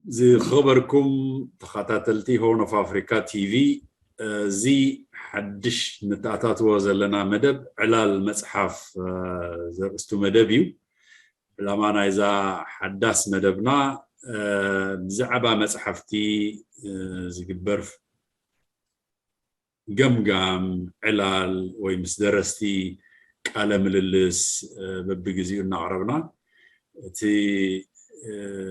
ዝኸበርኩም ተኸታተልቲ ሆርን ኦፍ ኣፍሪካ ቲቪ፣ እዚ ሓድሽ ንተኣታትዎ ዘለና መደብ ዕላል መፅሓፍ ዘርእስቱ መደብ እዩ። ዕላማ ናይዛ ሓዳስ መደብና ብዛዕባ መፅሓፍቲ ዝግበር ገምጋም፣ ዕላል ወይ ምስ ደረስቲ ቃለ ምልልስ በብግዜኡ እናቕረብና፣ እቲ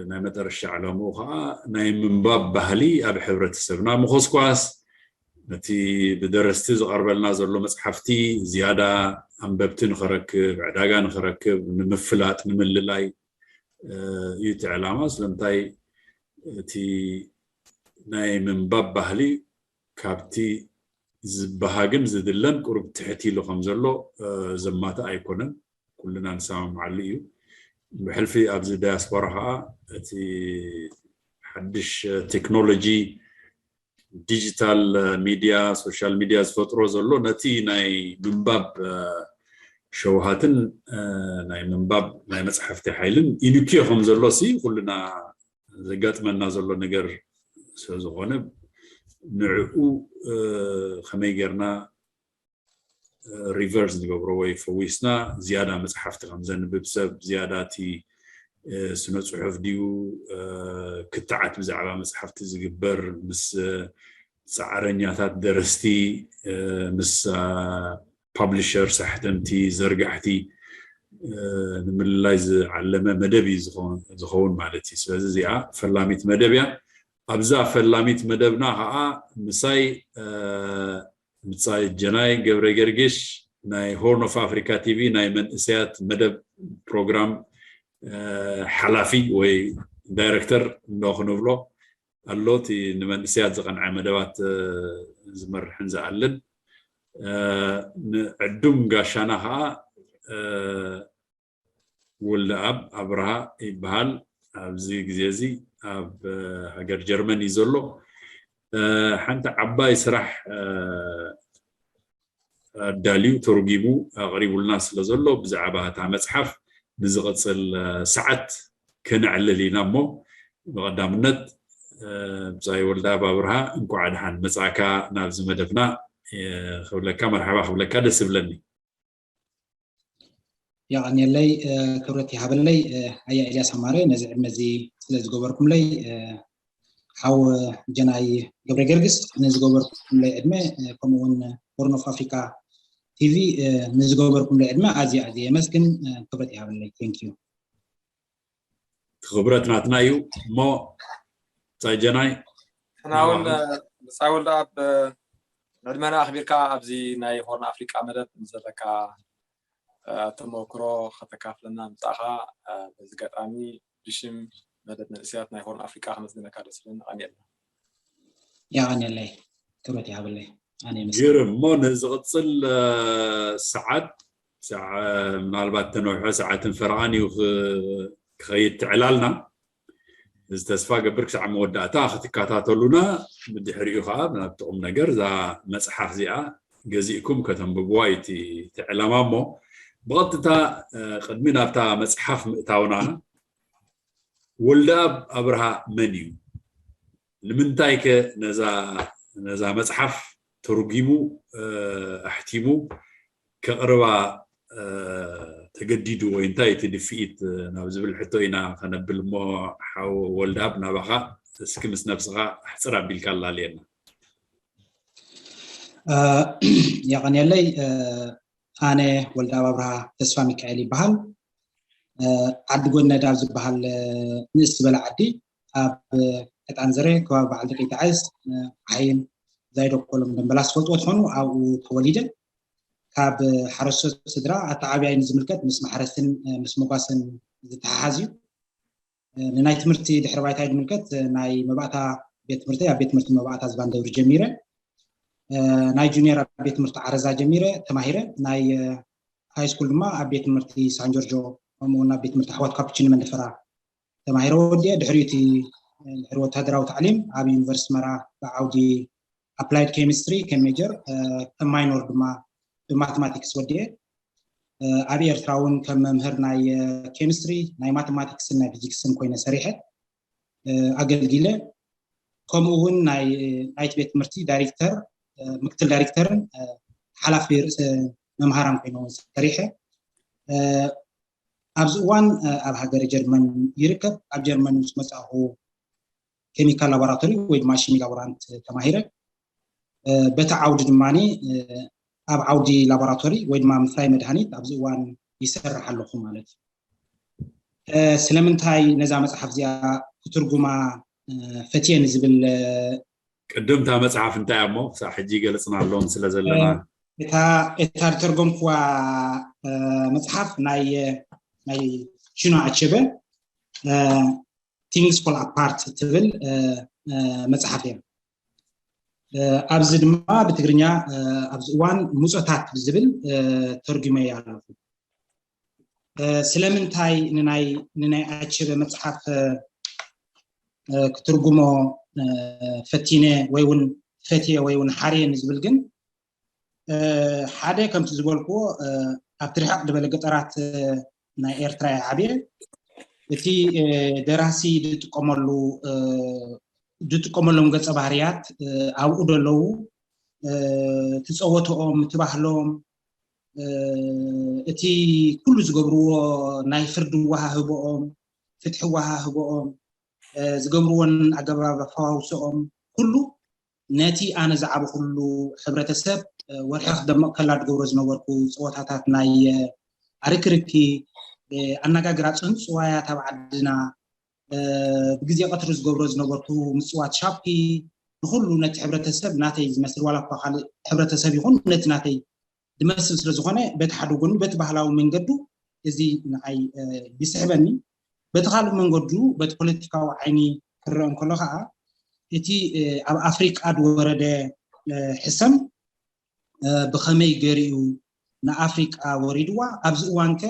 ናይ መጠረሻ ዕላምኡ ከዓ ናይ ምንባብ ባህሊ ኣብ ሕብረተሰብና ምኾስኳስ፣ ነቲ ብደረስቲ ዝቐርበልና ዘሎ መፅሓፍቲ ዝያዳ ኣንበብቲ ንኸረክብ፣ ዕዳጋ ንኸረክብ፣ ንምፍላጥ፣ ንምልላይ እዩ እቲ ዕላማ። ስለምንታይ እቲ ናይ ምንባብ ባህሊ ካብቲ ዝበሃግን ዝድለን ቁሩብ ትሕት ኢሉ ከም ዘሎ ዘማትእ ኣይኮነን። ኩልና ንሰማምዓሉ እዩ። ብሕልፊ ኣብዚ ዳያስፖራ ከዓ እቲ ሓድሽ ቴክኖሎጂ፣ ዲጂታል ሚድያ፣ ሶሻል ሚድያ ዝፈጥሮ ዘሎ ነቲ ናይ ምንባብ ሸውሃትን ናይ ምንባብ ናይ መፅሓፍቲ ሓይልን ኢንክዮ ከም ዘሎ ሲ ኩልና ዘጋጥመና ዘሎ ነገር ስለዝኾነ ንዕኡ ከመይ ጌርና ሪቨርስ ንገብሮ ወይ ፈዊስና ዝያዳ መፅሓፍቲ ከም ዘንብብ ሰብ ዝያዳ እቲ ስነ ፅሑፍ ድዩ ክትዓት ብዛዕባ መፅሓፍቲ ዝግበር ምስ ፃዕረኛታት ደረስቲ ምስ ፓብሊሸር ሳሕተምቲ ዘርጋሕቲ ንምልላይ ዝዓለመ መደብ እዩ ዝኸውን ማለት እዩ። ስለዚ እዚኣ ፈላሚት መደብ እያ። ኣብዛ ፈላሚት መደብና ከዓ ምሳይ ምሳይ ጀናይ ገብረ ገርግሽ ናይ ሆርን ኦፍ ኣፍሪካ ቲቪ ናይ መንእሰያት መደብ ፕሮግራም ሓላፊ ወይ ዳይረክተር እንዶ ክንብሎ ኣሎ። እቲ ንመንእሰያት ዝቐንዐ መደባት ዝመርሕን ዝኣልን ንዕዱም ጋሻና ከዓ ወልደኣብ ኣብርሃ ይበሃል። ኣብዚ ግዜ እዚ ኣብ ሃገር ጀርመን እዩ ዘሎ። ሓንቲ ዓባይ ስራሕ ኣዳልዩ ተርጒሙ ኣቕሪቡልና ስለ ዘሎ ብዛዕባ እታ መፅሓፍ ንዝቕፅል ሰዓት ከነዕልል ኢና። እሞ ብቐዳምነት ብፃይ ወልደኣብ ኣብርሃ እንኳዕ ደሓን መፃእካ ናብዚ መደብና ክብለካ፣ መርሓባ ክብለካ ደስ ይብለኒ። የቐንየለይ፣ ክብረት ይሃበለይ። ኣያ ኤልያስ ኣማረ ነዚ ዕድመ እዚ ስለ ዝገበርኩምለይ፣ ሓው ጀናይ ገብረ ገርግስ ንዝገበርኩምለይ ዕድመ ከምኡ እውን ሆርን ኦፍ ኣፍሪካ ቲቪ ንዝገበርኩምለይ ዕድመ ኣዝየ ኣዝየ የመስግን። ክብረት ይሃበለይ። Thank you። ክብረት ናትና እዩ። እሞ ብፃይ ጀናይ ንሕና እውን ብፃይ ወልደኣብ ዕድመና ኣኽቢርካ ኣብዚ ናይ ሆርን ኣፍሪቃ መደብ ዘለካ ተመክሮ ከተካፍለና ምፃእኻ በዚ ኣጋጣሚ ብሽም መደብ መንእሰያት ናይ ሆርን ኣፍሪቃ ከመስግነካ ደስ ይብለኒ። የቐንየልና። የቐንየለይ። ክብረት ይሃበለይ። ኣነ ይመስገን። ግርም። እሞ ንዝቕፅል ሰዓት ምናልባት ተነውሐ ሰዓትን ፈረቓን እዩ ክኸይድ ትዕላልና። እዚ ተስፋ ገብር ክሳዕ መወዳእታ ክትከታተሉና፣ ብድሕሪኡ ከዓ ናብቲ ቁም ነገር እዛ መፅሓፍ እዚኣ ገዚእኩም ከተንብብዋ እዩ እቲ ዕላማ። እሞ ብቐጥታ ቅድሚ ናብታ መፅሓፍ ምእታውና ወልደኣብ ኣብርሃ መን እዩ? ንምንታይ ከ ነዛ መፅሓፍ ተርጒሙ ኣሕቲሙ ከቕርባ ተገዲዱ ወይ እንታይ እቲ ድፍኢት ናብ ዝብል ሕቶ ኢና ከነብል። እሞ ሓው ወልደኣብ ናባኻ እስኪ ምስ ነብስኻ ኣሕፅር ኣቢልካ ኣላልየና። የቐንየለይ። ኣነ ወልደኣብ ኣብርሃ ተስፋ ሚካኤል ይበሃል። ዓዲ ጎነድ ኣብ ዝበሃል ንእስ ዝበለ ዓዲ ኣብ ቀጣን ዘረ ከባቢ በዓል ደቂ ጣዕስ ዓይን ዛይዶ ኮሎም ደንበላስ ትፈልጥዎ ትኾኑ ኣብኡ ተወሊደ። ካብ ሓረስቶት ስድራ ኣተዓብያይ ንዝምልከት ምስ ማሕረስን ምስ መጓሰን ዝተሓሓዝ እዩ። ንናይ ትምህርቲ ድሕሪ ባይታይ ዝምልከት ናይ መባእታ ቤት ትምህርቲ ኣብ ቤት ትምህርቲ መባእታ ዝባን ደብሪ ጀሚረ። ናይ ጁኒየር ኣብ ቤት ትምህርቲ ዓረዛ ጀሚረ ተማሂረ። ናይ ሃይ ስኩል ድማ ኣብ ቤት ትምህርቲ ሳን ጆርጆ ከምኡ እውን ኣብ ቤት ትምህርቲ ኣሕዋት ካፑቺኒ መንደፈራ ተማሂረ ወዲአ። ድሕሪ እቲ ድሕሪ ወታደራዊ ታዕሊም ኣብ ዩኒቨርሲቲ መራ ብዓውዲ ኣፕላይድ ኬሚስትሪ ከም ሜጀር ከም ማይኖር ድማ ብማቴማቲክስ ወዲአ። ኣብ ኤርትራ እውን ከም መምህር ናይ ኬሚስትሪ ናይ ማቴማቲክስን ናይ ፊዚክስን ኮይነ ሰሪሐ። ኣገልጊለ። ከምኡ እውን ናይ ናይቲ ቤት ትምህርቲ ዳይሬክተር፣ ምክትል ዳይሬክተርን ሓላፊ ርእሰ መምሃራን ኮይነ እውን ሰሪሐ። ኣብዚ እዋን ኣብ ሃገረ ጀርመን ይርከብ። ኣብ ጀርመን ምስ መጻእኹ ኬሚካል ላቦራቶሪ ወይ ድማ ሽሚ ላቦራንት ተማሂረ። በቲ ዓውዲ ድማ ኣብ ዓውዲ ላቦራቶሪ ወይ ድማ ምፍራይ መድሃኒት ኣብዚ እዋን ይሰርሕ ኣለኹ ማለት እዩ። ስለምንታይ ነዛ መፅሓፍ እዚኣ ክትርጉማ ፈትየ ንዝብል፣ ቅድም እታ መፅሓፍ እንታይ እሞ ክሳብ ሕጂ ይገልፅና ኣለዎም ስለ ዘለና። እታ እታ ዝተርጎምኩዋ መፅሓፍ ናይ ናይ ቺኖ ኣቸበ Things Fall Apart ትብል መፅሓፍ እያ። ኣብዚ ድማ ብትግርኛ ኣብዚ እዋን ሙፀታት ብዝብል ተርጉመያ ኣለኹ። ስለምንታይ ንናይ ኣቸበ መፅሓፍ ክትርጉሞ ፈቲነ ወይ እውን ፈትየ ወይ እውን ሓርየ ንዝብል ግን፣ ሓደ ከምቲ ዝበልክዎ ኣብቲ ርሕቕ ዝበለ ገጠራት ናይ ኤርትራ እየ ዓብየ። እቲ ደራሲ ዝጥቀመሉ ዝጥቀመሎም ገፀ ባህርያት ኣብኡ ዘለዉ እቲ ፀወተኦም፣ እቲ ባህሎም፣ እቲ ኩሉ ዝገብርዎ ናይ ፍርዲ ኣወሃህቦኦም፣ ፍትሒ ኣወሃህቦኦም፣ ዝገብርዎን ኣገባብ ኣፈዋውስኦም ኩሉ ነቲ ኣነ ዝዓበኹሉ ሕብረተሰብ ወርሒ ክደምቕ ከላ ዝገብሮ ዝነበርኩ ፀወታታት ናይ ኣርክርኪ፣ ኣነጋግራ ፅንፅዋያት ኣብ ዓድና፣ ብግዜ ቀትሪ ዝገብሮ ዝነበርኩ ምፅዋት ሻፒ፣ ንኩሉ ነቲ ሕብረተሰብ ናተይ ዝመስል ዋላ እኳ ካልእ ሕብረተሰብ ይኹን ነቲ ናተይ ዝመስል ስለ ዝኾነ በቲ ሓደ ጎኑ በቲ ባህላዊ መንገዱ እዚ ንዓይ ይስሕበኒ። በቲ ካልእ መንገዱ በቲ ፖለቲካዊ ዓይኒ ክረአ እንከሎ ከዓ እቲ ኣብ ኣፍሪቃ ዝወረደ ሕሰም ብኸመይ ገይሩ እዩ ንኣፍሪቃ ወሪድዋ? ኣብዚ እዋን ከ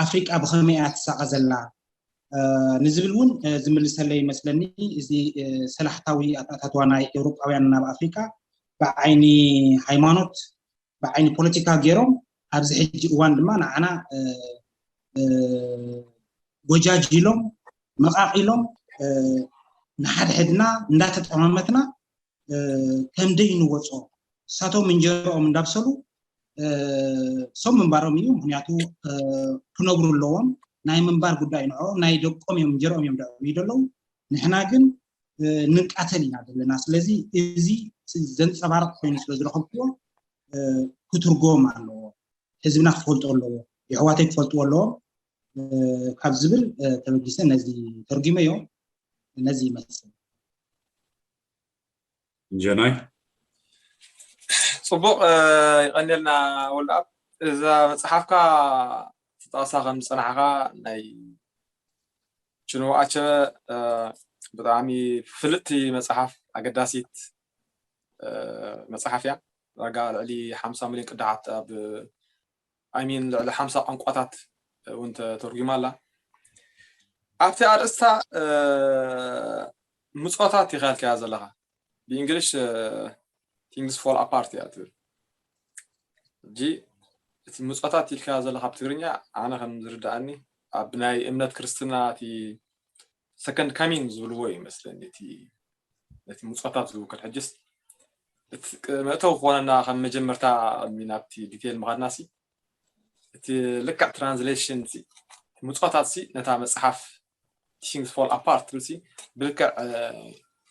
ኣፍሪቃ ብኸመይ እያ ትሳቐ ዘላ ንዝብል እውን ዝምልሰለይ ይመስለኒ። እዚ ሰላሕታዊ ኣተኣታትዋ ናይ ኤውሮጳውያን ናብ ኣፍሪቃ ብዓይኒ ሃይማኖት፣ ብዓይኒ ፖለቲካ ገይሮም ኣብዚ ሕጂ እዋን ድማ ንዓና ጎጃጅሎም፣ መቓቒሎም፣ ንሓድሕድና እንዳተጠማመትና ከም ደይ ንወፆ፣ እሳቶም እንጀርኦም እንዳብሰሉ ሰብ ምንባሮም እዩ። ምክንያቱ ክነብሩ ኣለዎም። ናይ ምንባር ጉዳይ ንዕኦም፣ ናይ ደቆም እዮም፣ እንጀርኦም እዮም ደዕብዩ ዘለዉ። ንሕና ግን ንቃተል ኢና ዘለና። ስለዚ እዚ ዘንፀባርቕ ኮይኑ ስለ ዝረኸብክዎ ክትርጎም ኣለዎ፣ ህዝብና ክፈልጦ ኣለዎ፣ የሕዋተይ ክፈልጥዎ ኣለዎም ካብ ዝብል ተበጊሰ ነዚ ተርጉመዮ። ነዚ ይመስል። እንጀናይ ፅቡቕ፣ ይቐንየልና ወልደኣብ። እዛ መፅሓፍካ ትጠቕሳ ከም ዝፀናሕካ ናይ ችኖ ኣቸበ ብጣዕሚ ፍልጥቲ መፅሓፍ፣ ኣገዳሲት መፅሓፍ እያ። ዳርጋ ልዕሊ ሓምሳ ሚሊዮን ቅዳሓት ኣብ፣ I mean፣ ልዕሊ ሓምሳ ቋንቋታት እውን ተተርጉማ ኣላ። ኣብቲ ኣርእስታ ምፆታት ኢኻ ኢልካያ ዘለኻ፣ ብእንግሊሽ Things Fall Apart እያ ትብል። ሕጂ እቲ ምፆታት ኢልካያ ዘለኻ ኣብ ትግርኛ፣ ኣነ ከም ዝርድኣኒ ኣብ ናይ እምነት ክርስትና እቲ ሰከንድ ካሚንግ ዝብልዎ እዩ ይመስለኒ እቲ ነቲ ምፆታት ዝውክል። ሕጅስ መእተዊ ክኾነና ከም መጀመርታ ቅድሚ ናብቲ ዲቴይል ምኻድና ሲ፣ እቲ ልክዕ ትራንስሌሽን ሲ፣ ምፆታት ሲ ነታ መፅሓፍ Things Fall Apart ትብል ሲ ብልክዕ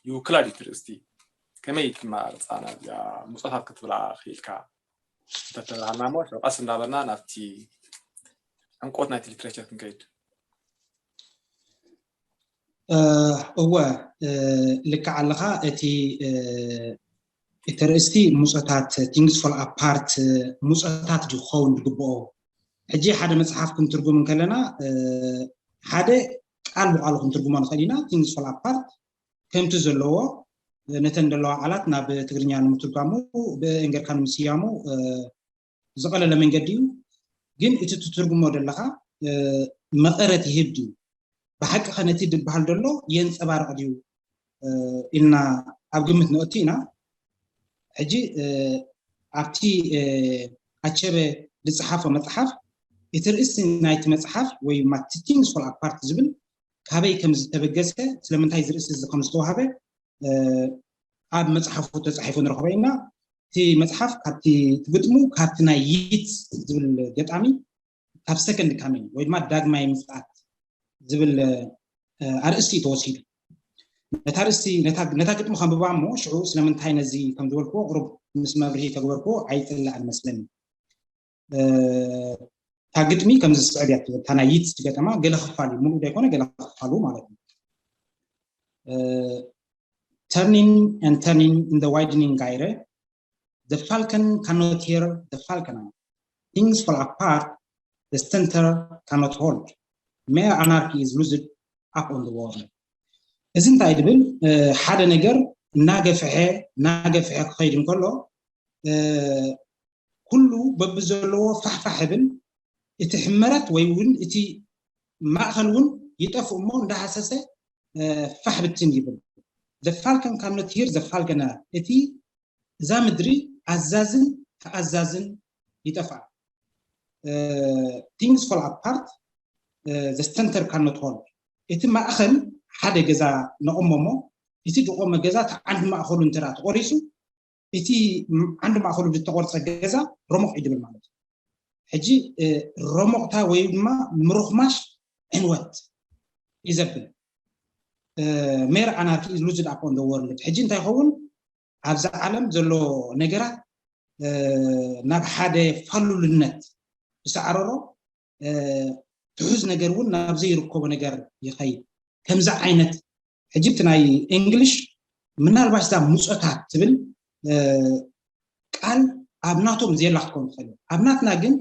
ይውክላ ድዩ ትርእስቲ? ከመይ ትማርፃ ናብዚኣ ምፆታት ክትብላ ክኢልካ እንተተብሃልና እሞ ቀስ እንዳበልና ናብቲ ዕምቆት ናይቲ ሊትሬቸር ክንከይድ። እወ፣ ልክዕ ኣለኻ። እቲ እቲ ርእስቲ ምፆታት፣ Things Fall Apart፣ ምፆታት ድዩ ክኸውን ዝግብኦ? ሕጂ ሓደ መፅሓፍ ክንትርጉም እንከለና ሓደ ቃል ብቃሉ ክንትርጉሞ ንኽእል ኢና። Things Fall Apart ከምቲ ዘለዎ ነተን ዘለዋ ቃላት ናብ ትግርኛ ንምትርጓሙ ብእንገርካ ንምስያሙ ዝቐለለ መንገዲ እዩ። ግን እቲ ትትርጉሞ ዘለኻ መቐረት ይህብ ድዩ? ብሓቂ ኸ ነቲ ዝበሃል ዘሎ የንፀባርቕ ድዩ ኢልና ኣብ ግምት ነእቱ ኢና። ሕጂ ኣብቲ ኣቸበ ዝፀሓፎ መፅሓፍ እቲ ርእሲ ናይቲ መፅሓፍ ወይ ድማ Things Fall Apart ዝብል ካበይ ከም ዝተበገሰ፣ ስለምንታይ ዝርእሲ እዚ ከም ዝተዋህበ ኣብ መፅሓፉ ተፃሒፉ ንረኽቦ ኢና። እቲ መፅሓፍ ካብቲ ትግጥሙ ካብቲ ናይ ይት ዝብል ገጣሚ ካብ ሰከንድ ካሚን ወይ ድማ ዳግማይ ምፅኣት ዝብል ኣርእስቲ እዩ ተወሲዱ። ነታ ርእስቲ ነታ ግጥሚ ከንብባ እሞ ሽዑ ስለምንታይ ነዚ ከም ዝበልክዎ ቁሩብ ምስ መብርሂ ተግበርክዎ ኣይፅላእን መስለኒ። እታ ግጥሚ ከምዚ ዝስዕብ እያ ትብል። እታ ናይ ይት ዝገጠማ ገለ ክፋል እዩ፣ ሙሉእ ዘይኮነ ገለ ክፋሉ ማለት እዩ። Turning and turning in the widening gyre, the falcon cannot hear the falconer. Things fall apart, the center cannot hold. Mere anarchy is loosed up on the world. እዚ እንታይ ድብል ሓደ ነገር እናገፍሐ እናገፍሐ ክኸይድ እንከሎ ኩሉ በብዘለዎ ፋሕፋሕ ይብል። እቲ ሕመረት ወይ እውን እቲ ማእኸል እውን ይጠፍእ እሞ እንዳሃሰሰ ፋሕ ብትን ይብል። The falcon cannot hear the falconer። እቲ እዛ ምድሪ ኣዛዝን ተኣዛዝን ይጠፍኣ። Things fall apart, the center cannot hold። እቲ ማእኸል ሓደ ገዛ ነቐሞ እሞ እቲ ዝቆመ ገዛ እቲ ዓንዲ ማእኸሉ እንተ ተቆሪሱ እቲ ዓንዲ ማእኸሉ ዝተቆርፀ ገዛ ረሞቕ እዩ ድብል ማለት እዩ። ሕጂ ረሞቕታ ወይ ድማ ምሩኽማሽ ዕንወት እዩ ዘብል። Mere anarchy is loosed up on the world። ሕጂ እንታይ ይኸውን? ኣብዛ ዓለም ዘሎ ነገራት ናብ ሓደ ፋሉልነት ዝሰዓረሮ ትሑዝ ነገር እውን ናብ ዘይርከቦ ነገር ይኸይድ። ከምዚ ዓይነት ሕጂ እቲ ናይ እንግሊሽ ምናልባሽ እዛ ሙፀታት ትብል ቃል ኣብ ናቶም ዘየላ ክትከውን ትኽእል። ኣብ ናትና ግን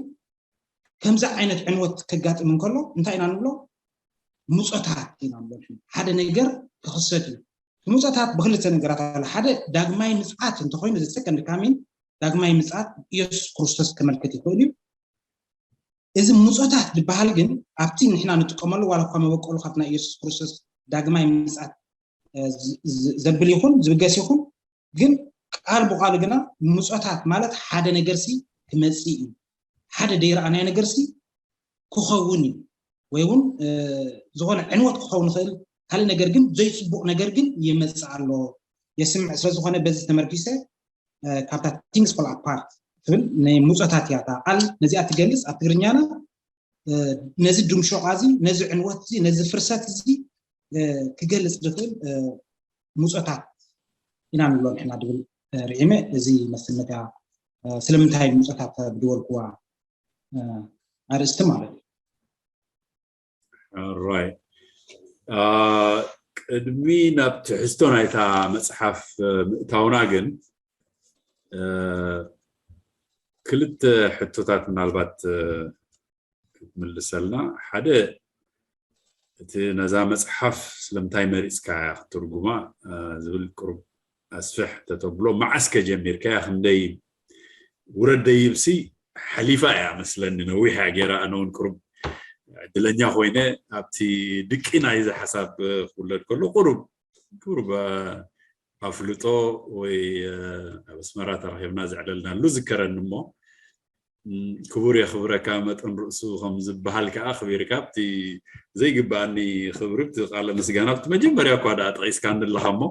ከምዚ ዓይነት ዕንወት ከጋጥም እንከሎ እንታይ ኢና ንብሎ? ሙፀታት ኢና ንብሎ። ሓደ ነገር ክኽሰት እዩ። ሙፀታት ብክልተ ነገራት ኣሎ። ሓደ ዳግማይ ምፅዓት እንተኮይኑ፣ the second coming፣ ዳግማይ ምፅዓት ኢየሱስ ክርስቶስ ከመልክት ይኽእል እዩ። እዚ ሙፀታት ዝበሃል ግን ኣብቲ ንሕና ንጥቀመሉ ዋላ እኳ መበቆሉ ካብቲ ናይ ኢየሱስ ክርስቶስ ዳግማይ ምፅዓት ዘብል ይኹን ዝብገስ ይኹን ግን ቃል ብቃሉ ግና ሙፀታት ማለት ሓደ ነገርሲ ክመፅእ እዩ፣ ሓደ ደይረኣናዮ ነገርሲ ክኸውን እዩ ወይ እውን ዝኾነ ዕንወት ክኸውን ይኽእል፣ ካልእ ነገር ግን ዘይፅቡቕ ነገር ግን ይመፅእ ኣሎ የስምዕ። ስለዝኾነ በዚ ተመርኪሰ ካብታ things fall apart ትብል ናይ ሙፀታት እያ እታ ቃል ነዚኣ ትገልፅ ኣብ ትግርኛና። ነዚ ድምሾቓ እዚ ነዚ ዕንወት እዚ ነዚ ፍርሰት እዚ ክገልፅ ዝኽእል ሙፀታት ኢና ንብሎ ንሕና ድብል ርዒመ። እዚ መስል ነታ ስለምንታይ ሙፀታት ብድበልክዋ ኣርእስቲ ማለት እዩ። ራይ ቅድሚ ናብ ትሕዝቶ ናይታ መፅሓፍ ምእታውና ግን ክልተ ሕቶታት ምናልባት ክትምልሰልና። ሓደ እቲ ነዛ መፅሓፍ ስለምንታይ መሪፅካ ክትትርጉማ ዝብል ቅሩብ ኣስፍሕ ተተብሎ፣ መዓስ ከ ጀሚርካያ? ክንደይ ውረድ ደይብሲ ሓሊፋ እያ መስለኒ፣ ነዊሕ እያ ገይራ። ኣነ እውን ቅሩብ ዕድለኛ ኮይነ ኣብቲ ድቂ ናይዚ ሓሳብ ክውለድ ከሎ ቅሩብ ቅሩብ ኣፍልጦ ወይ ኣብ ኣስመራ ተራኺብና ዘዕለልናሉ ዝከረኒ እሞ ክቡር የኽብረካ መጠን ርእሱ ከም ዝበሃል ከዓ ኣኽቢርካ ኣብቲ ዘይግባኣኒ ክብሪ ኣብቲ ቃለ ምስጋና ኣብቲ መጀመርያ እኳ ደኣ ጠቒስካኒ ኣለኻ እሞ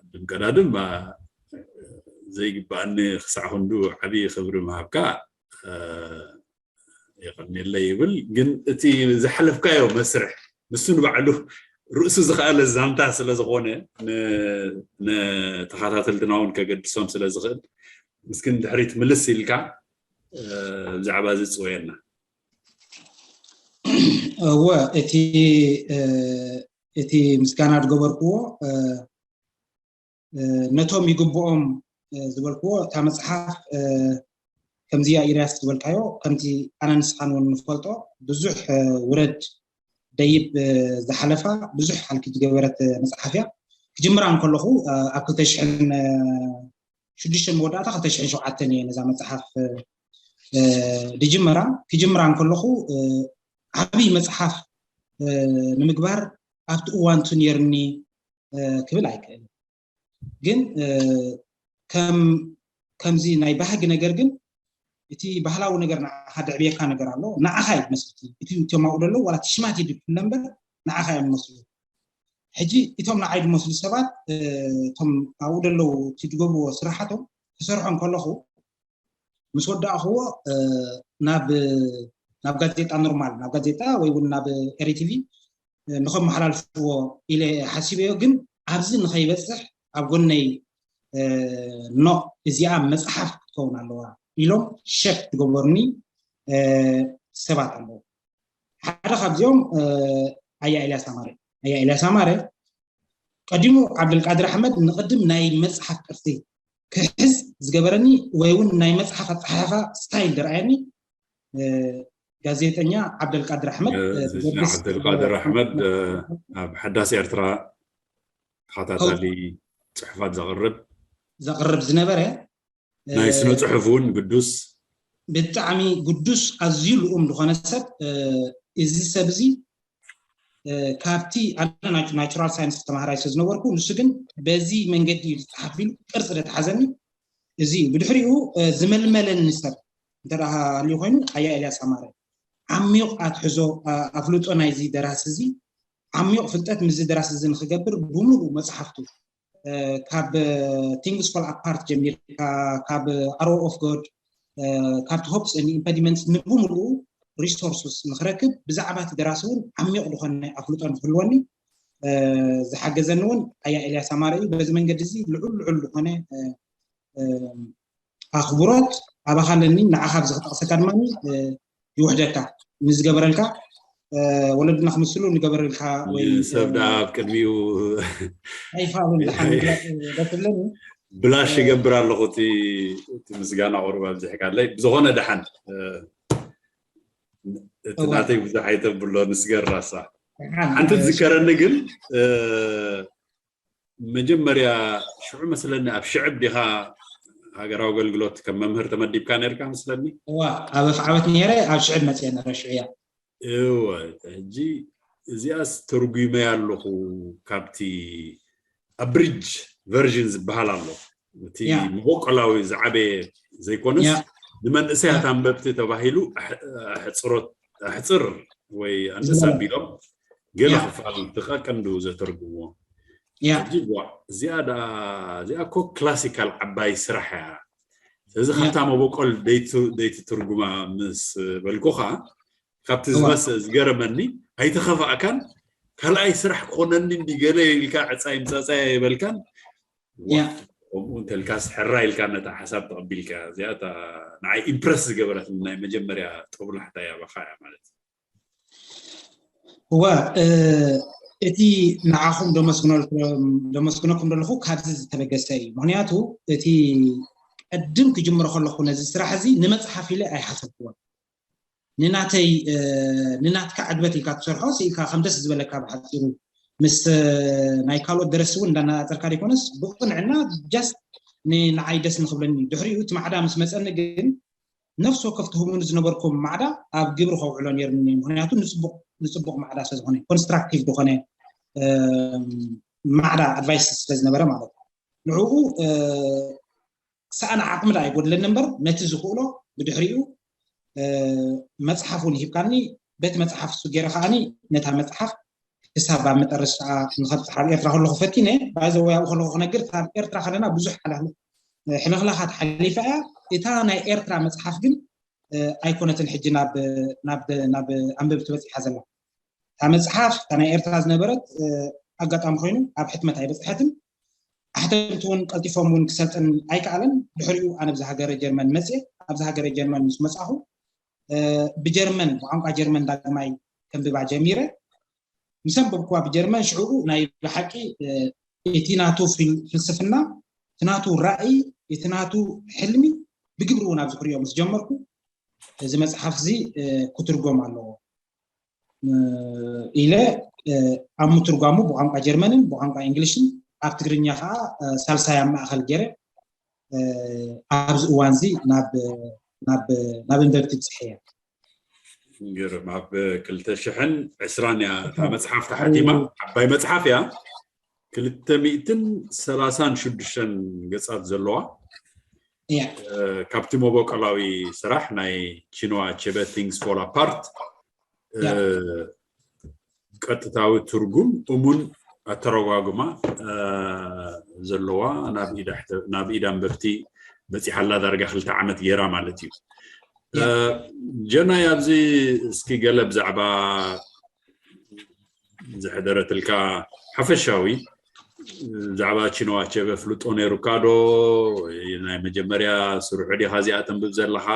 ቅድም ቀዳድም ዘይግባኣኒ ክሳዕ ክንዱ ዓብዪ ክብሪ ምሃብካ የቐንየለይ ይብል። ግን እቲ ዝሓለፍካዮ መስርሕ ንሱ ንባዕሉ ርእሱ ዝኸኣለ ዛንታ ስለ ዝኾነ ንተኸታተልትና እውን ከገድሶም ስለ ዝኽእል ምስኪን ድሕሪት ምልስ ኢልካ ብዛዕባ እዚ ፅወየና። እወ እቲ እቲ ምስጋና ዝገበርክዎ ነቶም ይግብኦም ዝበልክዎ እታ መፅሓፍ ከምዚያ ኢርያስ ዝበልካዮ ከምቲ ኣነ ንስኻን እውን ንፈልጦ ብዙሕ ውረድ ደይብ ዝሓለፋ ብዙሕ ሓልኪ ዝገበረት መፅሓፍ እያ። ክጅምራ እንከለኹ ኣብ ክልተ ሽሕን ሽዱሽተን መወዳእታ ክልተ ሽሕን ሸውዓተን እየ ነዛ መፅሓፍ ድጅመራ ክጅምራ እንከለኹ ዓብይ መፅሓፍ ንምግባር ኣብቲ እዋንቱ ነይርኒ ክብል ኣይክእል። ግን ከም ከምዚ ናይ ባህጊ ነገር ግን እቲ ባህላዊ ነገር ንዓኻ ደዕብየካ ነገር ኣሎ። ንዓኻ እዩ ዝመስል እቲ፣ እቲ እቶም ኣብኡ ዘለዉ ዋላ እቲ ሽማት እዩ ድፍለ እምበር ንዓኻ እዮም ዝመስሉ። ሕጂ እቶም ንዓይ ዝመስሉ ሰባት፣ እ፣ እቶም ኣብኡ ዘለዉ እቲ ዝገብርዎ ስራሓቶም ክሰርሖ እንከለኹ ምስ ወዳእኽዎ፣ እ፣ ናብ፣ ናብ ጋዜጣ ኖርማል፣ ናብ ጋዜጣ ወይ እውን ናብ ኤሪ ቲቪ፣ እ፣ ንኸመሓላልፍዎ ኢለ ሓሲበዮ። ግን ኣብዚ ንኸይበፅሕ ኣብ ጎነይ፣ እ፣ ኖ፣ እዚኣ መፅሓፍ ክትከውን ኣለዋ ኢሎም ሸፍ ዝገበሩኒ፣ እ፣ ሰባት ኣለዉ። ሓደ ካብዚኦም፣ እ፣ ኣያ ኤልያስ ኣማረ። ኣያ ኤልያስ ኣማረ ቀዲሙ ዓብደልቃድር ኣሕመድ ንቕድም ናይ መፅሓፍ ቅርፂ ክሕዝ ዝገበረኒ ወይ እውን ናይ መፅሓፍ ኣፀሓሕፋ ስታይል ዝረኣየኒ፣ እ፣ ጋዜጠኛ ዓብደልቃድር ኣሕመድ፣ እ፣ እ፣ ዝገድስ ዓብደልቃድር ኣሕመድ፣ እ፣ ኣብ ሓዳስ ኤርትራ ተኸታታሊ ጽሑፋት ዘቕርብ ዘቕርብ ዝነበረ፣ እ፣ ናይ ስነ ጽሑፍ እውን ግዱስ። ብጣዕሚ ግዱስ፣ ኣዝዩ ልኡም ዝኾነ ሰብ፣ እ፣ እዚ ሰብ እዚ፣ እ፣ ካብቲ ኣነ ናቹ-፣ ናቹራል ሳይንስ ተማሃራይ ስለ ዝነበርኩ፣ ንሱ ግን በዚ መንገዲ እዩ ዝጸሓፍ ኢሉ ቅርጺ ደተሓዘኒ። እዚ እዩ። ብድሕሪኡ፣ እ፣ ዝመልመለኒ ሰብ እንተ ደኣ ሃልዩ ኮይኑ፣ ኣያ ኤልያስ ኣማረ። ዓሚቕ ኣትሕዞ፣ ኣ-፣ ኣፍልጦ ናይዚ ደራሲ እዚ፣ ዓሚቕ ፍልጠት ምስዚ ደራሲ እዚ ንኽገብር ብምሉእ መጽሓፍቱ፣ እ፣ ካብ፣ እ፣ Things Fall Apart ጀሚርካ፣ ካብ፣ እ፣ Arrow of God፣ እ፣ ካብ Hopes and Impediments ንብምሉኡ ሪሶርስስ ንኽረክብ ብዛዕባ እቲ ደራሲ እውን ዓሚቕ ዝኾነ ኣፍልጦ ንክህልወኒ፣ እ፣ ዝሓገዘኒ እውን ኣያ ኤልያስ ኣማረ እዩ። በዚ መንገዲ እዚ ልዑል ልዑል ዝኾነ፣ እ፣ እ፣ ኣኽብሮት ኣባኻ ኣለኒ። ንዓኻ ኣብዚ ክጠቕሰካ ድማ፣ እ፣ ይውሕደካ ንዝገበረልካ፣ እ፣ ወለድና ክምስሉ ንገበረልካ ወይ፣ ንሰብ እ፣ ደኣ ኣብ ቅድሚኡ ኣይፋልን ደሓን ምግላጽ ደስ ዝብለኒ። ብላሽ እ፣ ይገብር ኣለኹ እቲ፣ እቲ ምስጋና ቁሩብ ኣብዚሕካለይ። ብዝኾነ ደሓን፣ እ፣ እቲ እወ። ናተይ ብዙሕ ኣይተብሎ ንስገር ራሳ። ደሓን፣ ሓንቲ እ፣ ትዝከረኒ ግን፣ እ፣ መጀመርያ ሽዑ መስለኒ ኣብ ሽዕብ ዲኻ ሃገራዊ ኣገልግሎት ከም መምህር ተመዲብካ ነርካ መስለኒ? እዋ፣ ኣብ ኣፍዓበት ነይረ፣ ኣብ ሽዕብ መጽየ ነረ፣ ሽዑ እያ። እወ፣ ሕጂ እዚኣስ ተርጉመያ ኣለኹ ካብቲ ኣብሪጅ ቨርዥን ዝበሃል ኣሎ። እቲ ያ። መበቆላዊ ዝዓበየ ዘይኮነስ ያ። ንመንእሰያት ያ። ኣንበብቲ ተባሂሉ ኣሕ-፣ ኣሕጽሮት፣ ኣሕጽር ወይ ኣንእስ ዝበለ። ኣቢሎም ገለ ያ። ክፋል እቲ ቀንዱ ዘተርጉምዎ። ያ። ሕጂ ዋ፣ እዚኣ ደኣ፣ እዚኣ እኮ ክላሲካል ዓባይ ስራሕ እያ። ስለዚ ያ። ካብታ መበቆል ደይት-፣ ደይትትርጉማ ምስ በልኩኻ፣ ካብቲ እዋ። ዝመስ-፣ ዝገረመኒ፣ ኣይተኸፋእካን፣ ካልኣይ ስራሕ ክኾነኒ እንዲ ገለ ኢልካ ዕጻይ ምጸጻይ ኣይበልካን። ዋ፣ ያ። ከምኡ እንተልካስ ሕራ ኢልካ ነታ ሓሳብ ተቐቢልካ። እዚኣ እታ ንዓይ ኢምፕረስ ዝገበረትኒ ናይ መጀመርያ ጦብላሕታ እያ፣ ባኻ እያ ማለት። እወ፣ እ፣ እቲ ንዓኹም ደመስግነልኩም፣ ደመስግነኩም ዘለኹ ካብዚ ዝተበገሰ እዩ። ምኽንያቱ እቲ ቀድም ክጅምሮ ከለኹ ነዚ ስራሕ እዚ ንመጽሓፍ ኢለ ኣይሓሰብኩዎን። ንናተይ፣ እ፣ ንናትካ ዕግበት ኢልካ ትሰርሖ፣ ስኢልካ ከም ደስ ዝበለካ ብሓጺሩ ምስ፣ እ፣ ናይ ካልኦት ደረስቲ እውን እንዳነጻጸርካ ዘይኮነስ ብቕንዕና ጃስት ን-፣ ንዓይ ደስ ንኽብለኒ። ድሕሪኡ እቲ ማዕዳ ምስ መጸኒ ግን ነፍሲ ወከፍ ትህቡኒ ዝነበርኩም ማዕዳ ኣብ ግብሪ ከውዕሎ ነይሩኒ። ምኽንያቱ ንጽቡቕ፣ ንጽቡቕ ማዕዳ ስለ ዝኾነ፣ ኮንስትራክቲቭ ዝኾነ፣ እ፣ ማዕዳ ኣድቫይስ ስለ ዝነበረ ማለት እዩ። ንዕኡ፣ እ፣ ክሰኣን ዓቕሚ ደኣ ኣይጎድለኒ እምበር፣ ነቲ ዝኽእሎ ብድሕሪኡ፣ እ፣ መጽሓፍ እውን ሂብካኒ፣ በቲ መጽሓፍ እሱ ገይረ ከኣኒ ነታ መጽሓፍ ክሳብ ኣብ መጠረሽታ ንኸብጽሓ ኣብ ኤርትራ ከለኹ ፈቲነ። ባይ ዘ ወይ ኣብኡ ከለኹ ክነግር፣ ካብ ኤርትራ ከለና ብዙሕ ሓላል-፣ ሕልኽላኻት ሓሊፋ እያ። እታ ናይ ኤርትራ መጽሓፍ ግን፣ እ፣ ኣይኮነትን ሕጂ ናብ፣ ናብ፣ ናብ ኣንበብቲ በጺሓ ዘላ። እታ መጽሓፍ፣ እታ ናይ ኤርትራ ዝነበረት፣ እ፣ ኣጋጣሚ ኮይኑ ኣብ ሕትመት ኣይበጽሐትን። ኣሕተምቲ እውን ቀልጢፎም እውን ክሰልጥን ኣይከኣለን። ድሕሪኡ ኣነ ኣብዚ ሃገረ ጀርመን መጽየ። ኣብዚ ሃገረ ጀርመን ምስ መጻኹ፣ እ፣ ብጀርመን፣ ብቋንቋ ጀርመን ዳግማይ ከንብባ ጀሚረ። ምስ ኣንበብኩዋ ብጀርመን፣ ሽዕኡ ናይ ብሓቂ፣ እ፣ እቲ ናቱ ፍል-፣ ፍልስፍና፣ እቲ ናቱ ራእይ፣ እቲ ናቱ ሕልሚ ብግብሪ እውን ኣብዚ ክሪኦ ምስ ጀመርኩ፣ እዚ መጽሓፍ እዚ፣ እ፣ ክትርጎም ኣለዎ፣ እ፣ ኢለ፣ እ፣ ኣብ ምትርጓሙ ብቋንቋ ጀርመንን ብቋንቋ እንግሊሽን፣ ኣብ ትግርኛ ከዓ፣ እ፣ ሳልሳይ ኣብ ማእከል ገይረ፣ እ፣ ኣብዚ እዋን እዚ ናብ፣ ናብ፣ ናብ ኣንበብቲ ብጽሐ እየ። ግርም። ኣብ ክልተ ሽሕን ዕስራን እያ እታ መጽሓፍ ተሓቲማ። ዓባይ መጽሓፍ እያ። ክልተ ሚእትን ሰላሳን ሽዱሽተን ገጻት ዘለዋ። Yeah. እ፣ ካብቲ መበቆላዊ ስራሕ ናይ ቺንዋ ኣቸበ Things Fall Apart፣ እ፣ Yeah. ቀጥታዊ ትርጉም እሙን ኣተረጓጉማ፣ እ፣ ዘለዋ ናብ ኢድ ኣሕተ-፣ ናብ ኢድ ኣንበብቲ በፂሓላ ዳርጋ ክልተ ዓመት ገይራ ማለት እዩ። እ፣ Yeah. ጀናይ፣ ኣብዚ እስኪ ገለ ብዛዕባ ዝሕደረትልካ ሓፈሻዊ ብዛዕባ ቺንዋ ኣቸበ ፍልጦ ነይሩካ ዶ? ወይ ናይ መጀመርያ ስርሑ ዲኻ እዚኣ ተንብብ ዘለኻ?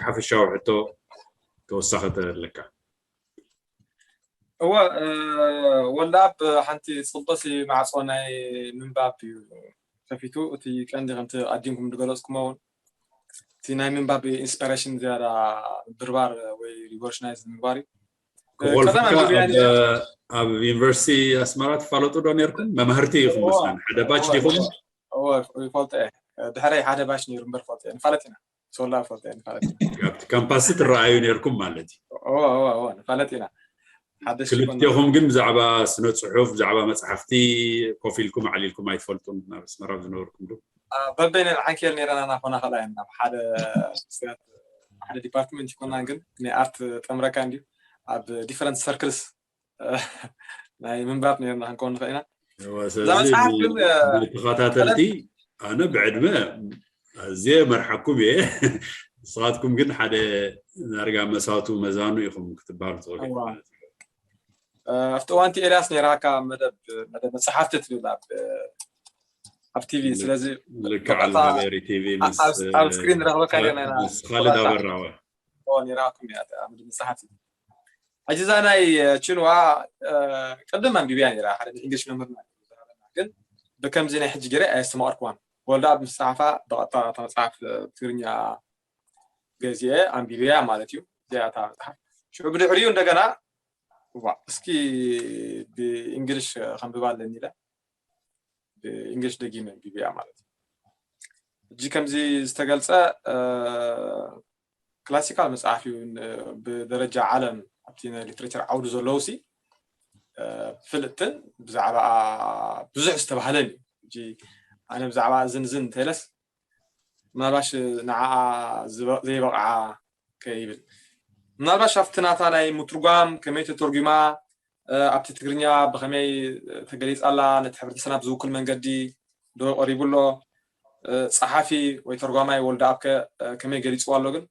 ሓፈሻዊ ሕቶ ተወሳኺ ተለካ። እወ፣ እ፣ ወልደኣብ ሓንቲ ጽብቕቲ ማዕጾ ናይ ምንባብ እዩ ከፊቱ። እቲ ቀንዲ ከምቲ ኣዲምኩም ዝገለጽኩሞ እውን እቲ ናይ ምንባብ ኢንስፓይሬሽን ዝያዳ ምብርባር ወይ ሪቮሉሽናይዝ ምግባር እዩ። ክቆልፉካ ቀደም ኣንብብያ ኣብ፣ ነይረ። ኣብ ዩኒቨርሲቲ ኣስመራ ትፋለጡ ዶ ነይርኩም? መምህርቲ ኢኹም እወ፣ መስለኒ። ሓደ ባች እወ፣ ዲኹም? እወ፣ ይፈልጦ እየ። ድሕረይ ሓደ ባች ነይሩ እምበር ፈልጦ እየ። ንፋለጥ ኢና። ሶላ ፈልጦ እየ፣ ንፋለጥ ኢና። ኣብቲ ካምፓስ ትረኣዩ ነይርኩም ማለት እዩ። እወ፣ እወ፣ እወ፣ ንፋለጥ ኢና። ሓደሽቲ ኮና። ክልቴኹም ግን ብዛዕባ ስነ ጽሑፍ፣ ብዛዕባ መጽሓፍቲ ኮፍ ኢልኩም ኣዕሊልኩም ኣይትፈልጡን ናብ ኣስመራ ዝነበርኩም ዶ? በበይነን ዓንኬል ነይረና ናኾና ኸላ ኢና። ኣብ ሓደ፣ ሓደ ዲፓርትመንት ይኮና፣ ግን ናይ ኣርት ጠምረካ እንዲዩ ኣብ ዲፈረንት ሰርክልስ ናይ ምንባብ ነይርና ክንከውን ንኽእል ኢና። እወ፣ እዛ ስለዚ መጽሓፍ ግን፣ እ፣ ንተኸታተልቲ ኣነ ብዕድመ ኣዝየ መርሓኩም እየ። ንስኻትኩም ግን ሓደ ዳርጋ መሳቱ መዛኑ ኢኹም ክትበሃሉ ትኽእሉ ኢኹም እዋ። ማለት እዩ። እ፣ ኣብቲ እዋንቲ ኤልያስ ነይራካ መደብ፣ መደብ መጽሓፍቲ ትብል ኣብ፣ ኣብ ቲቪ። ስለዚ ልክዕ ኣሎ። ብቐጥታ ሃቤሪ ቲቪ ኣ-፣ ምስ፣ ኣብ፣ ኣብ ስክሪን ረኽበካ እ፣ ጌርና ኢና ምስ ካልድ ብቐጥታ ኣበራ፣ እወ። እዎ፣ ነይራኩም እያ እታ መደብ መጽሓፍቲ። ሕጂ እዛ ናይ፣ እ፣ ቺንዋ፣ እ፣ ቅድም ኣንቢብያ ነይራ፣ ሓደ ናይ እንግሊሽ መምህርና እዩ ዝሃበና። ግን ብከምዚ ናይ ሕጂ ገይረ ኣየስተማቐርኩዋን። ወልደኣብ ምስ ጸሓፋ ብቐጥታ እታ መጽሓፍ፣ እ፣ ትግርኛ ገዚኤ ኣንቢብያ ማለት እዩ። እዚኣ እታ መጽሓፍ። ሽዑ ብድሕሪኡ እንደገና፣ ዋ፣ እስኪ ብእንግሊሽ ከንብባ ኣለኒ ኢለ ብእንግሊሽ ደጊመ ኣንቢብያ ማለት እዩ። ሕጂ ከምዚ ዝተገልጸ፣ እ፣ ክላሲካል መጽሓፍ እዩ። ን-፣ ብደረጃ ዓለም ኣብቲ ናይ ሊትሬቸር ዓውዲ ዘለዉ ሲ፣ እ፣ ፍልጥትን ብዛዕባ ብዙሕ ዝተባህለን እዩ። ሕጂ ኣነ ብዛዕባ እዝን እዝን እንተኢለስ ምናልባሽ ንዓኣ ዝበ-፣ ዘይበቕዓ ከይብል፣ ምናልባሽ ኣብቲ ናታ ናይ ምትርጓም ከመይ ተተርጉማ፣ እ፣ ኣብቲ ትግርኛ ብኸመይ ተገሊጻ ኣላ፣ ነቲ ሕብረተሰብና ብዝውክል መንገዲ ዶ ቀሪቡ ኣሎ፣ እ፣ ጸሓፊ ወይ ተርጓማይ ወልደኣብ ከ፣ እ፣ ከመይ ገሊጽዋ ኣሎ ግን፣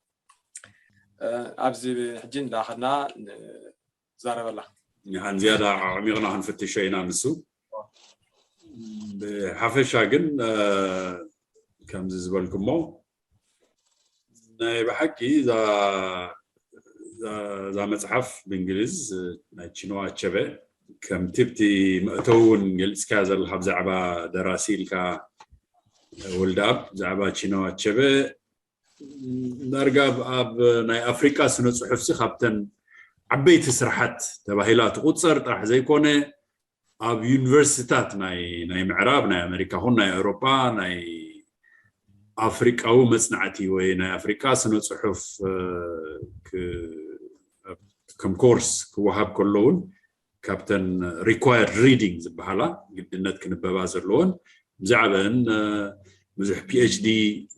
እ፣ ኣብዚ ሕጂ እንዳኸድና ንዛረበላ። ንሓን ዝያዳ ኣዕሚቕና ክንፍትሾ ኢና ንሱ። ብሓፈሻ ግን፣ እ፣ ከምዚ ዝበልኩሞ ናይ ብሓቂ እዛ፣ እዛ፣ እዛ መጽሓፍ ብእንግሊዝ ናይ ቺንዋ ኣቸበ ከምቲ ኣብቲ መእተዊ እውን ገሊጽካያ ዘለኻ ብዛዕባ ደራሲ ኢልካ ወልደኣብ ብዛዕባ ቺንዋ ኣቸበ ዳርጋ ኣብ፣ ኣብ ናይ ኣፍሪቃ ስነ ጽሑፍሲ ካብተን ዓበይቲ ስራሓት ተባሂላ ትቑጸር ጥራሕ ዘይኮነ ኣብ ዩኒቨርሲቲታት ናይ፣ ናይ ምዕራብ፣ ናይ ኣሜሪካ ኹን ናይ ኤውሮጳ፣ ናይ ኣፍሪቃዊ መጽናዕቲ ወይ ናይ ኣፍሪቃ ስነ ጽሑፍ፣ እ፣ ክ-፣ ከም ኮርስ ክወሃብ ከሎ እውን ካብተን ሪኳየርድ ሪዲንግ ዝበሃላ ግድነት ክንበባ ዘለዎን ብዛዕባን፣ እ፣ ብዙሕ ፒ ኤች ዲ፣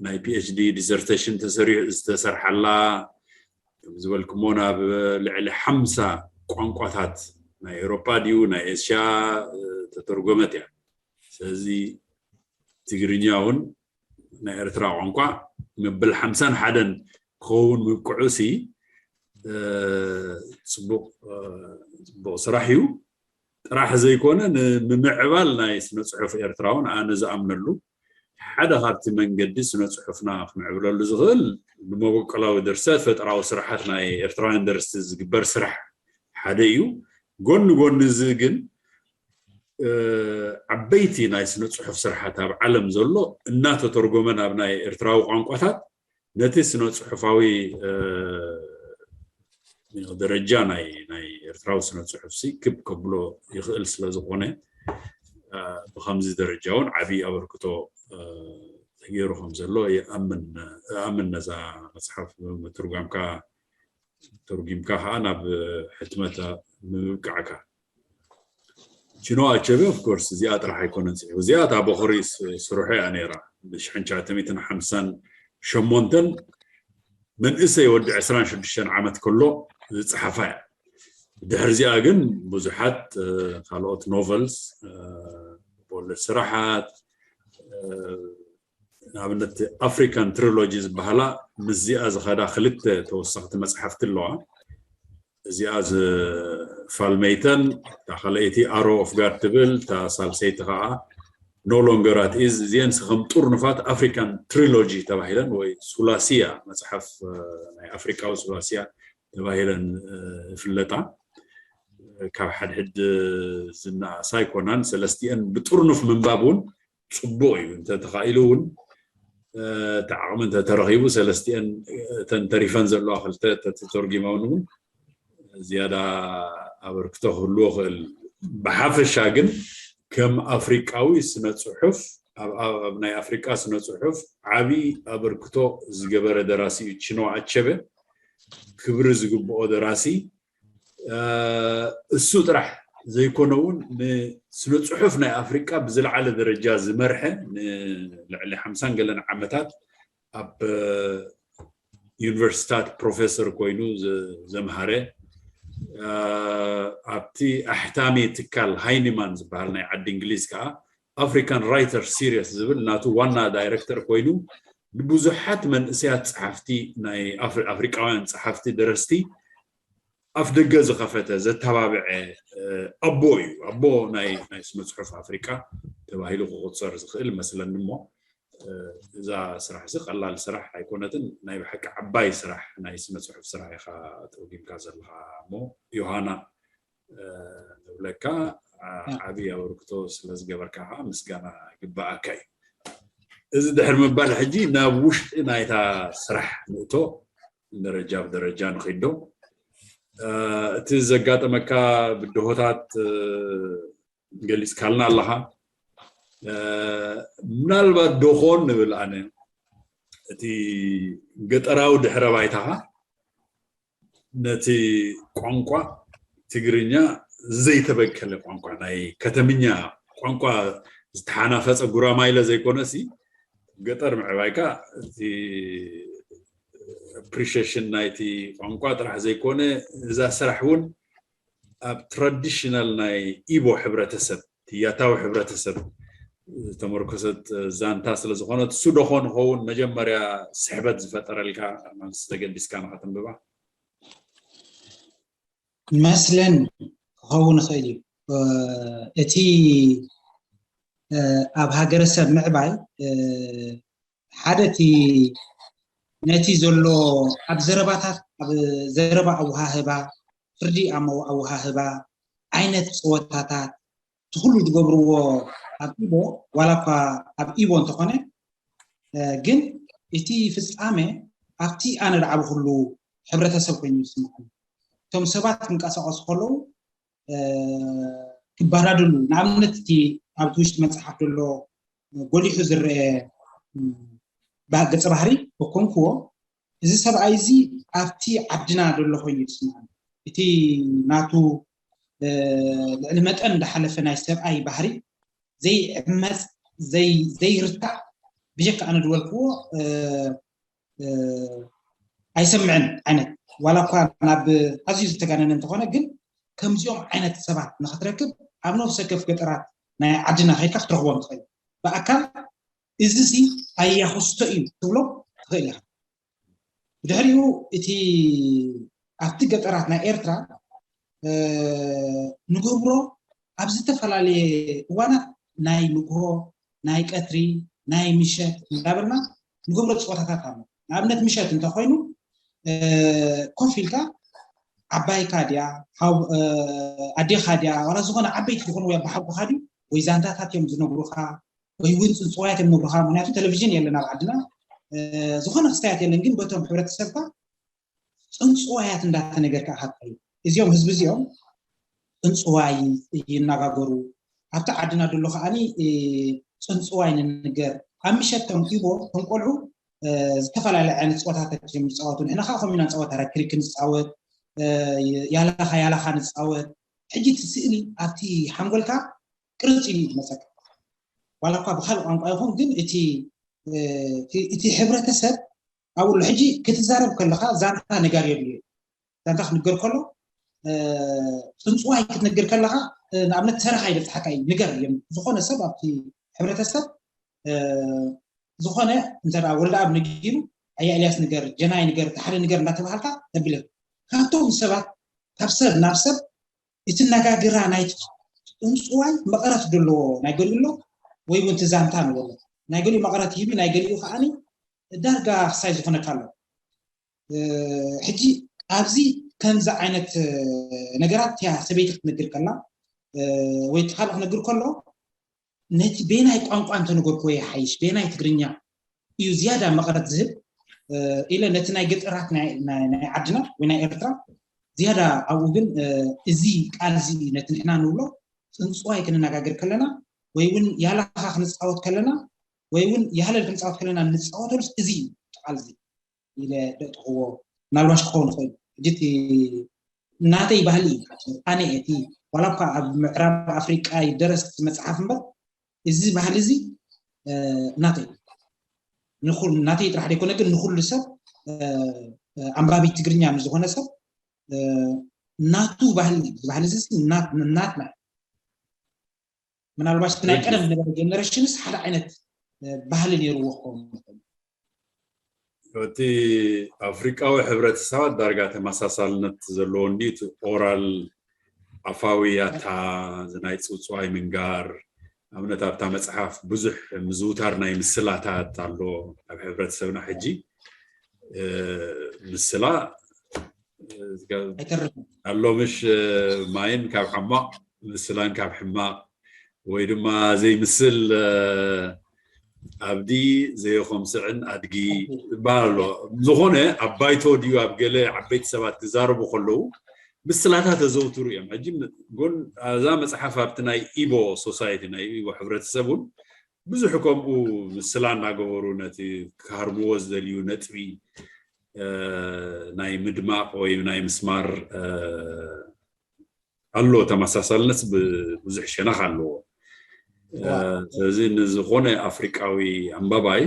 ናይ ፒ ኤች ዲ ዲዘርቴሽን ተሰሪሑ ዝተሰርሓላ፣ ከም ዝበልኩሞ ናብ ልዕሊ ሓምሳ ቋንቋታት ናይ ኤውሮጳ ድዩ ናይ ኤስያ፣ እ፣ ተተርጎመት እያ። ስለዚ ትግርኛ እውን ናይ ኤርትራ ቋንቋ መበል ሓምሳን ሓደን ክኸውን ምብቅዑ ሲ፣ እ፣ ጽቡቕ፣ እ፣ ጽቡቕ ስራሕ እዩ። ጥራሕ ዘይኮነ ንምምዕባል ናይ ስነ ጽሑፍ ኤርትራ እውን ኣነ ዝኣምነሉ ሓደ ካብቲ መንገዲ ስነ ጽሑፍና ክምዕብለሉ ዝኽእል ብመበቆላዊ ድርሰት ፈጠራዊ ስራሓት ናይ ኤርትራውያን ደረስቲ ዝግበር ስራሕ ሓደ እዩ። ጎኒ ጎኒ እዚ ግን፣ እ፣ ዓበይቲ ናይ ስነ ጽሑፍ ስራሓት ኣብ ዓለም ዘሎ እናተተርጎመ ናብ ናይ ኤርትራዊ ቋንቋታት ነቲ ስነ ጽሑፋዊ፣ እ፣ ደረጃ ናይ፣ ናይ ኤርትራዊ ስነ ጽሑፍ ሲ ክብ ከብሎ ይኽእል ስለ ዝኾነ፣ እ፣ ብኸምዚ ደረጃ እውን ዓብዪ ኣበርክቶ፣ እ፣ ተገይሩ ከም ዘሎ ይኣምን፣ እኣምን ነዛ መጽሓፍ ምትርጓምካ፣ ተርጒምካ ከዓ ናብ ሕትመት ምብቃዕካ። ቺንዋ ኣቸበ ኦፍ ኮርስ እዚኣ ጥራሕ ኣይኮነን ጽሒፉ። እዚኣ እታ በኹሪ ስ-፣ ስርሑ እያ ነይራ። ብ1958 መንእሰይ ወዲ 26 ዓመት ከሎ ዝፀሓፋ እያ። ድሕርዚኣ ግን ብዙሓት ካልኦት ኖቨልስ፣ ወለድ ስራሓት፣ ንኣብነት ኣፍሪካን ትሪሎጂ ዝበሃላ ምስዚኣ ዝኸዳ ክልተ ተወሰኽቲ መፅሓፍቲ ኣለዋ። እዚኣ ዝፋልመይተን እታ ካልኣይቲ ኣሮ ኦፍ ጋድ ትብል፣ እታ ሳልሰይቲ ከዓ ኖ ሎንገር ኣት ኢዝ። እዚአን ከም ጥርኑፋት ኣፍሪካን ትሪሎጂ ተባሂለን ወይ ሱላሲያ መፅሓፍ ናይ ኣፍሪካዊ ሱላሲያ ተባሂለን ይፍለጣ። ካብ ሓድሕድ ዝነኣሳ ኣይኮናን። ሰለስቲአን ብጥርኑፍ ምንባብ እውን ፅቡቕ እዩ። እንተተኻኢሉ እውን እቲ ዓቕሚ እንተተረኺቡ ሰለስቲአን እተን ተሪፈን ዘለዋ ክልተ ተተርጊመውን እውን ዝያዳ ኣበርክቶ ክህልዎ ክእል። ብሓፈሻ ግን ከም ኣፍሪቃዊ ስነ ፅሑፍ ኣብ ናይ ኣፍሪቃ ስነ ፅሑፍ ዓብዪ ኣበርክቶ ዝገበረ ደራሲ እዩ ቺኖ ኣቸበ። ክብሪ ዝግብኦ ደራሲ እሱ ጥራሕ ዘይኮነ እውን ንስነ ፅሑፍ ናይ ኣፍሪቃ ብዝለዓለ ደረጃ ዝመርሐ ንልዕሊ ሓምሳን ገለን ዓመታት ኣብ ዩኒቨርሲታት ፕሮፌሰር ኮይኑ ዘምሃረ፣ ኣብቲ ኣሕታሚ ትካል ሃይኒማን ዝበሃል ናይ ዓዲ እንግሊዝ ከዓ ኣፍሪካን ራይተር ሲሪስ ዝብል ናቱ ዋና ዳይረክተር ኮይኑ ንብዙሓት መንእሰያት ፀሓፍቲ ናይ ኣፍሪቃውያን ፀሓፍቲ ደረስቲ ኣፍ ደገ ዝኸፈተ ዘተባብዐ ኣቦ እዩ። ኣቦ ናይ ስነ ፅሑፍ ኣፍሪቃ ተባሂሉ ክቁፀር ዝኽእል መስለኒ። እሞ እዛ ስራሕ እዚ ቀላል ስራሕ ኣይኮነትን። ናይ ብሓቂ ዓባይ ስራሕ ናይ ስነ ፅሑፍ ስራሕ ኢኻ ተወጊምካ ዘለኻ። እሞ ዮሃና ንብለካ ዓብዪ ኣበርክቶ ስለዝገበርካ ከዓ ምስጋና ግበኣካ እዩ። እዚ ድሕር ምባል ሕጂ ናብ ውሽጢ ናይታ ስራሕ ንእቶ፣ ደረጃ ብደረጃ ንኸይዶ። እቲ ዘጋጠመካ ብድሆታት ገሊፅካልና ኣለኻ። ምናልባት ዶኾን ንብል ኣነ እቲ ገጠራዊ ድሕረ ባይታኻ ነቲ ቋንቋ ትግርኛ ዘይተበከለ ቋንቋ ናይ ከተምኛ ቋንቋ ዝተሓናፈፀ ጉራማይለ ዘይኮነ ሲ ገጠር ምዕባይካ እቲ ኣፕሪሽሽን ናይቲ ቋንቋ ጥራሕ ዘይኮነ እዛ ስራሕ እውን ኣብ ትራዲሽናል ናይ ኢቦ ሕብረተሰብ ትያታዊ ሕብረተሰብ ዝተመርኮሰት ዛንታ ስለዝኾነት እሱ ዶ ኾን ኸውን መጀመርያ ስሕበት ዝፈጠረልካ? ማንስ ተገዲስካ ንኸተንብባ መስለን ክኸውን ይኽእል እዩ። እቲ ኣብ ሃገረሰብ ምዕባይ ሓደ እቲ ነቲ ዘሎ ኣብ ዘረባታት ኣብ ዘረባ ኣወሃህባ ፍርዲ ኣወሃህባ ዓይነት ፀወታታት እቲ ኩሉ ዝገብርዎ ኣብ ኢቦ ዋላ እኳ ኣብ ኢቦ እንተኾነ ግን እቲ ፍፃመ ኣብቲ ኣነ ዝዓበኹሉ ሕብረተሰብ ኮይኑ ይስምዓኒ። እቶም ሰባት ክንቀሳቀሱ ከለዉ ክበዳደሉ ንኣብነት እቲ ኣብቲ ውሽጢ መፅሓፍ ዘሎ ጎሊሑ ዝረአ ገፀ ባህሪ እኮንክዎ እዚ ሰብኣይ እዚ ኣብቲ ዓድና ዘሎ ኮይኑ ይስምዓኒ። እቲ ናቱ ልዕሊ መጠን ዝሓለፈ ናይ ሰብኣይ ባህሪ ዘይዕመፅ ዘይርታዕ ብጀካ ኣነ ዝበልክዎ ኣይሰምዕን ዓይነት ዋላ እኳ ናብ ኣዝዩ ዝተጋነነ እንተኾነ ግን ከምዚኦም ዓይነት ሰባት ንክትረክብ ኣብ ነፍሰ ከፍ ገጠራት ናይ ዓድና ከይድካ ክትረኽቦም ትኽእል ብኣካል እዚ ሲ ኣያኹስቶ እዩ ትብሎ ትኽእል ኢኻ። ብድሕሪኡ እቲ ኣብቲ ገጠራት ናይ ኤርትራ ንገብሮ ኣብ ዝተፈላለየ እዋናት ናይ ንግሆ ናይ ቀትሪ ናይ ምሸት እንዳበልና ንገብሮ ፀወታታት ኣሎ። ንኣብነት ምሸት እንተኮይኑ ኮፍ ኢልካ ዓባይካ ድያ ኣዴኻ ድያ ዋላ ዝኾነ ዓበይቲ ዝኾኑ ወይ ኣባሓጎኻ ድዩ ወይ ዛንታታት እዮም ዝነግሩኻ ወይ እውን ፅንፅዋያት እዮም ነግሩኻ። ምክንያቱ ቴሌቪዥን የለን ኣብ ዓድና ዝኾነ ክስታያት የለን። ግን በቶም ሕብረተሰብካ ፅንፅዋያት እንዳተነገርካ ኢኻ ትኸይድ። እዚኦም ህዝቢ እዚኦም ፅንፅዋይ ይነጋገሩ። ኣብቲ ዓድና ደሎ ከዓኒ ፅንፅዋይ ንንገር ኣብ ምሸቶም ኢቦ ቶም ቆልዑ ዝተፈላለዩ ዓይነት ፀወታታት እዮም ዝፃወቱ። ንሕና ከዓ ከምኡ ኢና ንፃወት ኣረ ክሪክ ንፃወት ያላኻ ያላኻ ንፃወት። ሕጂ እቲ ስእሊ ኣብቲ ሓንጎልካ ቅርፅ ኢሉ እዩ ዝመፀካ። ዋላ እኳ ብካልእ ቋንቋ ይኹን ግን እቲ እቲ ሕብረተሰብ ኣብኡ ኣሎ። ሕጂ ክትዛረብ ከለኻ ዛንታ ነጋሪ የድልዮ። ዛንታ ክንገር ከሎ ፅንፅዋይ ክትነግር ከለኻ ንኣብነት ተረኻ ይበፅሓካ እዩ። ንገር እዮም ዝኾነ ሰብ ኣብቲ ሕብረተሰብ ዝኾነ እንተ ወልደኣብ ነጊሩ ኣያ ኤልያስ ንገር፣ ጀናይ ንገር፣ ተሓደ ንገር እንዳተባሃልካ ተብለ ካብቶም ሰባት ካብ ሰብ ናብ ሰብ እቲ ነጋግራ ናይ ፅንፅዋይ መቐረት ዘለዎ ናይ ገሊኡ ኣሎ ወይ እውን ትዛንታ ንበሎ ናይ ገሊኡ መቐረት ሂቢ ናይ ገሊኡ ከዓኒ ዳርጋ ክሳይ ዝኾነካ ኣሎ። ሕጂ ኣብዚ ከምዚ ዓይነት ነገራት እቲያ ሰበይቲ ክትነግር ከላ ወይ እቲ ካልእ ክነግር ከሎ ነቲ ቤናይ ቋንቋ እንተነገርክዎ ይሓይሽ፣ ቤናይ ትግርኛ እዩ ዝያዳ መቐረት ዝህብ ኢለ ነቲ ናይ ገጠራት ናይ ዓድና ወይ ናይ ኤርትራ ዝያዳ ኣብኡ ግን እዚ ቃል እዚ ነቲ ንሕና ንብሎ ፅንፅዋይ ክንነጋገር ከለና ወይ እውን ያላኻ ክንፃወት ከለና ወይ እውን ያህለል ክንፃወት ከለና ንፃወተሉስ እዚ እዩ ቃል እዚ ኢለ ደጥኽዎ ምናልባሽ ክኸውን ይኽእል ሕጂ እቲ ናተይ ባህሊ እዩ ኣነ እቲ ዋላ እኳ ኣብ ምዕራብ ኣፍሪቃ ይደረስ መፅሓፍ እምበር እዚ ባህሊ እዚ ናተይ ናተይ ጥራሕ ዘይኮነ ግን ንኩሉ ሰብ ኣንባቢ ትግርኛ ንዝኾነ ሰብ ናቱ ባህሊ ባህሊ ናትና ምናልባሽ ናይ ቀደም ዝነበረ ጀነሬሽንስ ሓደ ዓይነት ባህሊ ነይርዎ ክኸውን ይኽእል እቲ ኣፍሪቃዊ ሕብረተሰባት ዳርጋ ተመሳሳልነት ዘለዎ እንዲ እቲ ኦራል ኣፋዊ ያታ ናይ ፅውፅዋይ ምንጋር ኣብነት ኣብታ መፅሓፍ ብዙሕ ምዝውታር ናይ ምስላታት ኣሎ ኣብ ሕብረተሰብና ሕጂ ምስላ ኣሎ ምሽ ማይን ካብ ሕማቕ ምስላን ካብ ሕማቕ ወይ ድማ ዘይምስል ኣብዲ ዘየኾምስዕን ኣድጊ ይበሃል ኣሎ ዝኾነ ኣብ ባይቶ ድዩ ኣብ ገለ ዓበይቲ ሰባት ክዛረቡ ከለዉ ምስላታት ተዘውትሩ እዮም ሕጂ ጎን እዛ መፅሓፍ ኣብቲ ናይ ኢቦ ሶሳይቲ ናይ ኢቦ ሕብረተሰብ እውን ብዙሕ ከምኡ ምስላ እናገበሩ ነቲ ክሃርምዎ ዝደልዩ ነጥቢ ናይ ምድማቕ ወይ ናይ ምስማር ኣሎ ተመሳሳልነት ብዙሕ ሸነኽ ኣለዎ ስለዚ ንዝኾነ ኣፍሪቃዊ ኣንባባይ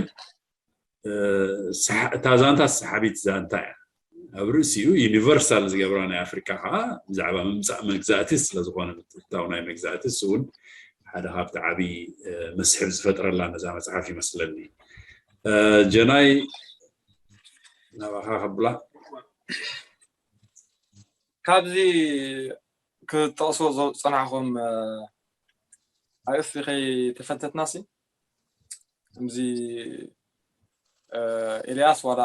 እታ ዛንታ ሰሓቢት ዛንታ እያ ኣብ ርእሲኡ ዩኒቨርሳል ዝገብራ ናይ ኣፍሪካ ከዓ ብዛዕባ ምምፃእ መግዛእቲ ስለዝኾነ ምትእትታው ናይ መግዛእቲ እሱ እውን ሓደ ካብቲ ዓብዪ መስሕብ ዝፈጥረላ ነዛ መፅሓፍ ይመስለኒ ጀናይ ናባኻ ከብላ ካብዚ ክትጠቕስዎ ዝፀናሕኹም ኣርእስቲ ከይተፈንተትና ሲ ከምዚ ኤልያስ ዋላ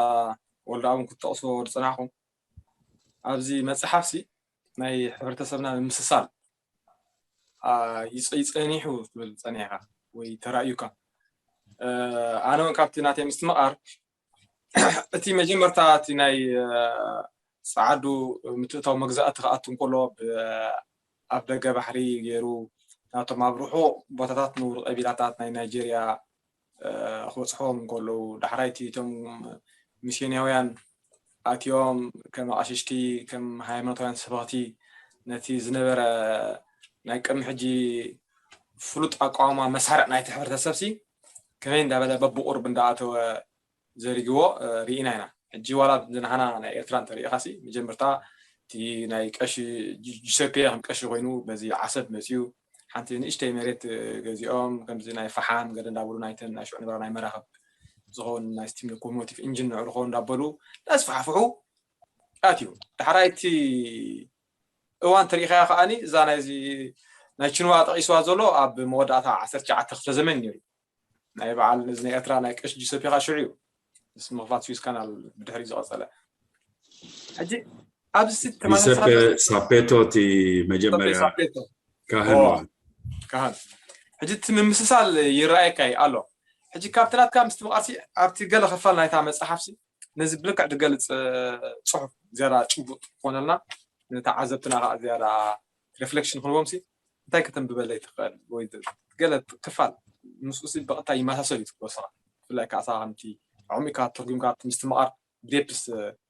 ወልደኣቡን ክትጠቕስዎ ዝፀናሕኹም ኣብዚ መፅሓፍ ሲ ናይ ሕብረተሰብና ምምስሳል ይፀኒሑ ትብል ፀኒሕካ ወይ ተራእዩካ ኣነ እውን ካብቲ ናተይ ምስትምቓር እቲ መጀመርታ እቲ ናይ ፃዓዱ ምትእታው መግዛእቲ ክኣቱ እንከሎ ኣብ ደገ ባሕሪ ገይሩ ናቶም ኣብ ርሑቕ ቦታታት ንብሩ ቀቢላታት ናይ ናይጀርያ ክበፅሖም እንከለዉ ዳሕራይቲ እቶም ሚስዮናውያን ኣትዮም ከም ኣቕሽሽቲ ከም ሃይማኖታውያን ሰበኽቲ ነቲ ዝነበረ ናይ ቅድሚ ሕጂ ፍሉጥ ኣቋውማ መሳርዕ ናይቲ ሕብረተሰብ ሲ ከመይ እንዳበለ በብቁርብ እንዳኣተወ ዘሪግዎ ርኢና ኢና። ሕጂ ዋላ ንዓና ናይ ኤርትራ እንተሪኢኻ ሲ መጀመርታ እቲ ናይ ቀሺ ጁሰፔ ከም ቀሺ ኮይኑ በዚ ዓሰብ መፅዩ ሓንቲ ንእሽተይ መሬት ገዚኦም ከምዚ ናይ ፈሓም ገለ እንዳበሉ ናይተን ናይ ሽዑ ነበራ ናይ መራኽብ ዝኸውን ናይ ስቲም ሎኮሞቲቭ ኢንጂን ንዕኡ ዝኸውን እንዳበሉ እንዳስፋሕፍሑ ኣትዩ። ዳሕራይ እቲ እዋን ተሪኢኻዮ ከዓኒ እዛ ናይዚ ናይ ችንዋ ጠቒስዋ ዘሎ ኣብ መወዳእታ ዓሰርተ ትሽዓተ ክፍለ ዘመን ነይሩ። ናይ በዓል እዚ ናይ ኤርትራ ናይ ቀሽ ጂሰፒ ከዓ ሽዑ እዩ ምስ ምኽፋት ስዊስ ካናል ብድሕሪ ዝቐፀለ ሕጂ ኣብዚ ጂሰፔ ሳፔቶ እቲ መጀመርያ ካህን ካህን ሕጂ እቲ ምምስሳል ይረኣየካ እዩ ኣሎ ሕጂ ካብቲ ናትካ ምስትምቓርሲ ኣብቲ ገለ ክፋል ናይታ መፅሓፍሲ ነዚ ብልክዕ ዝገልፅ ፅሑፍ ዝያዳ ጭቡጥ ክኾነልና ንተዓዘብትና ከዓ ዝያዳ ሪፍሌክሽን ክንቦም ሲ እንታይ ከተንብበለይ ትኽእል ወይ ገለ ክፋል ምስኡሲ ብቐጥታ ይመሳሰል እዩ ትብሎ ስኻ ብፍላይ ከዓ ስኻ ከምቲ ኣዕሚቕካ ትርጉምካ ኣብቲ ምስትምቓር ብዴፕስ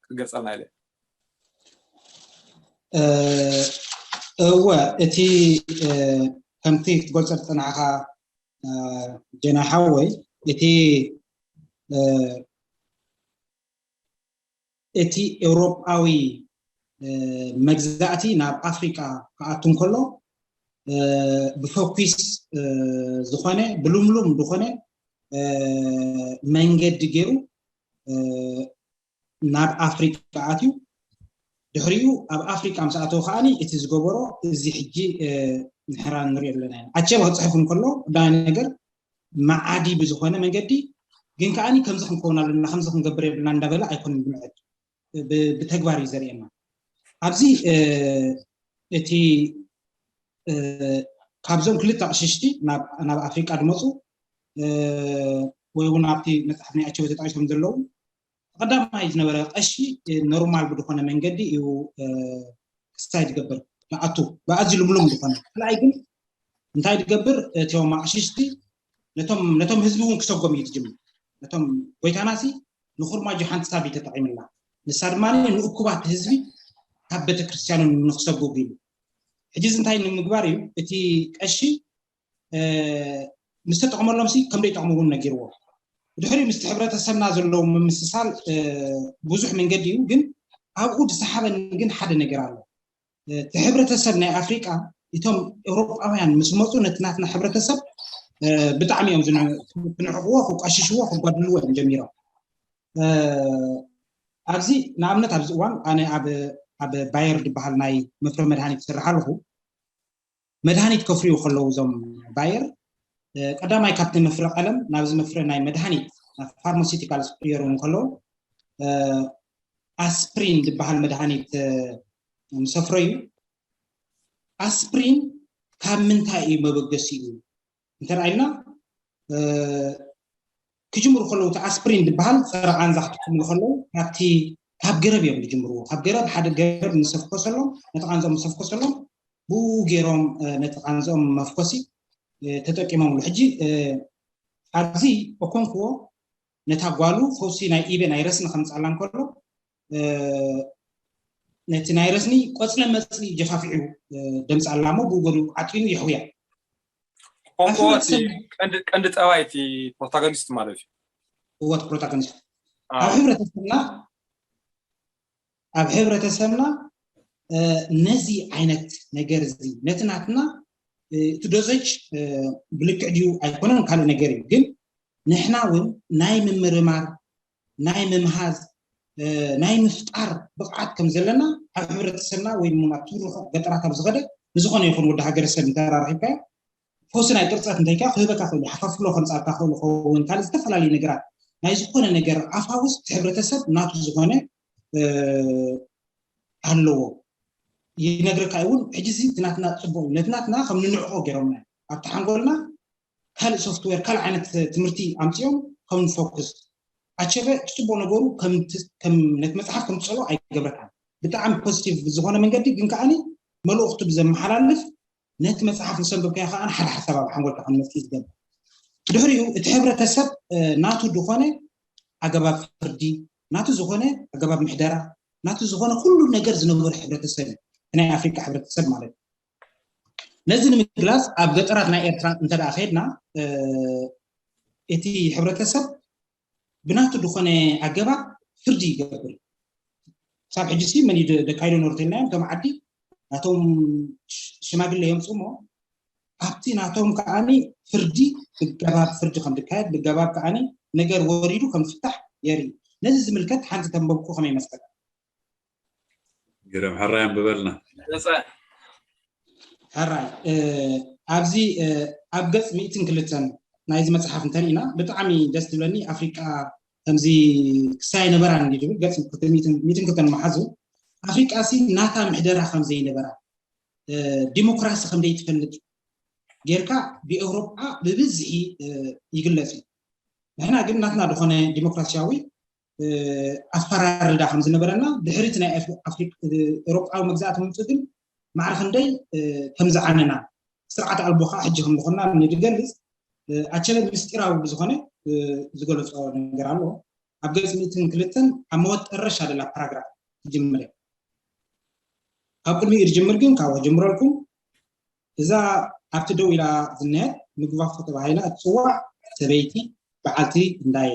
ክትገልፀልና ኢለ እወ እቲ ከምቲ ክትገልፆ ዝፀናዕካ ጀና ሓወይ እቲ እቲ ኤውሮጳዊ መግዛእቲ ናብ ኣፍሪቃ ክኣቱ እንከሎ ብፎኪስ ዝኾነ ብልምሉም ዝኾነ መንገዲ ገይሩ ናብ ኣፍሪቃ ኣትዩ። ድሕሪኡ ኣብ ኣፍሪቃ ምስ ኣተወ ከዓኒ እቲ ዝገበሮ እዚ ሕጂ ንሕና ንሪኦ ኣለና ኢና። ኣቸበ ክፅሕፍ እንከሎ ቀዳማይ ነገር መዓዲ ብዝኾነ መንገዲ ግን ከዓኒ ከምዚ ክንከውን ኣለና ከምዚ ክንገብር የብልና እንዳበለ ኣይኮነን ብምዕድ ብተግባር እዩ ዘርእየና። ኣብዚ እቲ ካብዞም ክልተ ኣቕሽሽቲ ናብ ኣፍሪቃ ዝመፁ ወይ እውን ኣብቲ መፅሓፍ ናይ ኣቸበ ተጠቂሶም ዘለዉ ቀዳማይ ዝነበረ ቀሺ ኖርማል ብዝኾነ መንገዲ እዩ ክስታይ ዝገብር ንኣቱ ብኣዝዩ ልምሉም ዝኾነ ካልኣይ ግን እንታይ ዝገብር እቶም ኣቕሽሽቲ ነቶም ህዝቢ እውን ክሰጎም እዩ ዝጅምር። ነቶም ጎይታናሲ ንኹርማጆ ሓንቲ ሳቢ ተጠቒምላ ንሳ ድማ ንእኩባት ህዝቢ ካብ ቤተክርስትያኑ ንክሰጉግ ኢሉ ሕጂ እዚ እንታይ ንምግባር እዩ እቲ ቀሺ ምስ ተጠቕመሎም ሲ ከም ዘይጠቕሙ እውን ነጊርዎ። ድሕሪኡ ምስቲ ሕብረተሰብና ዘለዎ ምምስሳል ብዙሕ መንገዲ እዩ ግን ኣብኡ ዝሰሓበኒ ግን ሓደ ነገር ኣሎ። እቲ ሕብረተሰብ ናይ ኣፍሪቃ እቶም ኤውሮጳውያን ምስ መፁ ነቲ ናትና ሕብረተሰብ ብጣዕሚ እዮም ክንዕቕዎ ክቋሽሽዎ ክጓድልዎ እዮም ጀሚሮም። ኣብዚ ንኣብነት ኣብዚ እዋን ኣነ ኣብ ባየር ዝበሃል ናይ መፍረ መድሃኒት ይሰርሕ ኣለኹ። መድሃኒት ከፍርዩ ከለዉ እዞም ባየር ቀዳማይ ካብቲ መፍረ ቀለም ናብዚ መፍረ ናይ መድሃኒት ናብ ፋርማሲቲካል ክቕየሩ ከለዉ ኣስፕሪን ዝበሃል መድሃኒት ምስ ኣፍረዩ ኣስፕሪን ካብ ምንታይ እዩ መበገሲኡ እንተረኣይና ክጅምሩ ከለዉ እቲ ኣስፕሪን ዝበሃል ፀረ ቃንዛ ክጥቀምሉ ከለዉ ካብቲ ካብ ገረብ እዮም ዝጅምርዎ። ካብ ገረብ ሓደ ገረብ ምስ ኣፍኮሰሎም ነቲ ቃንዝኦም ምስ ኣፍኮሰሎም ብኡ ገይሮም ነቲ ቃንዝኦም መፍኮሲ ተጠቂሞምሉ። ሕጂ ኣብዚ ኦኮንክዎ ነታ ጓሉ ፈውሲ ናይ ኢበ ናይ ረስኒ ከምፅኣላ እንከሎ ነቲ ናይ ረስኒ ቆፅለ መፅሊ ጀፋፊዑ ደምፅኣላ እሞ ብኡ ገሉ ዓጢኑ የሕውያ። ኦኮንክዎ ቀንዲ ፀባይ እቲ ፕሮታጎኒስት ማለት እዩ። እወት ፕሮታጎኒስት ኣብ ሕብረተሰብና ኣብ ሕብረተሰብና ነዚ ዓይነት ነገር እዚ ነቲ ናትና እቲ ዶዘጅ ብልክዕ ድዩ ኣይኮነን ካልእ ነገር እዩ ግን ንሕና እውን ናይ ምምርማር ናይ ምምሃዝ ናይ ምፍጣር ብቕዓት ከም ዘለና ኣብ ሕብረተሰብና ወይ እውን ኣብቲ ርሑቕ ገጠራት ኣብ ዝኸደ ንዝኾነ ይኹን ወዲ ሃገረሰብ እንተራረኺብካዮ ፈውሲ ናይ ቅርፀት እንተይካ ክህበካ ክእል ሓፋፍሎ ከምፃካ ክእል ኸውን ካልእ ዝተፈላለዩ ነገራት ናይ ዝኾነ ነገር ኣፋውስ እቲ ሕብረተሰብ ናቱ ዝኾነ ኣለዎ ይነግረካ እውን ሕጂ እዚ እቲ ናትና ፅቡቅ እዩ ነቲ ናትና ከም ንንዕቆ ገይሮምና ኣብቲ ሓንጎልና ካልእ ሶፍትዌር ካልእ ዓይነት ትምህርቲ ኣምፅኦም ከም ንፎክስ ኣቸበ እቲ ፅቡቅ ነገሩ ነቲ መፅሓፍ ከም ትፀሎ ኣይገብረካን ብጣዕሚ ፖዚቲቭ ብዝኾነ መንገዲ ግን ከዓኒ መልእኽቱ ብዘመሓላልፍ ነቲ መፅሓፍ ምስ ኣንበብካዮ ከዓ ሓደ ሓሳብ ኣብ ሓንጎልካ ከም መፅእ ዝገብር ድሕሪኡ እቲ ሕብረተሰብ ናቱ ዝኾነ ኣገባብ ፍርዲ ናቱ ዝኾነ ኣገባብ ምሕደራ ናቱ ዝኾነ ኩሉ ነገር ዝነበሩ ሕብረተሰብ እዩ ናይ ኣፍሪካ ሕብረተሰብ ማለት እዩ ነዚ ንምግላፅ ኣብ ገጠራት ናይ ኤርትራ እንተ ከድና እቲ ሕብረተሰብ ብናቱ ዝኾነ ኣገባብ ፍርዲ ይገብር ክሳብ ሕጂ ሲ መን እዩ ደካይዶ ኖርቴልናዮም ከም ዓዲ ናቶም ሽማግለ የምፁ እሞ ኣብቲ ናቶም ከዓኒ ፍርዲ ብገባብ ፍርዲ ከም ዝካየድ ብገባብ ከዓኒ ነገር ወሪዱ ከም ዝፍታሕ የርኢ ነዚ ዝምልከት ሓንቲ ተንበብኩ ከመይ ይመስለካ ግርም ሕራይ ኣንብበልና ሕራይ ኣብዚ ኣብ ገፅ ሚእትን ክልተን ናይዚ መፅሓፍ እንተሪእና ብጣዕሚ ደስ ትብለኒ ኣፍሪቃ ከምዚ ክሳይ ነበራን ዝብል ገፅ ሚእትን ክልተን መሓዙ ኣፍሪቃ ሲ ናታ ምሕደራ ከም ዘይነበራ ዲሞክራሲ ከም ዘይትፈልጥ ጌርካ ብኤውሮጳ ብብዝሒ ይግለጽ እዩ ንሕና ግን ናትና ዝኾነ ዲሞክራሲያዊ ኣፈራርዳ ከም ዝነበረና ድሕሪ እቲ ናይ ኤውሮጳዊ መግዛእቲ ምምፅእ ግን ማዕረ ክንደይ ከም ዝዓነና ስርዓት ኣልቦ ከዓ ሕጂ ከም ዝኾንና ንድገልፅ ኣቸለ ምስጢራዊ ብዝኾነ ዝገለፆ ነገር ኣሎ ኣብ ገፅ ሚእትን ክልተን ኣብ መወጠረሻ ደላ ፓራግራፍ ትጅምር ካብ ቅድሚኡ ዝጅምር ግን ካብ ጀምረልኩም እዛ ኣብቲ ደው ኢላ ዝነሄት ምግባፎ ተባሂላ እትፅዋዕ ሰበይቲ በዓልቲ እንዳየ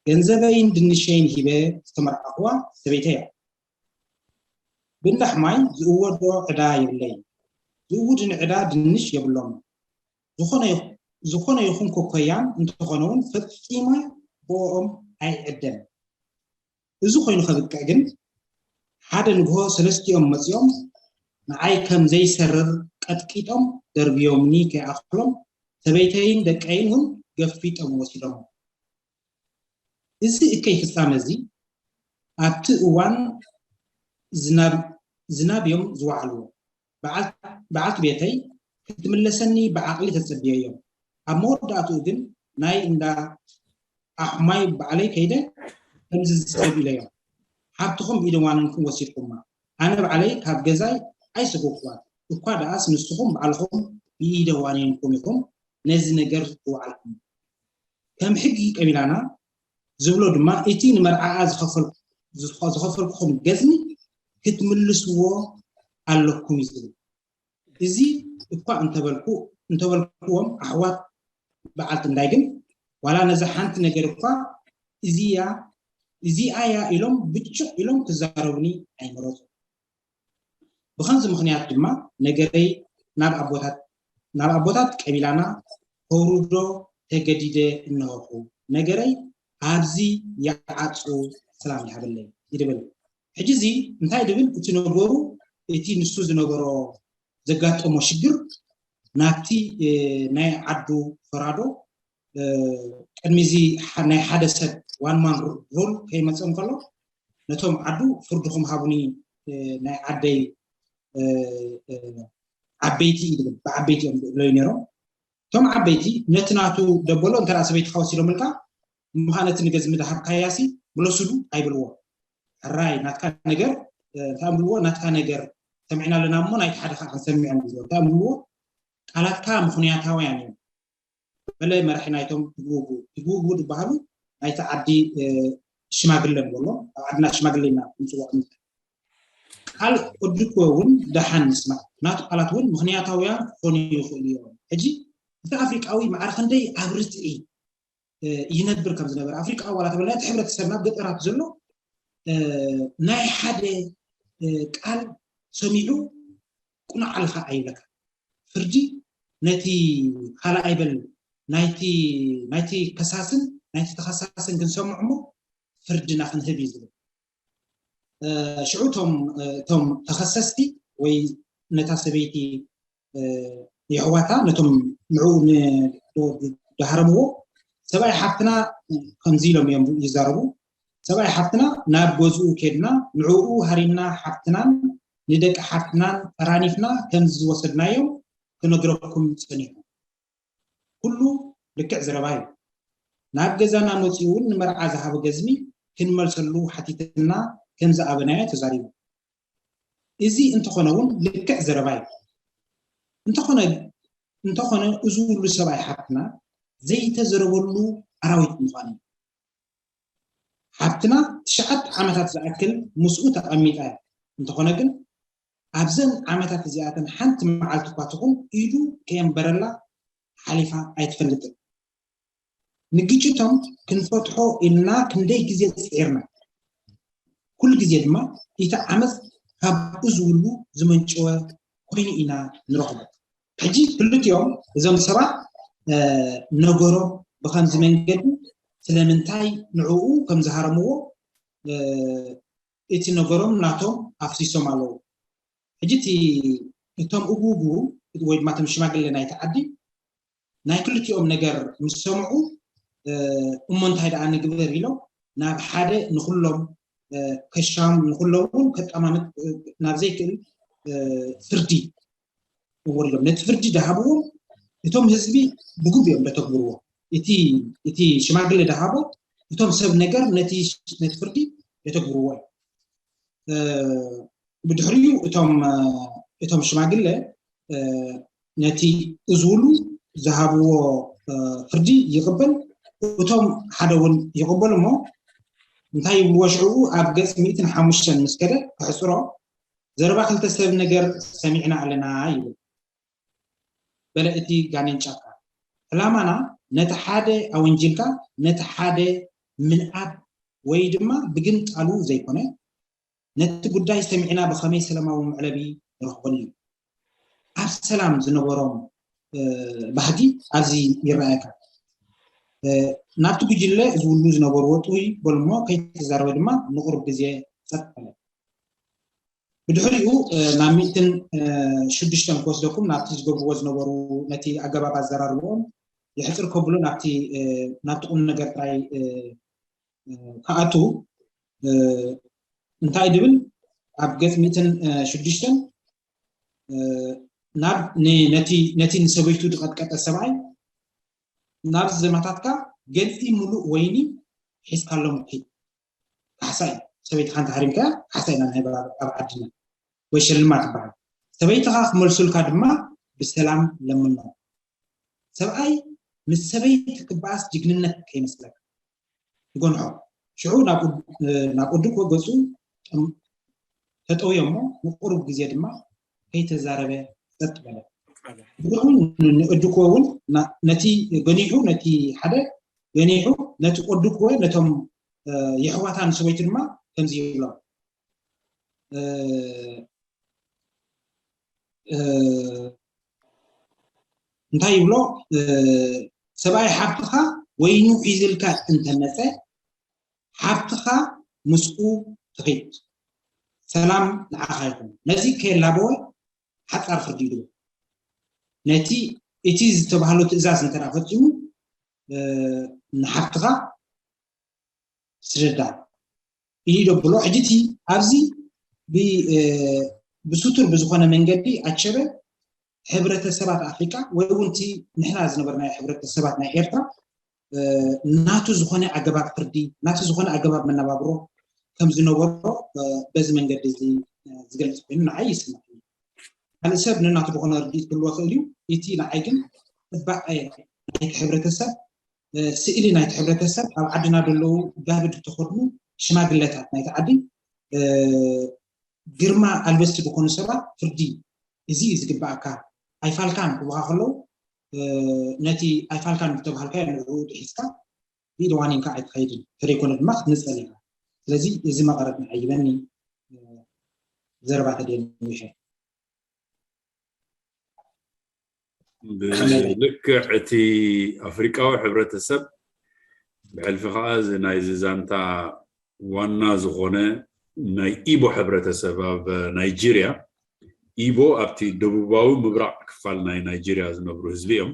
ገንዘበይን ድንሸይን ሂበ ዝተመርዓኹዋ ሰበይተይ እያ። ብእንዳ ሕማይ ዝእወዶ ዕዳ የብለይን። ዝእውድኒ ዕዳ ድንሽ የብሎምን። ዝኾነ ይኹ- ዝኾነ ይኹን ኮኮያን እንተኾነ እውን ፈጺመ ብኦም ኣይዕደን። እዚ ኮይኑ ከብቅዕ ግን ሓደ ንግሆ ሰለስቲኦም መጺኦም ንዓይ ከም ዘይሰርር ቀጥቂጦም ደርብዮምኒ ከይኣኽሎም ሰበይተይን ደቀይን እውን ገፊጦም ወሲዶም። እዚ እከይ ፍጻመ እዚ ኣብቲ እዋን ዝናብ ዝናብ እዮም ዝወዓልዎ። በዓል- በዓልቲ ቤተይ ክትምለሰኒ ብዓቕሊ ተጸብየዮም። ኣብ መወዳእትኡ ግን ናይ እንዳ ኣሕማይ ባዕለይ ከይደ ከምዚ ዝስዕብ ኢለዮም። ሃብትኹም ብኢደዋኒንኩም ወሲድኩማ። ኣነ ባዕለይ ካብ ገዛይ ኣይሰጎግኩዋን። እኳ ደኣስ ንስኹም ባዕልኹም ብኢደዋኒንኩም ኢኹም ነዚ ነገር ዝወዓልኩም። ከም ሕጊ ቀቢላና ዝብሎ ድማ እቲ ንመርዓኣ ዝኸፈልኩ- ዝኸ- ዝኸፈልኩኹም ገዝሚ ክትምልስዎ ኣለኩም እዩ ዝብል። እዚ እኳ እንተበልኩ እንተበልኩዎም ኣሕዋት በዓልቲ እንዳይ ግን ዋላ ነዛ ሓንቲ ነገር እኳ እዚያ እዚኣ እያ ኢሎም ብጭቕ ኢሎም ክዛረቡኒ ኣይመረፁ። ብኸምዚ ምኽንያት ድማ ነገረይ ናብ ኣቦታት ናብ ኣቦታት ቀቢላና ከውርዶ ተገዲደ እነሆኹ። ነገረይ ኣብዚ ይዓጹ። ሰላም ይሃበለይ ይድብል። ሕጂ እዚ እንታይ ድብል እቲ ነገሩ እቲ ንሱ ዝነበሮ ዘጋጠሞ ሽግር ናብቲ እ፣ ናይ ዓዱ ፈራዶ እ፣ ቅድሚ እዚ ሓ- ናይ ሓደ ሰብ ዋን ማን ሩል ከይመፀ እንከሎ ነቶም ዓዱ ፍርድኹም ሃቡኒ እ፣ ናይ ዓደይ እ፣ እ፣ ዓበይቲ እዩ ድብል ብዓበይቲ እዮም ዝብለዩ ነይሮም። እቶም ዓበይቲ ነቲ ናቱ ደበሎ እንተ ሰበይትኻ ወሲዶምልካ ምዃነ እቲ ንገዝሚ ዝሃብካያሲ ምለሱሉ ኣይብልዎ። ሕራይ ናትካ ነገር እ፣ እንታይ ብልዎ ናትካ ነገር ሰሚዕና ኣለና እሞ ናይቲ ሓደ ከዓ ክንሰምዕ እዮም ዝብልዎ። እንታይ ብልዎ ቃላትካ ምኽንያታውያን እዮም። በለ መራሒ ናይቶም ትግውጉ ትግውጉ ዝበሃሉ ናይቲ ዓዲ እ፣ ሽማግለ ንበሎ ኣብ ዓድና ሽማግለ ኢና ንፅውዖም። ቃል ኦድሪኮ እውን ደሓን ንስማዕ ናቱ ቃላት እውን ምኽንያታውያን ክኾኑ ይኽእሉ እዮም። ሕጂ እቲ ኣፍሪቃዊ ማዕረ ክንደይ ኣብ ርትዒ እ፣ ይነብር ከም ዝነበረ ኣፍሪቃዊ ዋላ ተበልና እቲ ሕብረተሰብና ኣብ ገጠራት ዘሎ እ፣ ናይ ሓደ እ፣ ቃል ሰሚዑ ቁኑዕ ኣለኻ ኣይብለካ። ፍርዲ ነቲ ካልኣይ በል ናይቲ ናይቲ ከሳስን ናይቲ ተኸሳስን ክንሰምዕ እሞ ፍርድና ክንህብ እዩ ዝብል። እ፣ ሽዑ እቶም እ፣ እቶም ተኸሰስቲ ወይ ነታ ሰበይቲ እ፣ የሕዋታ ነቶም ንዕኡ ን- ዶ- ዶ- ዝሃረምዎ ሰብኣይ ሓፍትና ከምዚ ኢሎም እዮም ይዛረቡ። ሰብኣይ ሓፍትና ናብ ገዝኡ ኬድና ንዕኡ ሃሪምና ሓፍትናን ንደቂ ሓፍትናን ጠራኒፍና ከም ዝወሰድናዮም ክነግረኩም ጸኒሑ። ኩሉ ልክዕ ዘረባ እዩ። ናብ ገዛና መጺኡ እውን ንመርዓ ዝሃበ ገዝሚ ክንመልሰሉ ሓቲትና ከም ዝኣበናዮ ተዛሪቡ። እዚ እንተኾነ እውን ልክዕ ዘረባ እዩ። እንተኾነ እንተኾነ እዚ ሁሉ ሰብኣይ ሓፍትና ዘይተዘረበሉ ኣራዊት ምዃኑ እዩ። ሓፍትና ትሽዓተ ዓመታት ዝኣክል ምስኡ ተቐሚጣ እያ። እንተኾነ ግን ኣብዘን ዓመታት እዚኣተን ሓንቲ መዓልቲ እኳ ትኹን ኢዱ ከየንበረላ ሓሊፋ ኣይትፈልጥን። ንግጭቶም ክንፈትሖ ኢልና ክንደይ ግዜ ፅዒርና። ኩሉ ግዜ ድማ እቲ ዓመፅ ካብኡ ዝውሉ ዝመንጨወ ኮይኑ ኢና ንረኽቦ። ሕጂ ክልቲኦም እዞም ሰባት እ፣ ነገሮም ብኸምዚ መንገዲ ስለምንታይ ንዕኡ ከም ዝሃረምዎ እ፣ እቲ ነገሮም ናቶም ኣፍሲሶም ኣለዉ። ሕጂ እቲ እቶም እጉጉ ወይ ድማ እቶም ሽማግለ ናይቲ ዓዲ ናይ ክልቲኦም ነገር ምስ ሰምዑ እ፣ እሞ እንታይ ደኣ ንግበር ኢሎም ናብ ሓደ ንኩሎም እ፣ ከሻም ንኩሎም እውን ከጠማምት እ፣ ናብ ዘይክእል እ፣ ፍርዲ እወሪዶም ነቲ ፍርዲ ደሃብዎም እቶም ህዝቢ ብግቡእ እዮም ደተግብርዎ። እቲ እቲ ሽማግለ ደሃቦ እቶም ሰብ ነገር ነቲ ነቲ ፍርዲ የተግብርዎ እዮም። እ፣ ብድሕሪኡ እቶም እ፣ እቶም ሽማግለ እ፣ ነቲ እዝውሉ ዝሃብዎ እ፣ ፍርዲ ይቕበል። እቶም ሓደ እውን ይቕበሉ እሞ እንታይ ይብልዎ ሽዕኡ ኣብ ገጽ ሚእትን ሓሙሽተን ምስ ከደ ክሕጽሮ ዘረባ ክልተ ሰብ ነገር ሰሚዕና ኣለና ይብል። በለ እቲ ጋኔን ጫካ። ዕላማና ነቲ ሓደ ኣወንጂልካ ነቲ ሓደ ምንኣድ ወይ ድማ ብግምጣሉ ዘይኮነ፣ ነቲ ጉዳይ ሰሚዕና ብኸመይ ሰላማዊ መዕለቢ ንረኽበሉ እዩ። ኣብ ሰላም ዝነበሮም ባህጊ ኣብዚ ይረኣየካ። ናብቲ ጉጅለ ዝውሉ ዝነበርዎ ጥውይ በሉሞ፣ ከይተዛረበ ድማ ንቑሩብ ግዜ ጸጥ በለ። ብድሕሪኡ ናብ ሚእትን ሽዱሽተን ክወስደኩም፣ ናብቲ ዝገብርዎ ዝነበሩ፣ ነቲ ኣገባብ ኣዘራርብኦም የሕፅር ከብሎ ናብቲ ናብቲ ቁም ነገር ጥራይ ክኣቱ እንታይ ድብል ኣብ ገጽ ሚእትን ሽዱሽተን ናብ ነቲ ነቲ ንሰበይቱ ዝቐጥቀጠ ሰብኣይ ናብ ዘማታትካ ገልፂ ሙሉእ ወይኒ ሒዝካሎም ኪድ። ካሕሳ እዩ። ሰበይትኻ እንተሃሪምካ ካሕሳ ኢና ንህብ ኣብ ዓድና፣ ወይ ሽልማት ይበሃል። ሰበይትኻ ክመልሱልካ ድማ ብሰላም ለምኖ። ሰብኣይ ምስ ሰበይቲ ክበኣስ ጅግንነት ከይመስለካ። ይጎንሖ። ሽዑ ናብ ወዱ ክወገጹ ተጠውዮ እሞ ንቁሩብ ግዜ ድማ ከይተዛረበ ጸጥ በለ። ብድሕሪኡ ንእድክዎ እውን ነቲ ገኒሑ፣ ነቲ ሓደ ገኒሑ ነቲ ኦድክወ ነቶም የሕዋታ ንሰበይቱ ድማ ከምዚ ይብሎም። እንታይ ይብሎ? ሰብኣይ ሓብትኻ ወይኑ ሒዝልካ እንተመፀ ሓብትኻ ምስኡ ትኺድ፣ ሰላም ንዓኻ ይኹን። ነዚ ከየላበወ ሓፃር ፍርዲ ይድቦ። ነቲ እቲ ዝተባህሎ ትእዛዝ እንተ ፈፂሙ ንሓብትኻ ስደዳ ኢሉ ደብሎ። ሕጂ እቲ ኣብዚ ብስቱር ብዝኾነ መንገዲ ኣቸበ ሕብረተሰባት ኣፍሪቃ ወይ እውን እቲ ንሕና ዝነበርናዮ ሕብረተሰባት ናይ ኤርትራ ናቱ ዝኾነ ኣገባብ ፍርዲ፣ ናቱ ዝኾነ ኣገባብ መነባብሮ ከም ዝነበሮ በዚ መንገዲ እዚ ዝገልጽ ኮይኑ ንዓይ ይስምዕ። ካልእ ሰብ ንናቱ ዝኾነ ርድኢት ክህልዎ ይኽእል እዩ። እቲ ንዓይ ግን ጽባቐ ናይቲ ሕብረተሰብ፣ ስእሊ ናይቲ ሕብረተሰብ፣ ኣብ ዓድና ዘለዉ ጋብድ እተኸድኑ ሽማግለታት ናይቲ ዓዲ ግርማ ኣልበስቲ ዝኾኑ ሰባት ፍርዲ እዚ እዩ ዝግባኣካ ኣይፋልካን ክብኻ ከለዉ ነቲ ኣይፋልካን ዝተባሃልካዮ ንዕኡ ሒዝካ ብኢድ ዋኒንካ ኣይትኸይድን፣ ተደይኮነ ድማ ክትንጸል ኢኻ። ስለዚ እዚ መቐረት ንዓይ ይበኒ። ዘረባ ተደየን ምሸ ብልክዕ እቲ ኣፍሪቃዊ ሕብረተሰብ ብሕልፊ ከዓ እዚ ናይዚ ዛንታ ዋና ዝኾነ ናይ ኢቦ ሕብረተሰብ ኣብ ናይጄርያ፣ ኢቦ ኣብቲ ደቡባዊ ምብራቕ ክፋል ናይ ናይጄርያ ዝነብሩ ህዝቢ እዮም።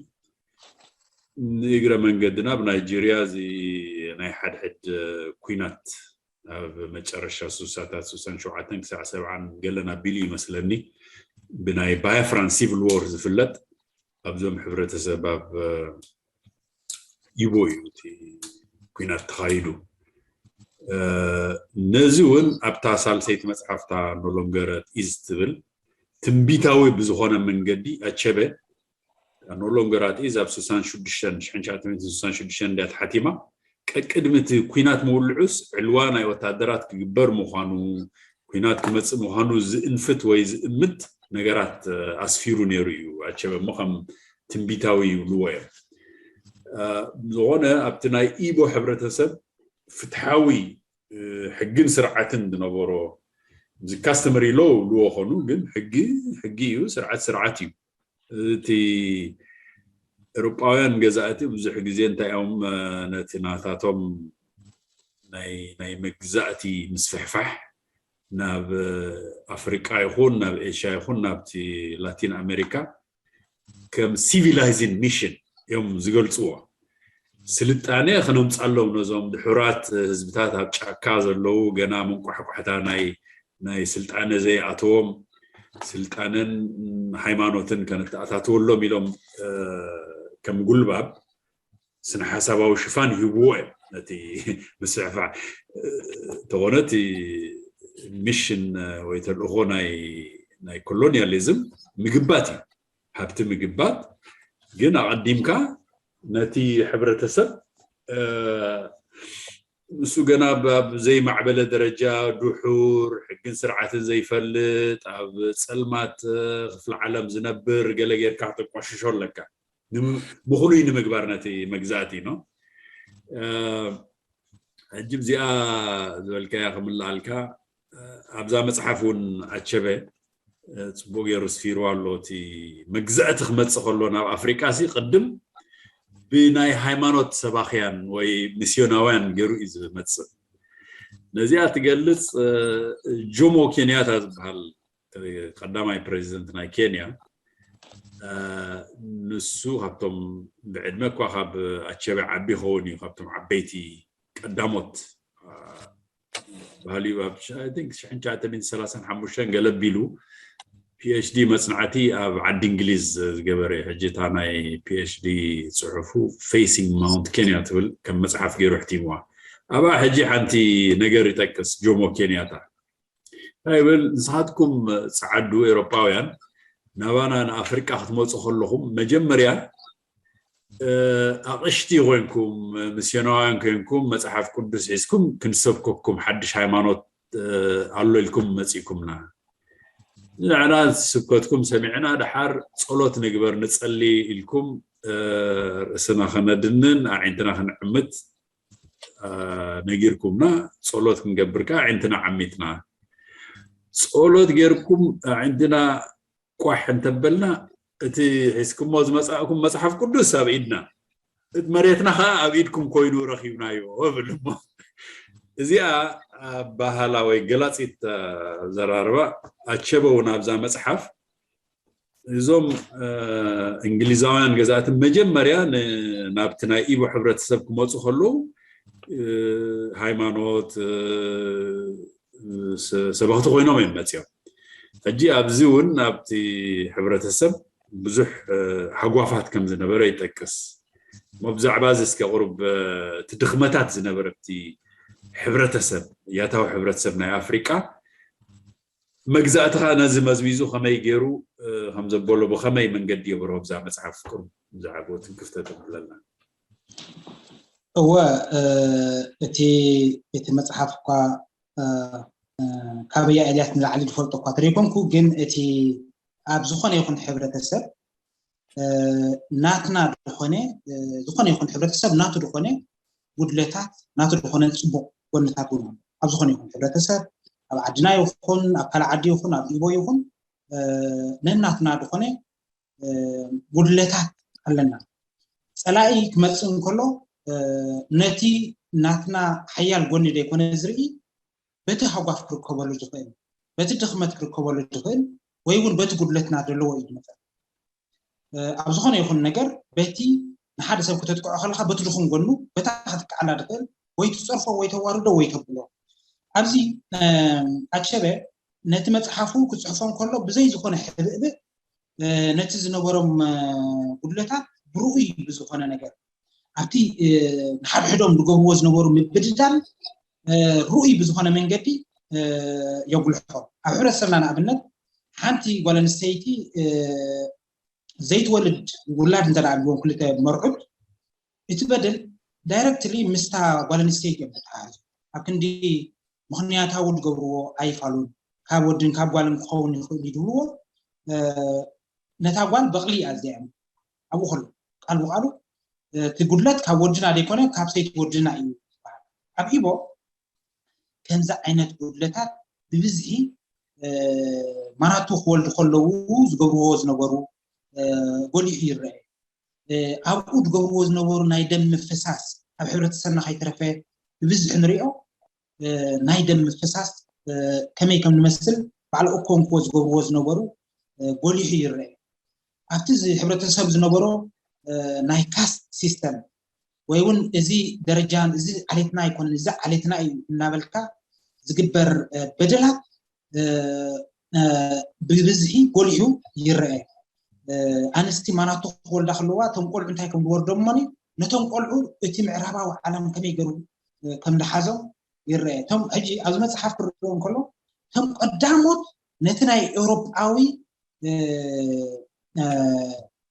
ንእግረ መንገድና ኣብ ናይጄርያ እዚ ናይ ሓድሕድ ኩናት ኣብ መጨረሻ ሱሳታት ሱሳን ሸውዓተን ክሳዕ ሰብዓን ገለን ኣቢሉ ይመስለኒ ብናይ ባያፍራን ሲቪል ዎር ዝፍለጥ ኣብዞም ሕብረተሰብ ኣብ ኢቦ እዩ እቲ ኩናት ተኻይዱ። ነዚ እውን ኣብታ ሳልሰይቲ መፅሓፍታ ኖሎንገረ ኢዝ ትብል ትንቢታዊ ብዝኾነ መንገዲ ኣቸበ ኖሎንገራት ኢዝ ኣብ ስሳን ሽዱሽተን ሽሕን ትሽዓተ ሚእትን ስሳን ሽዱሽተን እንድያ ተሓቲማ። ቀቅድሚ እቲ ኩናት ምውልዑስ ዕልዋ ናይ ወታደራት ክግበር ምዃኑ፣ ኩናት ክመጽእ ምዃኑ ዝእንፍት ወይ ዝእምት ነገራት ኣስፊሩ ነይሩ እዩ ኣቸበ እሞ ከም ትንቢታዊ ይብልዎ እዮም። ዝኾነ ኣብቲ ናይ ኢቦ ሕብረተሰብ ፍትሓዊ ሕግን ስርዓትን ዝነበሮ እዚ ካስተመሪ ሎ ይብልዎ ኾኑ ግን ሕጊ ሕጊ እዩ፣ ስርዓት ስርዓት እዩ። እቲ ኤውሮጳውያን ገዛእቲ ብዙሕ ግዜ እንታይ እዮም ነቲ ናታቶም ናይ ናይ መግዛእቲ ምስፍሕፋሕ ናብ ኣፍሪቃ ይኹን ናብ ኤሽያ ይኹን ናብቲ ላቲን ኣሜሪካ ከም ሲቪላይዚንግ ሚሽን እዮም ዝገልፅዎ። ስልጣነ ክነምፃሎም ነዞም ድሑራት ህዝብታት ኣብ ጫካ ዘለዉ ገና መንቋሕቋሕታ ናይ ናይ ስልጣነ ዘይኣተዎም ስልጣነን ሃይማኖትን ከነተኣታትወሎም ኢሎም ከም ጉልባብ ስነ ሓሳባዊ ሽፋን ይህብዎ እዮም ነቲ ምስፍሕፋሕ። ተኾነ እቲ ሚሽን ወይ ተልእኾ ናይ ናይ ኮሎኒያሊዝም ምግባት እዩ፣ ሃብቲ ምግባት። ግን ኣቐዲምካ ነቲ ሕብረተሰብ ንሱ ገና ኣብ ዘይማዕበለ ደረጃ ድሑር ሕግን ስርዓትን ዘይፈልጥ ኣብ ፀልማት ክፍለ ዓለም ዝነብር ገለ ጌርካ ክተቋሽሾ ኣለካ። ምክሉይ ንምግባር ነቲ መግዛእቲ ነው። ሕጂ እዚኣ ዝበልካያ ክምልኣልካ፣ ኣብዛ መፅሓፍ እውን ኣቸበ ፅቡቅ ገይሩ ስፊሩ ኣሎ። እቲ መግዛእቲ ክመፅእ ከሎ ናብ ኣፍሪቃ ሲ ቅድም ብናይ ሃይማኖት ሰባኽያን ወይ ሚስዮናውያን ገይሩ እዩ ዝመፅእ። ነዚኣ ትገልፅ ጆሞ ኬንያታ ዝበሃል ቀዳማይ ፕሬዚደንት ናይ ኬንያ፣ ንሱ ካብቶም ብዕድመ እኳ ካብ ኣቸበ ዓቢ ይኸውን እዩ፣ ካብቶም ዓበይቲ ቀዳሞት ባህልዩ ኣብ ሽሕን ትሽዓተ ሚእትን ሰላሳን ሓሙሽተን ገለ ቢሉ ፒኤችዲ መፅናዕቲ ኣብ ዓዲ እንግሊዝ ዝገበረ እዩ። ሕጂ እታ ናይ ፒኤችዲ ፅሑፉ ፌሲንግ ማውንት ኬንያ ትብል ከም መፅሓፍ ገይሩ ሕቲምዋ። ኣብኣ ሕጂ ሓንቲ ነገር ይጠቅስ ጆሞ ኬንያታ። እንታይ ይብል? ንስኻትኩም ፀዓዱ ኤውሮጳውያን ናባና ንኣፍሪቃ ክትመፁ ከለኹም መጀመርያ ኣቕሽቲ ኮይንኩም፣ ምስዮናውያን ኮይንኩም፣ መፅሓፍ ቅዱስ ሒዝኩም ክንሰብከኩም ሓድሽ ሃይማኖት ኣሎ ኢልኩም መፂእኩምና። ንዕና ስብከትኩም ሰሚዕና ደሓር ፀሎት ንግበር ንፀሊ ኢልኩም ርእስና ከነድንን ኣዒንትና ክንዕምት ነጊርኩምና። ፀሎት ክንገብር ከዓ ኣዒንትና ዓሚትና። ፀሎት ጌርኩም ኣዒንትና ቋሕ እንተበልና እቲ ሒዝኩሞ ዝመፃእኩም መፅሓፍ ቅዱስ ኣብ ኢድና፣ እቲ መሬትና ከዓ ኣብ ኢድኩም ኮይኑ ረኪብናዮ እብል እሞ። እዚኣ ኣባህላ ወይ ገላፂት ዘራርባ ኣቸበ እውን ኣብዛ መፅሓፍ እዞም እንግሊዛውያን ገዛእቲ መጀመርያ ናብቲ ናይ ኢቦ ሕብረተሰብ ክመፁ ከለዉ ሃይማኖት ሰበኽቲ ኮይኖም እዮም መፅኦም። ሕጂ ኣብዚ እውን ኣብቲ ሕብረተሰብ ብዙሕ ሃጓፋት ከም ዝነበረ ይጠቅስ። እሞ ብዛዕባ እዚ እስከ ቁሩብ እቲ ድኽመታት ዝነበረ ኣብቲ ሕብረተሰብ፣ ያታዊ ሕብረተሰብ ናይ ኣፍሪቃ መግዛእቲ ከዓ ነዚ መዝሚዙ ከመይ ገይሩ ከም ዘበሎ ብኸመይ መንገዲ የብርሆ ብዛ መፅሓፍ ቁሩብ ብዛዕባኡ ትንክፍተ ተብለና። እወ እቲ እቲ መፅሓፍ እኳ ካበያ ኤልያስ ንላዕሊ ዝፈልጦ እኳ ተደይኮንኩ፣ ግን እቲ ኣብ ዝኾነ ይኹን ሕብረተሰብ ናትና ዝኾነ ዝኾነ ይኹን ሕብረተሰብ ናቱ ዝኾነ ጉድለታት ናቱ ዝኾነ ፅቡቅ ጎንታት እውን ኣብ ዝኾነ ይኹን ሕብረተሰብ ኣብ ዓድና ይኹን ኣብ ካልእ ዓዲ ይኹን ኣብ ኢቦ ይኹን ነናትና ዝኾነ ጉድለታት ኣለና። ፀላኢ ክመፅእ እንከሎ ነቲ ናትና ሓያል ጎኒ ዘይኮነ ዝርኢ በቲ ሃጓፍ ክርከበሉ ዝኽእል በቲ ድኽመት ክርከበሉ ዝኽእል ወይ እውን በቲ ጉድለትና ዘለዎ እዩ ዝመፀ። ኣብ ዝኾነ ይኹን ነገር በቲ ንሓደ ሰብ ክተጥቅዖ ከለካ በቲ ድኹም ጎኑ በታ ክትከዓላ ትኽእል ወይ ትፀርፎ ወይ ተዋርዶ ወይ ተብሎ። ኣብዚ ኣቸበ ነቲ መፅሓፉ ክፅሕፎ እንከሎ ብዘይ ዝኾነ ሕብእብእ ነቲ ዝነበሮም ጉድለታት ብርኡይ ብዝኾነ ነገር ኣብቲ ንሓድሕዶም ዝገብርዎ ዝነበሩ ምብድዳል ርኡይ ብዝኾነ መንገዲ የጉልሖ። ኣብ ሕብረተሰብና ንኣብነት ሓንቲ ጓል ኣንስተይቲ ዘይትወልድ ውላድ እንተ ኣልዎም ክልተ መርዑት እቲ በደል ዳይረክትሊ ምስታ ጓል ኣንስተይቲ እዮም ተተሓዙ። ኣብ ክንዲ ምኽንያታዊ ዝገብርዎ ኣይፋሉን ካብ ወድን ካብ ጓልን ክኸውን ይኽእል እዩ ዝብልዎ ነታ ጓል በቕሊ ኣዚያ እዮም ኣብኡ ከሎ ቃል ብቃሉ እቲ ጉድለት ካብ ወድና ዘይኮነ ካብ ሰይቲ ወድና እዩ ዝበሃል። ኣብ ኢቦ ከምዚ ዓይነት ጉድለታት ብብዝሒ ማናቱ ክወልዱ ከለዉ ዝገብርዎ ዝነበሩ ጎሊሑ ይረአ። ኣብኡ ዝገብርዎ ዝነበሩ ናይ ደም ምፍሳስ ኣብ ሕብረተሰብና ከይተረፈ ብብዝሒ ንሪኦ። ናይ ደም ምፍሳስ ከመይ ከም ንመስል ባዕሉ እኮንክዎ ዝገብርዎ ዝነበሩ ጎሊሑ ይረአ። ኣብቲ እዚ ሕብረተሰብ ዝነበሮ ናይ ካስት ሲስተም ወይ እውን እዚ ደረጃ እዚ ዓሌትና ኣይኮነን እዚ ዓሌትና እዩ እናበልካ ዝግበር በደላት ብብዝሒ ጎሊሑ ይረአ። ኣንስቲ ማናቱ ክወልዳ ከለዋ እቶም ቆልዑ እንታይ ከም ዝወርዶም እሞ ነቶም ቆልዑ እቲ ምዕራባዊ ዓለም ከመይ ገይሩ ከም ዝሓዞም ይረአ። እቶም ሕጂ ኣብዚ መፅሓፍ ክርኦ እንከሎ እቶም ቀዳሞት ነቲ ናይ ኤውሮጳዊ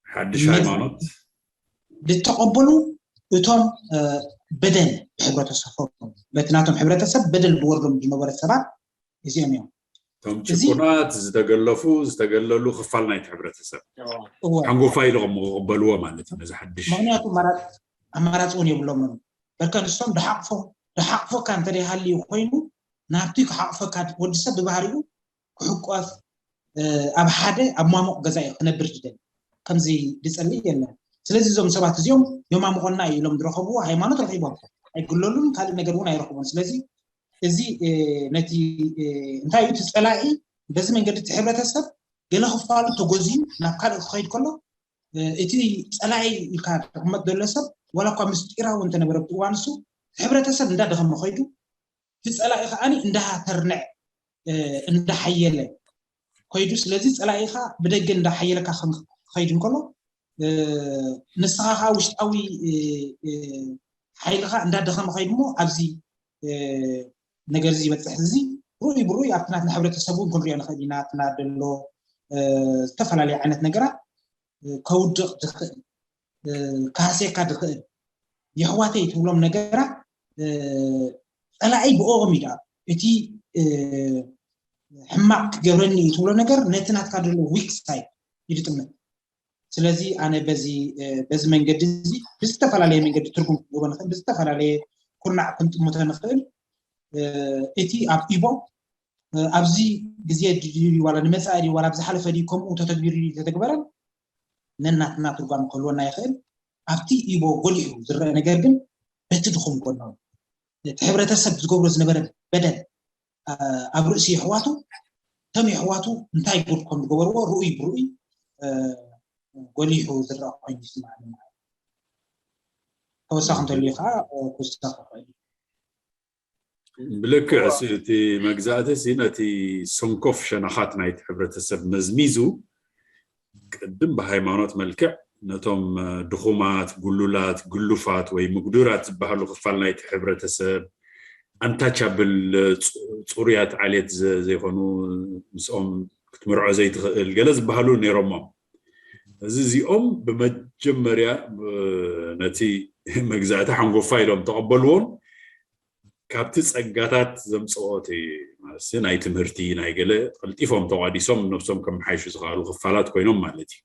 ሓድሽ ሃይማኖት ዝተቐበሉ እቶም በደል ብሕብረተሰቦም በቲ ናቶም ሕብረተሰብ በደል ዝወርዶም ዝነበረ ሰባት እዚኦም እዮም። እቶም ጭቁናት ዝተገለፉ ዝተገለሉ ክፋል ናይቲ ሕብረተሰብ ሓንጎፋይ ኢሎም ክቕበልዎ ማለት እዩ ነዚ ሓድሽ። ምክንያቱ ኣማራፂ እውን የብሎምን። በርከ ንሶም ዝሓቕፎም ድሓቕፈካ እንተ ደይሃልዩ ኮይኑ ናብቲ ክሓቕፈካ ወዲ ሰብ ብባህሪኡ ክሕቆፍ ኣብ ሓደ ኣብ ማሞቕ ገዛ እዩ ክነብር ዝደሊ። ከምዚ ዝጸልእ የለን። ስለዚ እዞም ሰባት እዚኦም የማምቖና እዩ ኢሎም ዝረኸብዎ ሃይማኖት ረኺቦም ኣይግለሉን፣ ካልእ ነገር እውን ኣይረኽቡን። ስለዚ እዚ ነቲ እንታይ እዩ እቲ ጸላኢ በዚ መንገዲ እቲ ሕብረተሰብ ገለ ክፋሉ ተጎዝዩ ናብ ካልእ ክኸይድ ከሎ እቲ ጸላኢ ኢልካ ተቕመጥ ዘሎ ሰብ ዋላ እኳ ምስጢራዊ እንተነበረ ኣብቲ እዋን እሱ ሕብረተሰብ እንዳደኸመ ኸይዱ እቲ ጸላኢ ከዓኒ እንዳተርንዐ እንዳሓየለ ከይዱ። ስለዚ ጸላኢኻ ብደገ እንዳሓየለካ ክኸይድ እንከሎ ንስኻ ከዓ ውሽጣዊ ሓይልኻ እንዳደኸመ ኸይዱ እሞ ኣብዚ ነገር እዚ ይበፅሕ። እዚ ርኡይ ብርኡይ ኣብቲ ናትና ሕብረተሰብ እውን ክንሪኦ ንኽእል ኢና። ናትና ደሎ ዝተፈላለዩ ዓይነት ነገራት ከውድቕ ዝኽእል ክሃስየካ ዝኽእል የሕዋተይ ትብሎም ነገራት ፀላኢ ብኦም እዩ ደኣ እቲ ሕማቕ ክገብረኒ እዩ ትብሎ ነገር ነቲ ናትካ ዘሎ ዊክ ሳይድ ይድጥምት። ስለዚ ኣነ በዚ በዚ መንገዲ እዚ ብዝተፈላለየ መንገዲ ትርጉም ክንህቦ ንኽእል፣ ብዝተፈላለየ ኩርናዕ ክንጥምቶ ንኽእል። እቲ ኣብ ኢቦ ኣብዚ ግዜ ድዩ ዋላ ንመጻኢ ድዩ ዋላ ብዝሓለፈ ድዩ ከምኡ ተተግቢሩ ድዩ ተተግበረን ነናትና ትርጓም ክህልወና ይኽእል። ኣብቲ ኢቦ ጎሊሑ ዝረአ ነገር ግን በቲ ድኹም ጎኖም እቲ ሕብረተሰብ ዝገብሮ ዝነበረ በደል ኣብ ርእሲ የሕዋቱ እቶም የሕዋቱ እንታይ ጉድ ከም ዝገበርዎ ርኡይ ብርኡይ ጎሊሑ ዝረአ ኮይኑ ይስማዕኒ ማለት ተወሳኺ እንተልዩ ከዓ ክውሰኽ ይኽእል። ብልክዕ እቲ መግዛእቲ ሲ ነቲ ሰንኮፍ ሸነኻት ናይቲ ሕብረተሰብ መዝሚዙ ቅድም ብሃይማኖት መልክዕ ነቶም ድኹማት፣ ጉሉላት፣ ግሉፋት ወይ ምጉዱራት ዝበሃሉ ክፋል ናይቲ ሕብረተሰብ ኣንታቻብል ፅሩያት ዓሌት ዘይኮኑ ምስኦም ክትምርዖ ዘይትኽእል ገለ ዝበሃሉ ነይሮሞም። እዚ እዚኦም ብመጀመርያ ነቲ መግዛእቲ ሓንጎፋ ኢሎም ተቐበልዎን ካብቲ ጸጋታት ዘምጽኦ ናይ ትምህርቲ ናይ ገለ ቀልጢፎም ተቋዲሶም ነብሶም ከመሓይሹ ዝኽኣሉ ክፋላት ኮይኖም ማለት እዩ።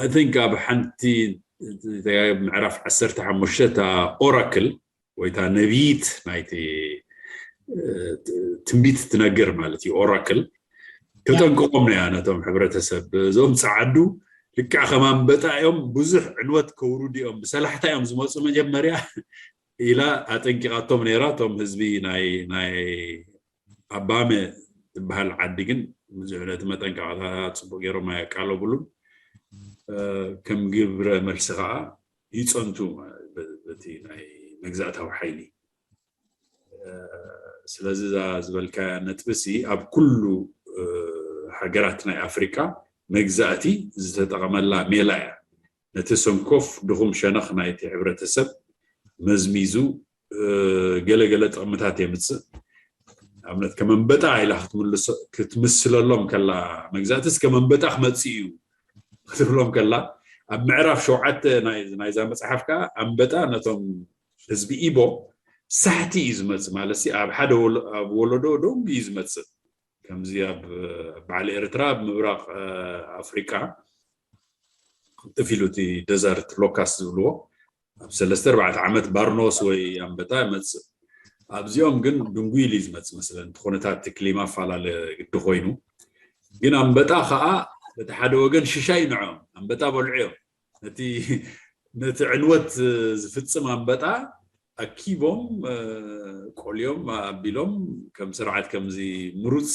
I think ኣብ ሓንቲ ምዕራፍ ዓሰርተ ሓሙሽተ እታ ኦራክል ወይ እታ ነቢይት ናይቲ ትንቢት ትነግር ማለት እዩ። ኦራክል ተጠንቅቖም ነያ ነቶም ሕብረተሰብ እዞም ጸዓዱ ልክዕ ከም ኣንበጣ እዮም፣ ብዙሕ ዕንወት ከውርዱ እዮም፣ ብሰላሕታ እዮም ዝመፁ መጀመርያ ኢላ ኣጠንቂቓቶም ነይራ። እቶም ህዝቢ ናይ ናይ ኣባመ ዝበሃል ዓዲ ግን ብዙሕ ነቲ መጠንቀቕታ ፅቡቅ ገይሮም ኣየቃለቡሉን። ከም ግብረ መልሲ ከዓ ይፀንቱ በቲ ናይ መግዛእታዊ ሓይሊ። ስለዚ እዛ ዝበልካያ ነጥቢ ሲ ኣብ ኩሉ ሃገራት ናይ ኣፍሪካ መግዛእቲ ዝተጠቐመላ ሜላ እያ። ነቲ ሰንኮፍ ድኹም ሸነኽ ናይቲ ሕብረተሰብ መዝሚዙ ገለገለ ጥቕምታት የምፅእ። ኣብነት ከም ኣንበጣ ኢላ ክትምስለሎም ከላ መግዛእትስ ከም ኣንበጣ ክመፅእ እዩ ክትብሎም ከላ ኣብ ምዕራፍ ሸውዓተ ናይዛ መፅሓፍ ከዓ ኣንበጣ ነቶም ህዝቢ ኢቦ ሳሕቲ እዩ ዝመፅእ ማለት ኣብ ሓደ ኣብ ወለዶ ደንጉ እዩ ዝመፅእ። ከምዚ ኣብ በዓል ኤርትራ ኣብ ምብራቕ ኣፍሪቃ ቅልጥፍ ኢሉ እቲ ደዘርት ሎካስ ዝብልዎ ኣብ ሰለስተ ኣርባዕተ ዓመት ባርኖስ ወይ ኣንበጣ ይመፅእ። ኣብዚኦም ግን ድንጉይ ኢሉ እዩ ዝመፅእ መስለን እቲ ኩነታት እቲ ክሊማ ኣፈላለ ግዲ ኮይኑ ግን ኣንበጣ ከዓ በቲ ሓደ ወገን ሽሻይ ንዖም ኣንበጣ በልዑ እዮም ነቲ ነቲ ዕንወት ዝፍፅም ኣንበጣ ኣኪቦም ቆልዮም ኣቢሎም ከም ስርዓት ከምዚ ምሩፅ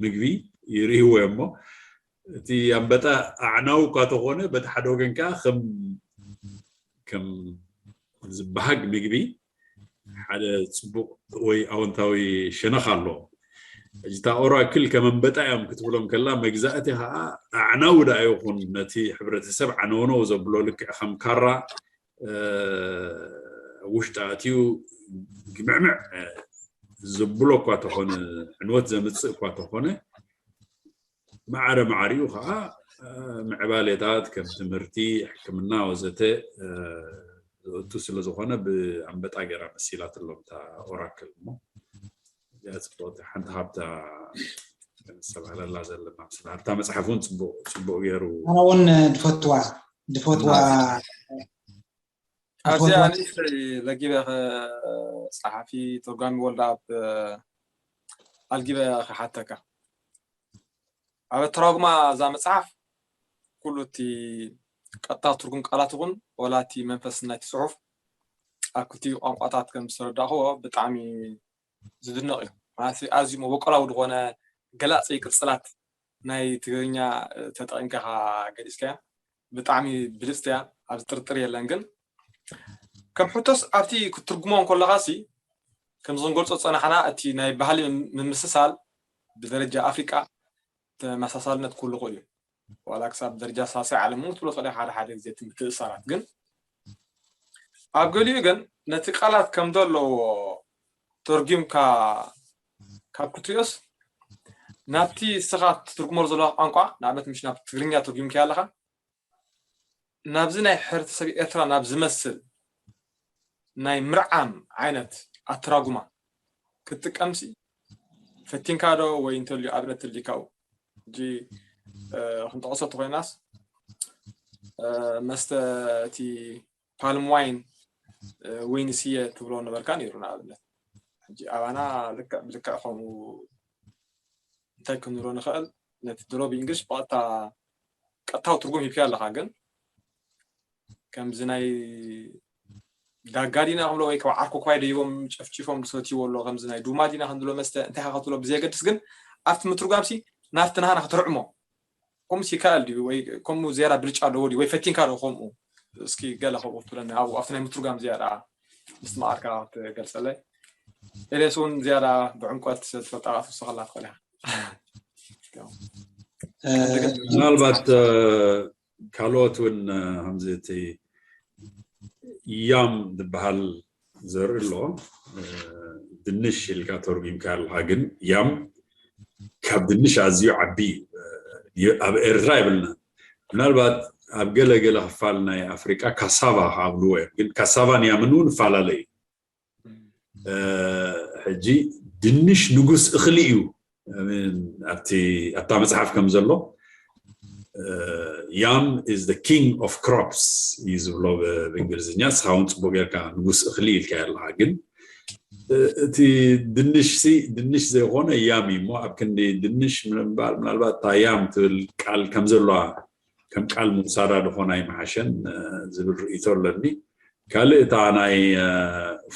ምግቢ ይርእይዎ እዮም እሞ እቲ ኣንበጣ ኣዕናዊ እኳ ተኾነ በቲ ሓደ ወገን ከዓ ከም ዝበሃግ ምግቢ ሓደ ፅቡቅ ወይ ኣወንታዊ ሸነኽ ኣለዎ። ሕጂ እታ ኦራክል ከም ኣንበጣ እዮም ክትብሎም ከላ መግዛእቲ ከዓ ኣዕናዊ ደኣ ይኹን ነቲ ሕብረተሰብ ዓነውነው ዘብሎ ልክዕ ከም ካራ ውሽጢ ኣትዩ ግምዕምዕ ዘብሎ እኳ ተኾነ ዕንወት ዘምፅእ እኳ ተኾነ ማዕረ ማዕሪኡ ከዓ ምዕባሌታት ከም ትምህርቲ ሕክምና ወዘተ ዝእቱ ስለዝኾነ ብኣንበጣ ገይራ መሲላትሎም እታ ኦራክል እሞ እዚኣ ፅቡቅ ሓንቲ ካብታ ነስተባህለላ ዘለና ምስላ ኣብታ መፅሓፍ እውን ፅቡቅ ገይሩ ኣነ እውን ድፈትዋ ድፈትዋ ኣብዚኣ ንእሽተይ ለጊበ ኸ-፣ ጸሓፊ ተርጓሚ ወልደኣብ ኣልጊበ ክሓተካ። ኣብ ኣተራጉማ እዛ መጽሓፍ ኩሉ እቲ ቀጥታ ትርጉም ቃላት ይኹን ወላ እቲ መንፈስ ናይቲ ጽሑፍ ኣብ ክልቲኡ ቋንቋታት ከም ዝተረዳእኽዎ ብጣዕሚ ዝድነቕ እዩ። ማለት ኣዝዩ መበቆላዊ ዝኾነ ገላጺ ቅጽላት ናይ ትግርኛ ተጠቒምካ ኢኻ ገሊጽካያ። ብጣዕሚ ብልጽቲ እያ፣ ኣብዚ ጥርጥር የለን። ግን ከም ሕቶስ ኣብቲ ክትትርጉሞ እንከለኻሲ ከም ዝንገልጾ ዝጸናሕና እቲ ናይ ባህሊ ምምስሳል ብደረጃ ኣፍሪቃ ተመሳሳልነት ክህሉ ይኽእል እዩ። ዋላ ክሳብ ደረጃ ሳልሳይ ዓለም እውን ክትብሎ ትኽእል ኢኻ፣ ሓደ ሓደ ግዜ እቲ ምትእስሳራት። ግን ኣብ ገሊኡ ግን ነቲ ቃላት ከም ዘለዎ ተርጒምካ ካብ ክትሪኦስ ናብቲ ንስኻ ትትርጉመሉ ዘለኻ ቋንቋ፣ ንኣብነት ምሽ ናብ ትግርኛ ተርጒምካዮ ኣለኻ፣ ናብዚ ናይ ሕብረተሰብ ኤርትራ ናብ ዝመስል ናይ ምርዓም ዓይነት ኣተራጉማ ክትጥቀምሲ ፈቲንካ ዶ? ወይ እንተልዩ ኣብነት ተልዩ ካብኡ ሕጂ፣ እ፣ ክንጠቕሶ ተኾይናስ፣ እ፣ መስተ እቲ ፓልም ዋይን፣ እ፣ ወይኒ ስየ ትብሎ ነበርካ ነይሩ ንኣብነት። ሕጂ ኣባና ልክዕ ብልክዕ ከምኡ እንታይ ክንብሎ ንኽእል? ነቲ ድሮ ብእንግሊሽ ብቐጥታ ቀጥታዊ ትርጉም ሂብካዮ ኣለኻ፣ ግን ከምዚ ናይ ዳጋ ዲና ክንብሎ ወይ ካብ ዓርኮኳይ ደይቦም ጨፍጪፎም ዝሰትይዎ ኣሎ፣ ከምዚ ናይ ዱማ ዲና ክንብሎ መስተ እንታይ ኢኻ ክትብሎ ብዘየገድስ፣ ግን ኣብቲ ምትርጓምሲ ናብቲ ናህና ክትርዕሞ ከምኡስ ይከኣል ድዩ? ወይ ከምኡ ዝያዳ ብልጫ ኣለዎ ድዩ? ወይ ፈቲንካ ዶ ከምኡ? እስኪ ገለ ከምኡ ክትብለኒ ኣብኡ ኣብቲ ናይ ምትርጓም ዝያዳ ምስትምቓርካ ክትገልጸለይ። ኤልያስ እውን ዝያዳ ብዕምቆት ትፈልጣ ክትውስኸላ ትኽእል ኢኻ። እ፣ ምናልባት፣ እ፣ ካልኦት እውን፣ እ፣ ከምዚ እቲ ያም ዝበሃል ዘርኢ ኣሎ፣ እ፣ ድንሽ ኢልካ ተርጒምካ ኣለኻ፣ ግን ያም ካብ ድንሽ ኣዝዩ ዓቢ እዩ። እ፣ ኣብ ኤርትራ የብልና። ምናልባት ኣብ ገለ ገለ ክፋል ናይ ኣፍሪቃ ካሳቫ ክኣብልዎ እዮም፣ ግን ካሳቫን ያምን እውን ይፈላለ እዩ። እ፣ ሕጂ ድንሽ ንጉስ እኽሊ እዩ። ኣብቲ፣ ኣብታ መጽሓፍ ከም ዘሎ፣ እ፣ ያም is the king of crops እዩ ዝብሎ ብ-፣ ብእንግሊዝኛ። ንስኻ እውን ጽቡቕ ጌርካ ንጉስ እኽሊ ኢልካዮ ኣለኻ። ግን፣ እ፣ እቲ ድንሽ ሲ ድንሽ ዘይኾነ ያም እዩ እሞ፣ ኣብ ክንዲ ድንሽ ምባል፣ ምናልባት እታ ያም ትብል ቃል ከም ዘለዋ ከም ቃል ምውሳዳ ዝኾነ ኣይምሓሸን፣ እ፣ ዝብል ርእይቶ ኣለኒ። ካልእ እታ ናይ፣ እ፣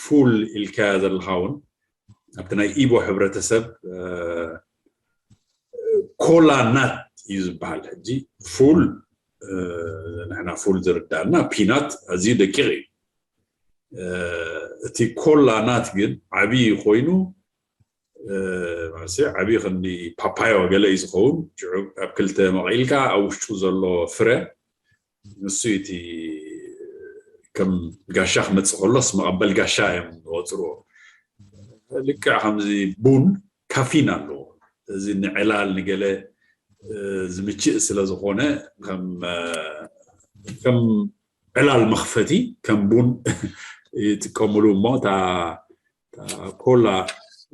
ፉል ኢልካያ ዘለኻ እውን ኣብቲ ናይ ኢቦ ሕብረተሰብ፣ እ፣ ኮላ ናት እዩ ዝበሃል። ሕጂ ፉል፣ እ፣ ንሕና ፉል ዝርዳእና ፒናት ኣዝዩ ደቂቕ እዩ። እ፣ እቲ ኮላ ናት ግን ዓብዪ ኮይኑ፣ እ፣ ማለት ዓብዪ ክንዲ ፓፓዮ ገለ እዩ ዝኸውን። ሽዑ ኣብ ክልተ መቒልካ ኣብ ውሽጡ ዘሎ ፍረ ንሱ እቲ ከም ጋሻ ክመጽእ ከሎስ መቐበል ጋሻ እዮም ዝቆጽርዎ። ልክዕ ከምዚ ቡን ካፊን ኣለዎ። እዚ ንዕላል ንገለ፣ እ፣ ዝምችእ ስለ ዝኾነ ከም፣ እ፣ ከም ዕላል መኽፈቲ ከም ቡን ይጥቀምሉ እሞ እታ፣ እታ ኮላ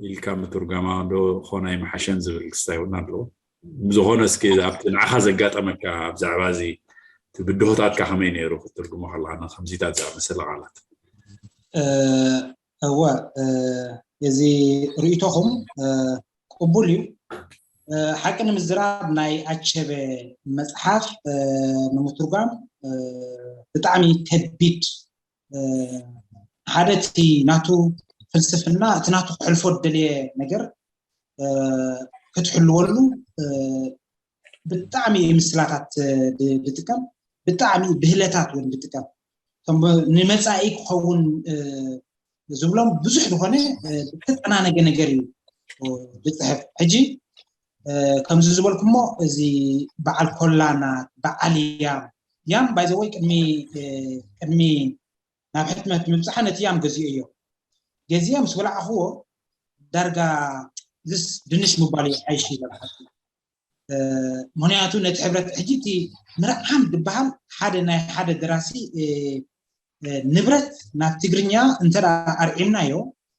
ኢልካ ምትርጓማ ዶ ኾነ ኣይምሓሸን ዝብል ክስታይ እውን ኣለዎ። ብዝኾነ እስኪ ኣብቲ ንዓኻ ዘጋጠመካ ብዛዕባ እዚ እቲ ብድሆታትካ ከመይ ነይሩ ክትትርጉሞ ከለኻ ንከምዚታት ዝኣመሰለ ቃላት? እ፣ እወ፣ እ፣ እዚ ርእይቶኹም፣ እ፣ ቅቡል እዩ። እ፣ ሓቂ ንምዝራብ ናይ ኣቸበ መጽሓፍ፣ እ፣ ንምትርጓም፣ እ፣ ብጣዕሚ ከቢድ፣ እ፣ ሓደ እቲ ናቱ ፍልስፍና፣ እቲ ናቱ ክሕልፎ ዝደለየ ነገር፣ እ፣ ክትሕልወሉ፣ እ፣ ብጣዕሚ ምስላታት፣ እ፣ ብ-፣ ብጥቀም፣ ብጣዕሚ ብህለታት እውን ብጥቀም። እቶም ብ-፣ ንመጻኢ ክኸውን፣ እ፣ ዝብሎም ብዙሕ ዝኾነ፣ እ፣ ዝተጠናነገ ነገር እዩ፣ እ፣ ዝጽሕፍ። ሕጂ፣ እ፣ ከምዚ ዝበልኩሞ እዚ በዓል ኮላና፣ በዓል ያም፣ ያም by the way ቅድሚ፣ እ፣ ቅድሚ ናብ ሕትመት ምብጻሐ ነቲ ያም ገዚኦዮ። ገዚአ ምስ በላዕኽዎ ዳርጋ ዝስ ድንሽ ምባል እዩ ሓይሽ ይብል ሓቂ። እ፣ ምኽንያቱ ነቲ ሕብረት ሕጂ እቲ ምርዓም ዝበሃል ሓደ ናይ ሓደ ደራሲ፣ እ፣ እ፣ ንብረት ናብ ትግርኛ እንተ ደኣ ኣርዒምናዮ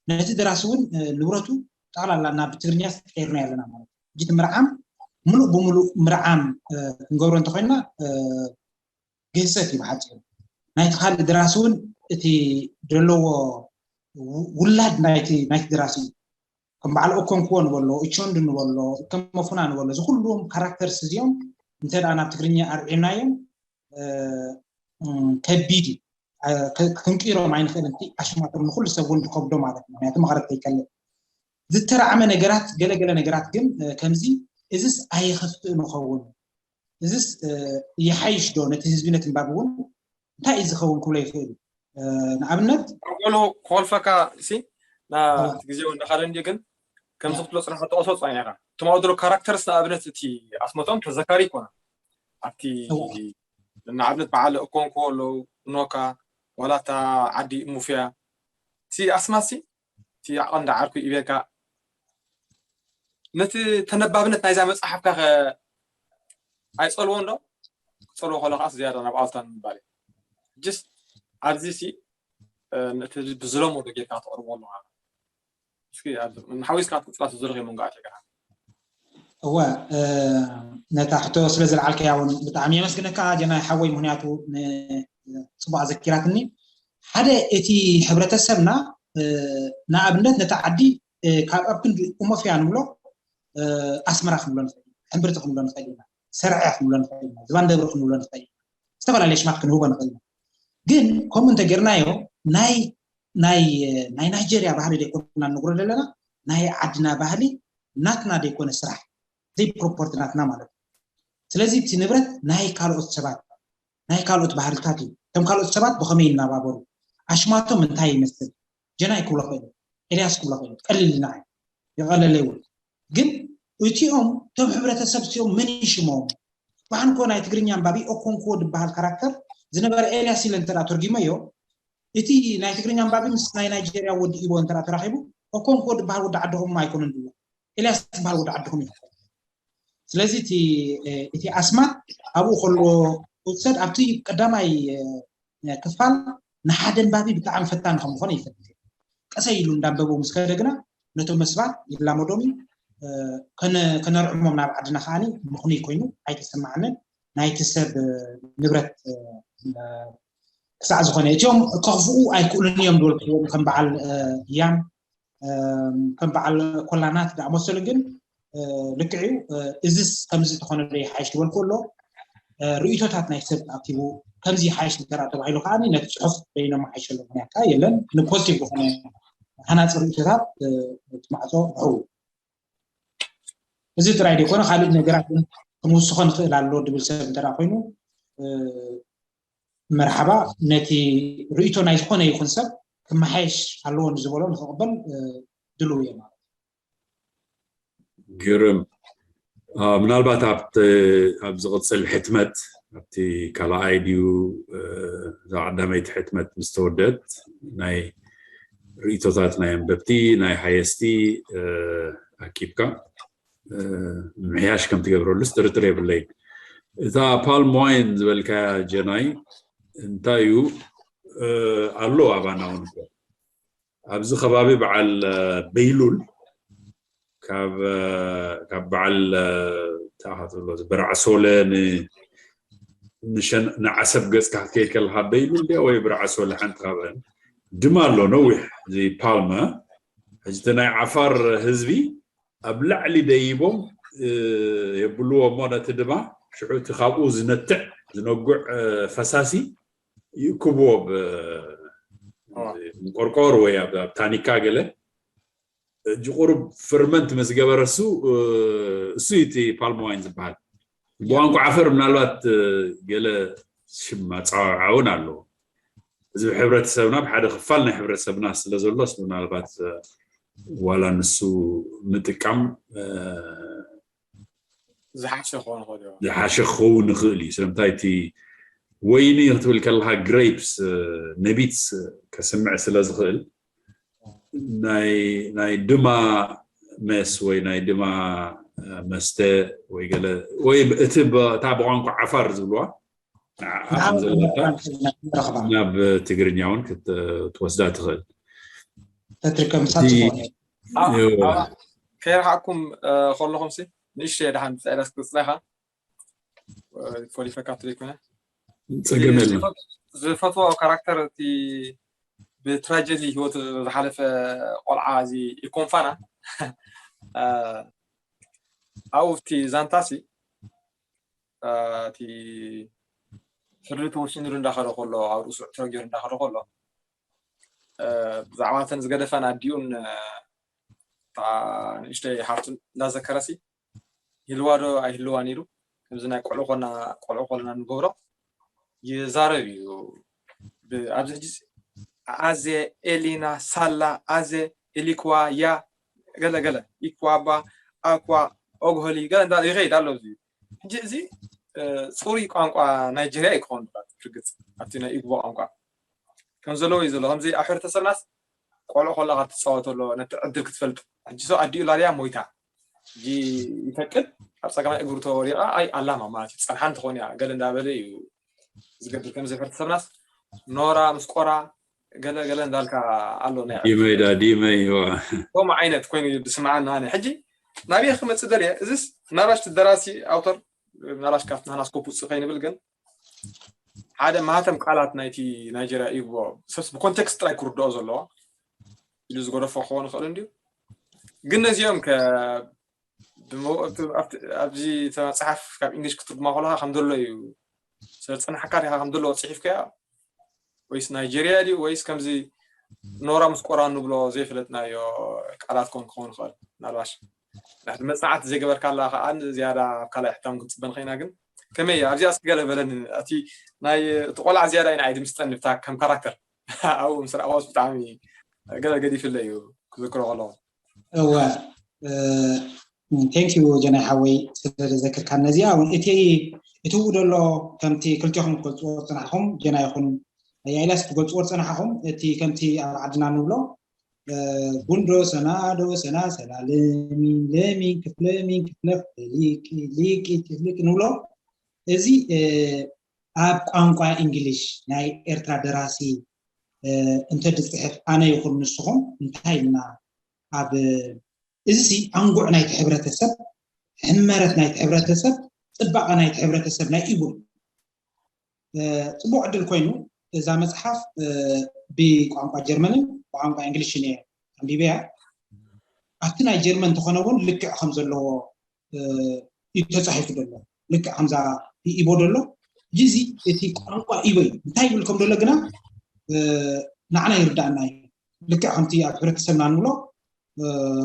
ነቲ ደራሲ እውን፣ እ፣ ንብረቱ ጠቕላላ ናብ ትግርኛ ቀይርናዮ ኣለና ማለት እዩ። ሕጂ እቲ ምርዓም ምሉእ ብምሉእ ምርዓም፣ እ፣ ክንገብሮ እንተኾይንና፣ እ፣ ግህሰት እዩ ብሓፂሩ። ናይቲ ካልእ ደራሲ እውን እቲ ዘለዎ ውላድ ናይቲ ናይቲ ደራሲ እዩ። ከም በዓል ኦኮንክዎ ንበሎ፣ እቾንዱ ንበሎ፣ እከመፉና ንበሎ፣ እዚ ኩሉም ካራክተርስ እዚኦም እንተ ደኣ ናብ ትግርኛ ኣርዒናዮም ከቢድ እዩ። ክንቅይሮም ኣይንኽእልን። እቲ ኣሽማቶም ንኩሉ ሰብ እውን ዝከብዶ ማለት እዩ። ምክንያቱ መቐረት ከይቀልዕ ዝተራዕመ ነገራት፣ ገለገለ ነገራት ግን ከምዚ እዝስ ኣየኸፍእ ንኸውን፣ እዝስ ይሓይሽ ዶ ነቲ ህዝቢ ነቲ ንባብ እውን እንታይ እዩ ዝኸውን ክብሎ ይኽእል። ንኣብነት ሎ ክኾልፈካ ሲ እቲ ግዜ ወንዳኻደ እንዲ ግን ከምዚ ክትሎ ፅናሕ ተቆሶ ፀኒዕካ ትማኡ ድሮ ካራክተርስ ንኣብነት እቲ ኣስመቶም ተዘካሪ ይኮና ኣብቲ ንኣብነት በዓል እኮንኮ ኣለዉ ኖካ ዋላታ ዓዲ ሙፍያ እቲ ኣስማሲ እቲ ኣቐንዲ ዓርኩ ኢቤካ ነቲ ተነባብነት ናይዛ መፅሓፍካ ከ ኣይፀልዎ እንዶ ክፀልዎ ከሎ ከዓስ ዝያዳ ናብ ኣውታን ምባል ጅስ ኣብዚ ሲ ነቲ ብዝለመዶ ጌርካ ተቕርቦ ኣለካ ሓዊስካ ክትፅላት ዝርኽ መንጎ ኣቴካ እወ ነታ ሕቶ ስለ ዝለዓልከያ እውን ብጣዕሚ የመስግነካ ጀናይ ሓወይ ምክንያቱ ፅቡቅ ኣዘኪራትኒ ሓደ እቲ ሕብረተሰብና ንኣብነት ነታ ዓዲ ካብ ኣብ ክንዲ ኡሞፍያ ንብሎ ኣስመራ ክንብሎ ንኽእል ሕምብርቲ ክንብሎ ንኽእል ኢና ሰርዐ ክንብሎ ንኽእል ኢና ዝባንደብሪ ክንብሎ ንኽእል ኢና ዝተፈላለየ ሽማት ክንህቦ ንኽእል ኢና ግን ከምኡ እንተጌርናዮ ናይ ናይ ናይ ናይጀርያ ባህሊ ደይኮና ንግሮ ዘለና ናይ ዓድና ባህሊ ናትና ደይኮነ ስራሕ ዘይ ፕሮፖርቲ ናትና ማለት እዩ ስለዚ እቲ ንብረት ናይ ካልኦት ሰባት ናይ ካልኦት ባህልታት እዩ እቶም ካልኦት ሰባት ብኸመይ ይናባበሩ ኣሽማቶም እንታይ ይመስል ጀናይ ክብሎ ክእል ኤልያስ ክብሎ ክእል ቀሊል ኢና ይቐለለይ እውን ግን እቲኦም እቶም ሕብረተሰብ እቲኦም መን ይሽሞም ብሓንኮ ናይ ትግርኛ ኣንባቢ ኦኮንኮ ዝበሃል ካራክተር ዝነበረ ኤልያስ ኢለ እንተ ተርጊመዮ እቲ ናይ ትግርኛ ኣንባቢ ምስ ናይ ናይጀርያ ወዲ ኢቦ እንተ ተራኺቡ ኦኮንኮ ዝበሃል ወዲ ዓድኹም ኣይኮነን ድዎ ኤልያስ ዝበሃል ወዲ ዓድኹም እዩ ስለዚ እቲ ኣስማት ኣብኡ ከሎ ውሰድ ኣብቲ ቀዳማይ ክፋል ንሓደ ኣንባቢ ብጣዕሚ ፈታኒ ከም ዝኾነ ይፈልጥ ቀሰይ ኢሉ እንዳንበቡ ምስ ከደ ግና ነቶም መስባት ይላመዶም እዩ ከነርዕሞም ናብ ዓድና ከዓኒ ምኽኑይ ኮይኑ ኣይተሰማዓንን ናይቲ ሰብ ንብረት ክሳዕ ዝኾነ እቲኦም ከኽፍኡ ኣይክእሉን እዮም ዝበልክዎም ከም በዓል ያም ከም በዓል ኮላናት ዝኣመሰሉ ግን ልክዕ እዩ እዚስ ከምዚ ተኾነ ዶ ይሓይሽ ዝበልኩ ኣሎ ርእቶታት ናይ ሰብ ኣኪቡ ከምዚ ይሓይሽ ንገራ ተባሂሉ ከዓ ነቲ ፅሑፍ በይኖም ሓይሸሉ ምክንያት ከዓ የለን ንፖዚቲቭ ዝኾነ ሃናፂ ርእቶታት እቲ ማዕፆ ርሕው እዚ ጥራይ ዘይኮነ ካልእ ነገራት ክንውስኾ ንኽእል ኣሎ ድብል ሰብ እንተ ኮይኑ መርሓባ ነቲ ርእቶ ናይ ዝኾነ ይኹን ሰብ ክመሓየሽ ኣለዎ ንዝበሎ ንክቕበል ድልው እየ ማለት ግርም ምናልባት ኣብ ዝቕፅል ሕትመት ኣብቲ ካልኣይ ድዩ እዛ ቀዳመይቲ ሕትመት ምስ ተወደት ናይ ርእቶታት ናይ ኣንበብቲ ናይ ሃየስቲ ኣኪብካ ምሕያሽ ከም ትገብረሉስ ጥርጥር የብለይን እታ ፓልም ዋይን ዝበልካያ ጀናይ እንታይ እዩ ኣሎ ኣባና እውን ኣብዚ ከባቢ በዓል በይሉል ካብ በዓል ተኣኻትብሎ በርዓሶለ ንዓሰብ ገፅካ ክትከይድ ከለካ በይሉል ድያ ወይ በርዓሶለ ሓንቲ ካብአን ድማ ኣሎ ነዊሕ እዚ ፓልመ ሕጂ ናይ ዓፋር ህዝቢ ኣብ ላዕሊ ደይቦም የብልዎ እሞ ነቲ ድማ ሽዑ እቲ ካብኡ ዝነትዕ ዝነጉዕ ፈሳሲ ይእክብዎ ብቆርቆር ወይ ኣብ ታኒካ ገለ ሕጂ ቁሩብ ፈርመንት ምስ ገበረ እሱ እሱ እቲ ፓልም ዋይን ዝበሃል ብቋንቋ ዓፈር ምናልባት ገለ ሽም ኣፀዋውዓ እውን ኣለዎ እዚ ሕብረተሰብና ብሓደ ክፋል ናይ ሕብረተሰብና ስለ ዘሎስ ምናልባት ዋላ ንሱ ምጥቃም ዝሓሸ ክኸውን ይኽእል እዩ ዝሓሸ ክኸውን ይኽእል እዩ ስለምንታይ እቲ ወይኒ ክትብል ከለካ ግሬፕስ ነቢትስ ከስምዕ ስለ ዝኽእል ናይ ድማ መስ ወይ ናይ ድማ መስተ ወይ ገለ ወይ እቲ እታ ብቋንቋ ዓፋር ዝብልዋ ንዓኣ ከም ዘለካ ናብ ትግርኛ እውን ክትወስዳ ትኽእል ተትርከብ ምሳት ዝኾነ ከይረሓቅኩም ከለኹም ሲ ንእሽተየ ደሓን ብፀዕዳስ ክፅለኻ ፎሊፈካ ትዘይኮነ ጸገም የለን። ዝፈትዎ ካራክተር እቲ ብትራጀዲ ህይወቱ ዝሓለፈ ቆልዓ እዚ ኢኮንፋና ኣብኡ እቲ ዛንታሲ እቲ ፍርዲ ተወሲኑሉ እንዳኸደ ከሎ ኣብ ርእሱ ዕትሮ ገይሩ እንዳኸደ ከሎ ብዛዕባ እተን ዝገደፈን ኣዲኡን ንእሽተይ ሓፍቱን እንዳዘከረሲ ይህልዋ ዶ ኣይህልዋን ኢሉ ከምዚ ናይ ቆልዑ ኮና ቆልዑ ኮለና ንገብሮ ይዛረብ እዩ። ኣብዚ ሕጂ ኣዜ ኤሊና ሳላ ኣዜ ኢሊክዋ ያ ገለ ገለ ኢኳባ ኣኳ ኦግሆሊ ገለ እንዳ ይኸይድ ኣሎ። እዚ ሕጂ እዚ ፅሩይ ቋንቋ ናይጀርያ እዩ ክኸውን ርግፅ ኣብቲ ናይ ኢግቦ ቋንቋ ከም ዘለዎ እዩ ዘሎ። ከምዚ ኣብ ሕብረተሰብናስ ቆልዑ ከለካ ትፃወተሎ ነቲ ዕድል ክትፈልጥ ሕጂ ሰው ኣዲኡ ላልያ ሞይታ ሕጂ ይፈቅድ ኣብ ፀገማይ እግሩ ተወሪቓ ኣይ ኣላማ ማለት እዩ ፀንሓን ትኾን እያ ገለ እንዳበለ እዩ ዝገብር። ከምዚ ሕብረተሰብናስ ኖራ ምስ ቆራ ገለ ገለ እንዳልካ ኣሎ ናይ ዲመይ ዳ ዲመይ ዋ ከምኡ ዓይነት ኮይኑ እዩ ዝስምዓኒ ኣነ። ሕጂ ናበይ ክመፅእ ደልየ እዚስ ምናልባሽ እቲ ደራሲ ኣውተር ምናልባሽ ካብቲ ናህና ስኮፕ ውፅእ ከይንብል ግን ሓደ ማህተም ቃላት ናይቲ ናይጀርያ እዩ ሰብስ ብኮንቴክስት ጥራይ ክርድኦ ዘለዎ ኢሉ ዝገደፎ ክኸውን ይኽእል እንድዩ። ግን ነዚኦም ከ ብመ- ኣብቲ- ኣብቲ- ኣብዚ እታ መፅሓፍ ካብ እንግሊሽ ክትርጉማ ከለካ ከም ዘሎ እዩ ስለ ዝፀናሕካ ዲካ ከም ዘለዎ ፅሒፍካዮ ወይስ ናይጀርያ ድዩ ወይስ ከምዚ ኖራ ምስ ቆራ ንብሎ ዘይፈለጥናዮ ቃላት ኮን ክኸውን ይኽእል ምናልባሽ ድሕሪ መፅናዕቲ ዘይገበርካላ ከዓ ዝያዳ ኣብ ካልኣይ ሕታም ክንፅበ ንኽእና ግን ከመይ ኣብዚኣ እስኪ ገለ በለኒ እቲ ናይ እቲ ቆልዓ ዝያዳ ኢና ኣይድምስጠኒ ብታ ከም ካራክተር ኣብኡ ምስ ረኣኹስ ብጣዕሚ ገለ ገዲፍለ እዩ ክዝክሮ ከለኹ እወ thank you ጀናይ ሓወይ ስለዘዘክርካ ነዚኣ እውን እቲ እቲ ውኡ ደሎ ከምቲ ክልቲኹም ትገልፅዎ ዝፀናሕኹም ጀና ይኹን ያኢላስ ትገልፅዎ ዝፀናሕኹም እቲ ከምቲ ኣብ ዓድና ንብሎ ጉንዶ ሰናዶ ሰና ሰላ ለሚን ለሚን ክፍለ ሚን ክፍለ ሊቂ ሊቂ ሊቂ ንብሎ እዚ ኣብ ቋንቋ እንግሊሽ ናይ ኤርትራ ደራሲ እንተድፅሕፍ ኣነ ይኹን ንስኹም እንታይ ኢልና ኣብ እዚ ሲ ኣንጉዕ ናይቲ ሕብረተሰብ ሕመረት ናይቲ ሕብረተሰብ ፅባቐ ናይቲ ሕብረተሰብ ናይ ኢቡን ፅቡቅ ዕድል ኮይኑ እዛ መፅሓፍ ብቋንቋ ጀርመንን ብቋንቋ እንግሊሽን እየ ኣንቢበያ ኣብቲ ናይ ጀርመን እንተኾነ እውን ልክዕ ከም ዘለዎ እዩ ተፃሒፉ ዘሎ ልክዕ ከምዛ ኢቦ ዘሎ እዚ እቲ ቋንቋ ኢቦ እዩ እንታይ ይብል ከም ዘሎ ግና ንዓና ይርዳእና እዩ ልክዕ ከምቲ ኣብ ሕብረተሰብና ንብሎ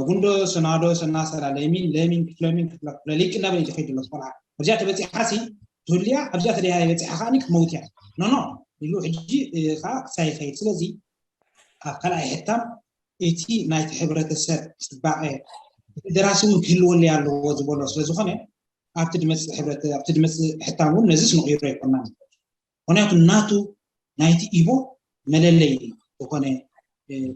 ጉንዶ ሰናዶ ሰና ሰላ ለሚን ለሚን ክፍለሚን ክፍለክፍለ ሊቅ እናበለ እዩ ዝኸይድ ዘሎ ቆልዓ ኣብዚኣ ተበፂሓ ሲ ትህልያ ኣብዚኣ ተደያ በፂሓ ከዓ ክትመውት እያ ኖኖ ኢሉ ሕጂ ከዓ ክሳይ ይኸይድ ስለዚ ኣብ ካልኣይ ሕታም እቲ ናይቲ ሕብረተሰብ ፅባቐ እቲ ደራሲ እውን ክህልወለይ ኣለዎ ዝበሎ ስለዝኾነ ኣብቲ ድመፅእ ሕብረት ኣብቲ ድመፅእ ሕታም እውን ነዚስ ንቕይሮ ኣይኮናን ምክንያቱ ናቱ ናይቲ ኢቦ መለለይ ዝኾነ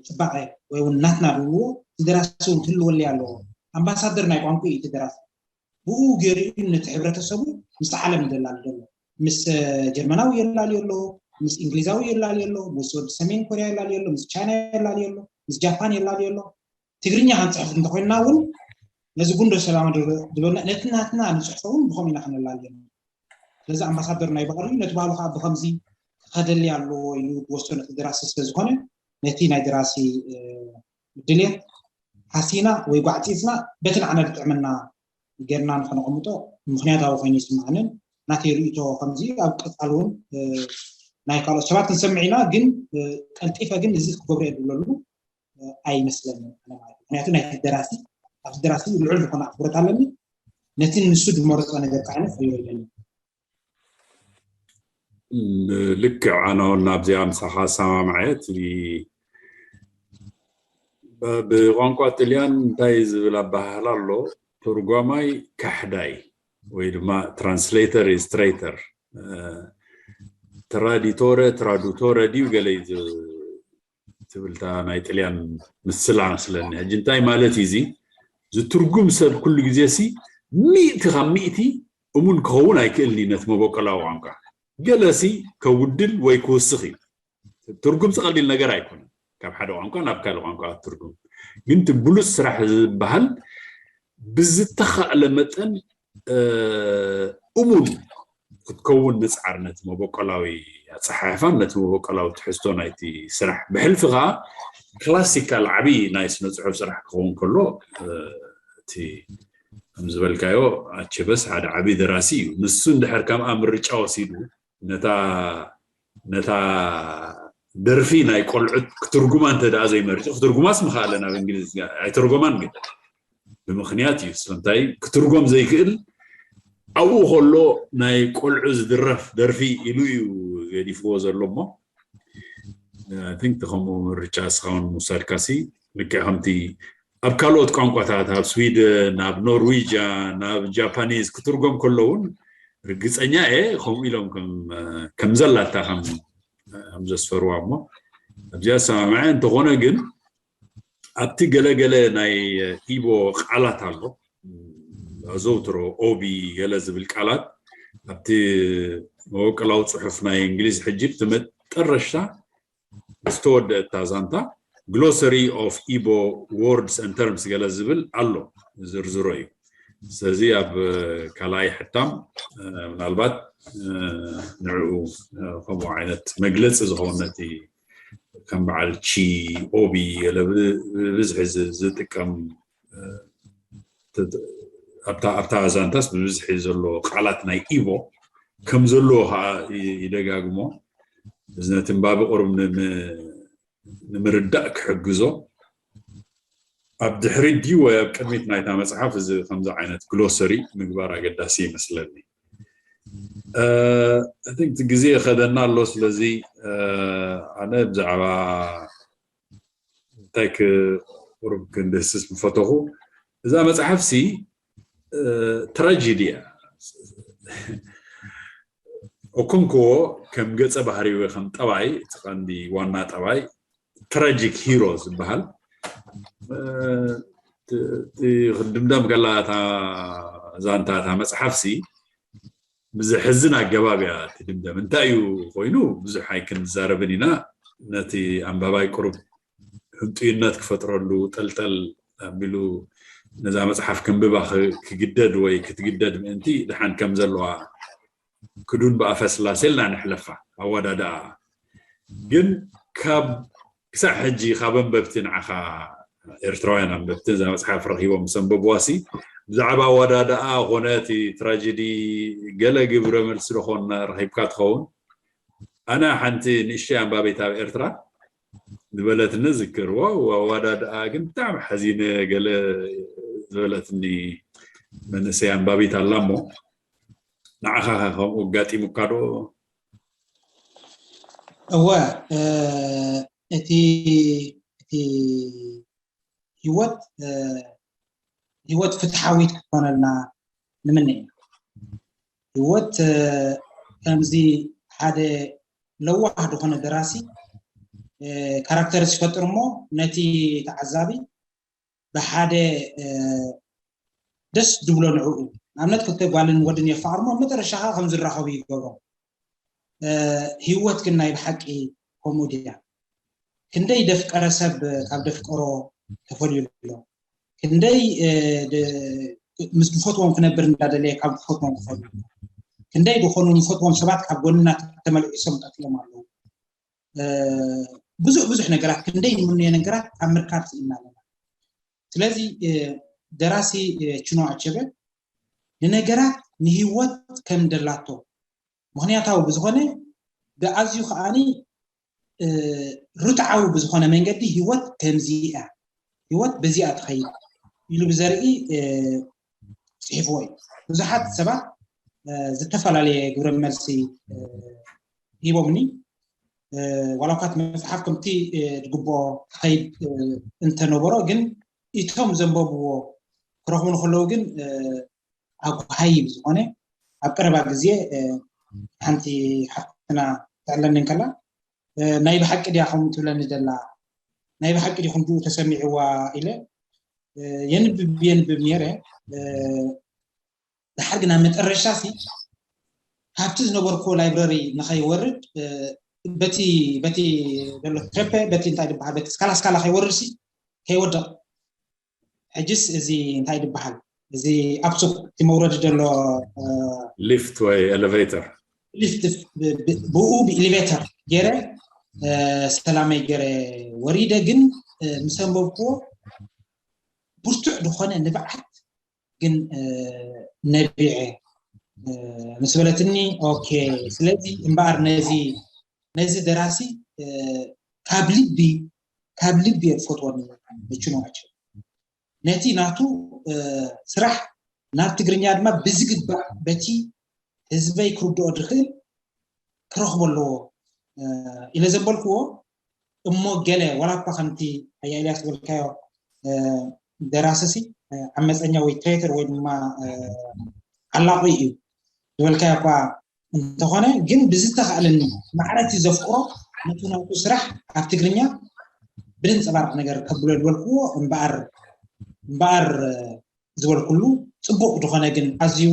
ፅባቐ ወይ እውን ናትና ዝብልዎ እቲ ደራሲ እውን ክህልወለይ ኣለዎ ኣምባሳደር ናይ ቋንቋ እዩ እቲ ደራሲ ብኡ ገይሩ እዩ ነቲ ሕብረተሰቡ ምስ ዓለም ይደላል ዘሎ ምስ ጀርመናዊ የላልዮ ኣሎ ምስ እንግሊዛዊ የላልዮ ኣሎ ምስ ወዲ ሰሜን ኮርያ የላልዮ ኣሎ ምስ ቻይና የላልዮ ኣሎ ምስ ጃፓን የላልዮ ኣሎ ትግርኛ ክንፅሕፍ እንተኮይንና እውን ነዚ ጉንዶ ሰላማ ዝበልና ነቲ ናትና ንፅሕፎ እውን ብከምኡ ኢና ክነላልዮ ስለዚ ኣምባሳደር ናይ ባህሉ እዩ ነቲ ባህሉ ከዓ ብከምዚ ክኸደሊ ኣለዎ ኢሉ ዝወሰነ እቲ ደራሲ ስለዝኮነ ነቲ ናይ ደራሲ ድልየት ሓሲና ወይ ጓዕፂፅና በቲ ንዓና ዝጥዕመና ጌርና ንክነቐምጦ ምክንያታዊ ኮይኑ ይስምዓንን ናተይ ርእቶ ከምዚ ኣብ ቀፃሊ እውን ናይ ካልኦት ሰባት ክንሰምዕ ኢና ግን ቀልጢፈ ግን እዚ ክገብሮ የብለሉ ኣይመስለንን ኣነ ማለት እዩ ምክንያቱ ናይ ደራሲ ኣብዚ ደራሲ ልዑል ዝኾነ ኣክብሮት ኣለኒ ነቲ ንሱ ዝመረፆ ነገር ከዓ ዓይነት ክሪኦ ኣለኒ ልክዕ ኣነ እውን ናብዚኣ ምሳኻ ኣሰማምዐ እቲ ብቋንቋ ጥልያን እንታይ ዝብል ኣባህላ ኣሎ ትርጓማይ ካሕዳይ ወይ ድማ translator is traitor ትራዲቶረ ትራዱቶረ ድዩ ገለ ትብልታ ናይ ጥልያን ምስላ መስለኒ ሕጂ እንታይ ማለት እዩ እዚ ዝትርጉም ሰብ ኩሉ ግዜ ሲ ሚእቲ ካብ ሚእቲ እሙን ክኸውን ኣይክእልን እዩ ነቲ መበቆላዊ ቋንቋ ገለሲ ከውድል ወይ ክውስኽ እዩ ትርጉም ዝቐሊል ነገር ኣይኮነን ካብ ሓደ ቋንቋ ናብ ካልእ ቋንቋ ትርጉም ግን እቲ ብሉፅ ስራሕ ዝበሃል ብዝተኻእለ መጠን እሙን ክትከውን ምፅዓር ነቲ መበቆላዊ ኣፀሓሕፋን ነቲ መበቆላዊ ትሕዝቶ ናይቲ ስራሕ። ብሕልፊ ከዓ ክላሲካል ዓብዪ ናይ ስነ ፅሑፍ ስራሕ ክኸውን ከሎ እቲ ከም ዝበልካዮ ኣቸበስ ሓደ ዓብዪ ደራሲ እዩ። ንሱ እንድሕር ከምኣ ምርጫ ወሲዱ ነታ ነታ ደርፊ ናይ ቆልዑት ክትርጉማ እንተ ደኣ ዘይመርጭ ክትርጉማስ ምኽኣለ ናብ እንግሊዝ ኣይተርጎማን ግን ብምኽንያት እዩ። ስለምንታይ ክትርጎም ዘይክእል ኣብኡ ከሎ ናይ ቆልዑ ዝድረፍ ደርፊ ኢሉ እዩ ገዲፍዎ ዘሎ እሞ ቲንክ ከምኡ ምርጫ እስኻውን ምውሳድካሲ ልክዕ ከምቲ ኣብ ካልኦት ቋንቋታት ኣብ ስዊድን ኣብ ኖርዊጃን ኣብ ጃፓኒዝ ክትርጎም ከሎ እውን ርግፀኛ እየ ከምኡ ኢሎም ከም ዘላታ ከም ዘስፈርዋ እሞ ኣብዚኣ ዝሰማምዐ እንተኾነ ግን ኣብቲ ገለገለ ናይ ኢቦ ቃላት ኣሎ ኣዘውትሮ ኦቢ ገለ ዝብል ቃላት ኣብቲ መበቀላዊ ፅሑፍ ናይ እንግሊዝ ሕጂ ብቲ መጠረሽታ ዝተወደአት እታ ዛንታ Glossary of Igbo Words and Terms ገለ ዝብል ኣሎ ዝርዝሮ እዩ። ስለዚ ኣብ ካልኣይ ሕታም ምናልባት ንዕኡ ከምኡ ዓይነት መግለፂ ዝኸውን ነቲ ከም በዓል ቺ ኦቢ ገለ ብብዝሒ ዝጥቀም ኣብታ ዛንታስ ብብዝሒ ዘሎ ቃላት ናይ ኢቦ ከም ዘለዎ ከዓ ይደጋግሞ እዚ ነቲ ንባቢ ቁሩብ ንምርዳእ ክሕግዞ ኣብ ድሕሪት ድዩ ወይ ኣብ ቅድሚት ናይታ መፅሓፍ እዚ ከምዚ ዓይነት ግሎሰሪ ምግባር ኣገዳሲ ይመስለኒ። እቲ ግዜ ከደና ኣሎ። ስለዚ ኣነ ብዛዕባ እንታይ ቁሩብ ክንድህስስ ምፈተኹ እዛ መፅሓፍ ሲ ትራጀዲ እያ። ኦኮንክዎ ከም ገፀ ባህሪ ወይ ከም ጠባይ እቲ ቀንዲ ዋና ጠባይ ትራጂክ ሂሮ ዝበሃል ክትድምደም ከላ እታ ዛንታ እታ መፅሓፍ ሲ ብዘሕዝን ኣገባብ እያ ትድምደም። እንታይ እዩ ኮይኑ ብዙሕ ኣይክንዛረብን ኢና። ነቲ ኣንባባይ ቁሩብ ህንጡይነት ክፈጥረሉ ጠልጠል ኣቢሉ ነዛ መፅሓፍ ክንብባ ክግደድ ወይ ክትግደድ ምእንቲ ድሓን ከም ዘለዋ ክዱን ብኣፈ ስላሴ ኢልና ንሕለፋ ኣወዳድኣ ግን ካብ ክሳዕ ሕጂ ካብ ኣንበብቲ ንዓኻ ኤርትራውያን ኣንበብቲ እዛ መፅሓፍ ረኪቦም ምስ ኣንበብዋሲ ብዛዕባ ኣወዳድኣ ኮነ እቲ ትራጀዲ ገለ ግብረ መልሲ ዝኾን ረኪብካ ትኸውን ኣነ ሓንቲ ንእሽተይ ኣንባቢት ኣብ ኤርትራ ዝበለትኒ ዝክርዎ ኣወዳድኣ ግን ብጣዕሚ ሓዚነ ገለ ዝበለትኒ መንእሰይ ኣንባቢት ኣላ እሞ ንዓኻ ከምኡ ኣጋጢሙካ ዶ? እወ እቲ እቲ ህይወት ህይወት ፍትሓዊት ክትኮነልና ንምነ ኢና። ህይወት ከምዚ ሓደ ለዋህ ዝኾነ ደራሲ ካራክተርስ ይፈጥር እሞ ነቲ ተዓዛቢ ብሓደ ደስ ድብሎ ንዕኡ ንኣብነት ክልተ ጓልን ወድን የፋቕርሞ መጠረሻ ከዓ ከም ዝራኸቡ ይገብሮም። ህይወት ግን ናይ ብሓቂ ከምኡ ድያ? ክንደይ ደፍቀረ ሰብ ካብ ደፍቀሮ ተፈልዩ ኣሎ። ክንደይ ምስ ዝፈትዎም ክነብር እንዳደለየ ካብ ዝፈትዎም ክፈልዩ ክንደይ ዝኾኑ ንፈትዎም ሰባት ካብ ጎንና ተመልዒሶም ጠፊኦም ኣለዉ። ብዙሕ ብዙሕ ነገራት ክንደይ ንምንዮ ነገራት ኣብ ምርካብ ክኢልና ኣለና። ስለዚ ደራሲ ችኖ ኣቸበ ንነገራት ንህይወት ከም ደላቶ ምኽንያታዊ ብዝኾነ ብኣዝዩ ከዓኒ ርትዓዊ ብዝኾነ መንገዲ ህይወት ከምዚ እያ፣ ህይወት በዚኣ ትኸይድ ኢሉ ብዘርኢ ፅሒፍዎ እዩ። ብዙሓት ሰባት ዝተፈላለየ ግብረ መልሲ ሂቦምኒ። ዋላ እኳ እቲ መፅሓፍ ከምቲ ዝግብኦ ክኸይድ እንተነበሮ ግን እቶም ዘንበብዎ ክረኽቡ ንከለዉ ግን ኣጓሃይ ብዝኾነ ኣብ ቀረባ ግዜ ሓንቲ ሓፍትና ትዕለኒ እንከላ ናይ ብሓቂ ድያ ከምኡ ትብለኒ ደላ ናይ ብሓቂ ድዩ ከምኡ ተሰሚዕዋ ኢለ የንብብ የንብብ ነይረ። ድሓር ግን ኣብ መጠረሻ ሲ ካብቲ ዝነበርኩዎ ላይብረሪ ንኸይወርድ በቲ በቲ ዘሎ ትረፐ በቲ እንታይ ዝበሃል በቲ ስካላ ስካላ ከይወርድ ሲ ከይወድቕ ሕጅስ እዚ እንታይ ዝበሃል እዚ ኣብ ሱቅ እቲ መውረዲ ዘሎ ሊፍት ወይ ኤሌቬተር ሊፍት ብ- ብ- ብኡ ብኤሌቬተር ገይረ ሰላመይ ገይረ ወሪደ። ግን ምስ ኣንበብክዎ ብርቱዕ ዝኾነ ንብዓት ግን ነቢዐ ምስ በለትኒ፣ ኦኬ፣ ስለዚ እምበኣር ነዚ ነዚ ደራሲ ካብ ልቢ ካብ ልቢ እየ ዝፈትወኒ። ምቹ ነዋቸው ነቲ ናቱ ስራሕ ናብ ትግርኛ ድማ ብዝግባእ በቲ ህዝበይ ክርድኦ ድኽእል ክረኽቦ ኣለዎ ኢለ ዘበልክዎ። እሞ ገለ ዋላ እኳ ከምቲ ኣያ ኢልያስ ዝበልካዮ ደራስሲ ዓመፀኛ ወይ ትሬተር ወይ ድማ ዓላቑ እዩ ዝበልካዮ እኳ እንተኾነ፣ ግን ብዝተኻእለኒ ማዕረቲ ዘፍቅሮ ነቲ ናቱ ስራሕ ኣብ ትግርኛ ብልንፀባርቕ ነገር ከብሎ ዝበልክዎ እምበኣር እምበኣር ዝበልኩሉ ፅቡቕ ዝኾነ ግን ኣዝዩ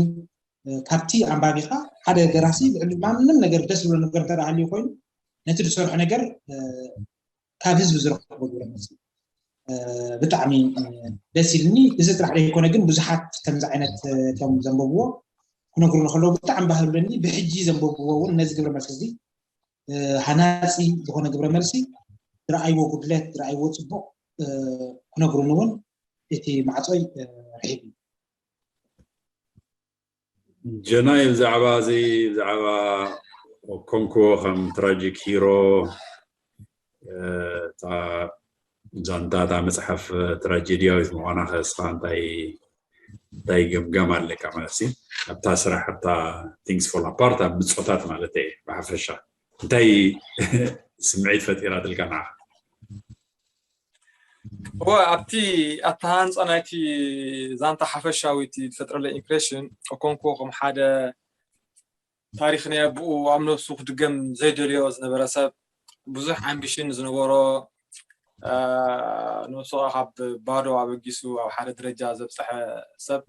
ካብቲ ኣንባቢኻ ሓደ ደራሲ ልዕሊ ማንም ነገር ደስ ዝብሎ ነገር እንተ ሃልዩ ኮይኑ ነቲ ዝሰርሖ ነገር ካብ ህዝቢ ዝረክቦ ግብረ መልሲ ብጣዕሚ ደስ ኢልኒ። እዚ ጥራሕ ዘይኮነ ግን ብዙሓት ከምዚ ዓይነት እቶም ዘንበብዎ ክነግሩ ንከለዉ ብጣዕሚ ባህር ብለኒ። ብሕጂ ዘንበብዎ እውን ነዚ ግብረ መልሲ እዚ ሃናፂ ዝኾነ ግብረ መልሲ ዝረኣይዎ ጉድለት ዝረኣይዎ ፅቡቕ ክነግሩኒ እውን እቲ ማዕፆይ ርሒብ እዩ። ጀናይ ብዛዕባ እዚ ብዛዕባ ኮንኮ ከም ትራጂክ ሂሮ እታ ዛንታ እታ መፅሓፍ ትራጀዲያዊት ምዃና ከስኻ እንታይ እንታይ ገምጋም ኣለካ ማለት ኣብታ ስራሕ ኣብታ things fall apart ኣብ ምፆታት ማለት እየ ብሓፈሻ እንታይ ስምዒት ፈጢራትልካ ንዓኻ? እወ ኣብቲ ኣተሃንፃ ናይቲ ዛንታ ሓፈሻዊ እቲ ዝፈጥረለይ ኢምፕሬሽን ኦኮንኮ ከም ሓደ ታሪክ ናይ ኣቦኡ ኣብ ነብሱ ክድገም ዘይደልዮ ዝነበረ ሰብ ብዙሕ ኣምቢሽን ዝነበሮ ነብሱ ከዓ ካብ ባዶ ኣበጊሱ ኣብ ሓደ ደረጃ ዘብፀሐ ሰብ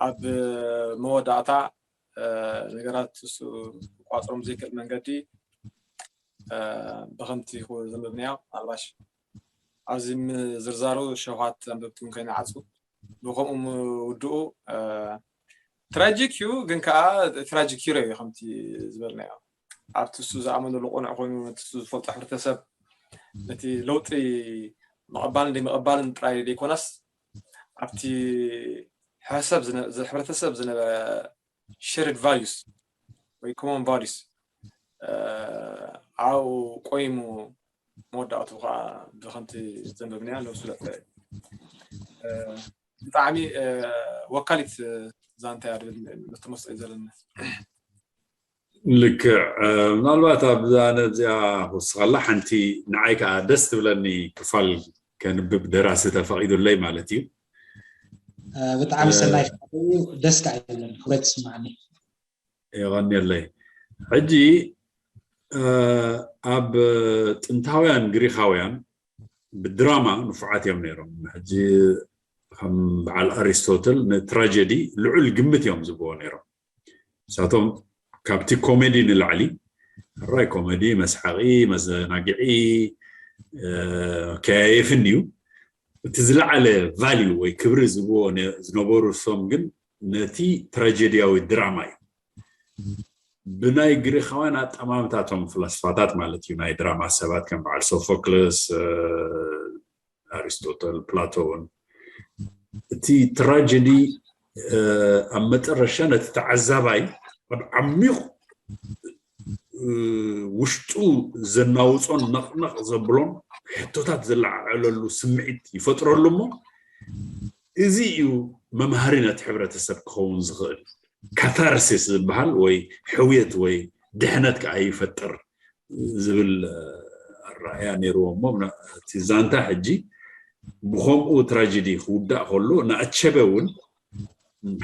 ኣብ መወዳእታ ነገራት እሱ ክቋፅሮም ዘይክእል መንገዲ ብከምቲ ዘንበብናዮ ምናልባሽ ኣብዚ ምዝርዛሩ ሸውሃት ኣንበብቲ እውን ከይንዓፁ ብከምኡ ምውድኡ ትራጂክ እዩ ግን ከዓ ትራጂክ ሂሮ እዩ ከምቲ ዝበልናዮ ኣብቲ እሱ ዝኣመነሉ ቅኑዕ ኮይኑ ነቲ እሱ ዝፈልጦ ሕብረተሰብ ነቲ ለውጢ ምቕባልን ዘይምቕባልን ጥራይ ዘይኮነስ ኣብቲ ሕብረተሰብ ዝነበረ shared values ወይ common values ኣብኡ ቆይሙ መወዳእቱ ከዓ ብከምቲ ዘንበብናያ ነብሱ ለጠ ብጣዕሚ ወካሊት ዛንታ እያ ድብል መስተ መስጠ እዩ ዘለኒ ልክዕ ምናልባት ኣብዛ ነዚኣ ክወስኸላ ሓንቲ ንዓይ ከዓ ደስ ትብለኒ ክፋል ከንብብ ደራሲ ተፈቂዱለይ ማለት እዩ ብጣዕሚ ሰናይ ደስ ከዓ ይብለኒ ክብረት ይስማዓኒ የቐንየለይ ሕጂ ኣብ ጥንታውያን ግሪኻውያን ብድራማ ንፉዓት እዮም ነይሮም ሕጂ ከም በዓል ኣሪስቶትል ንትራጀዲ ልዑል ግምት እዮም ዝብዎ ነይሮም ንሳቶም ካብቲ ኮሜዲ ንላዕሊ ሕራይ ኮሜዲ መስሓቂ መዘናግዒ ከያየፍን እዩ እቲ ዝለዓለ value ወይ ክብሪ ዝብዎ ዝነበሩ እሶም ግን ነቲ ትራጀድያዊ ድራማ እዩ ብናይ ግሪኻውያን ኣጠማምታቶም ፍላስፋታት ማለት እዩ ናይ ድራማ ሰባት ከም በዓል ሶፎክለስ ኣሪስቶተል ፕላቶን እቲ ትራጀዲ ኣብ መጠረሻ ነቲ ተዓዛባይ ኣብ ዓሚቕ ውሽጡ ዘናውፆን ነቕነቕ ዘብሎን ሕቶታት ዝለዓዕለሉ ስምዒት ይፈጥረሉ እሞ እዚ እዩ መምሃሪ ነቲ ሕብረተሰብ ክኸውን ዝኽእል ካታርሲስ ዝበሃል ወይ ሕውየት ወይ ድሕነት ከዓ ይፈጥር ዝብል ኣረኣያ ነይርዎ እሞ እቲ ዛንታ ሕጂ ብከምኡ ትራጀዲ ክውዳእ ከሎ ንኣቸበ እውን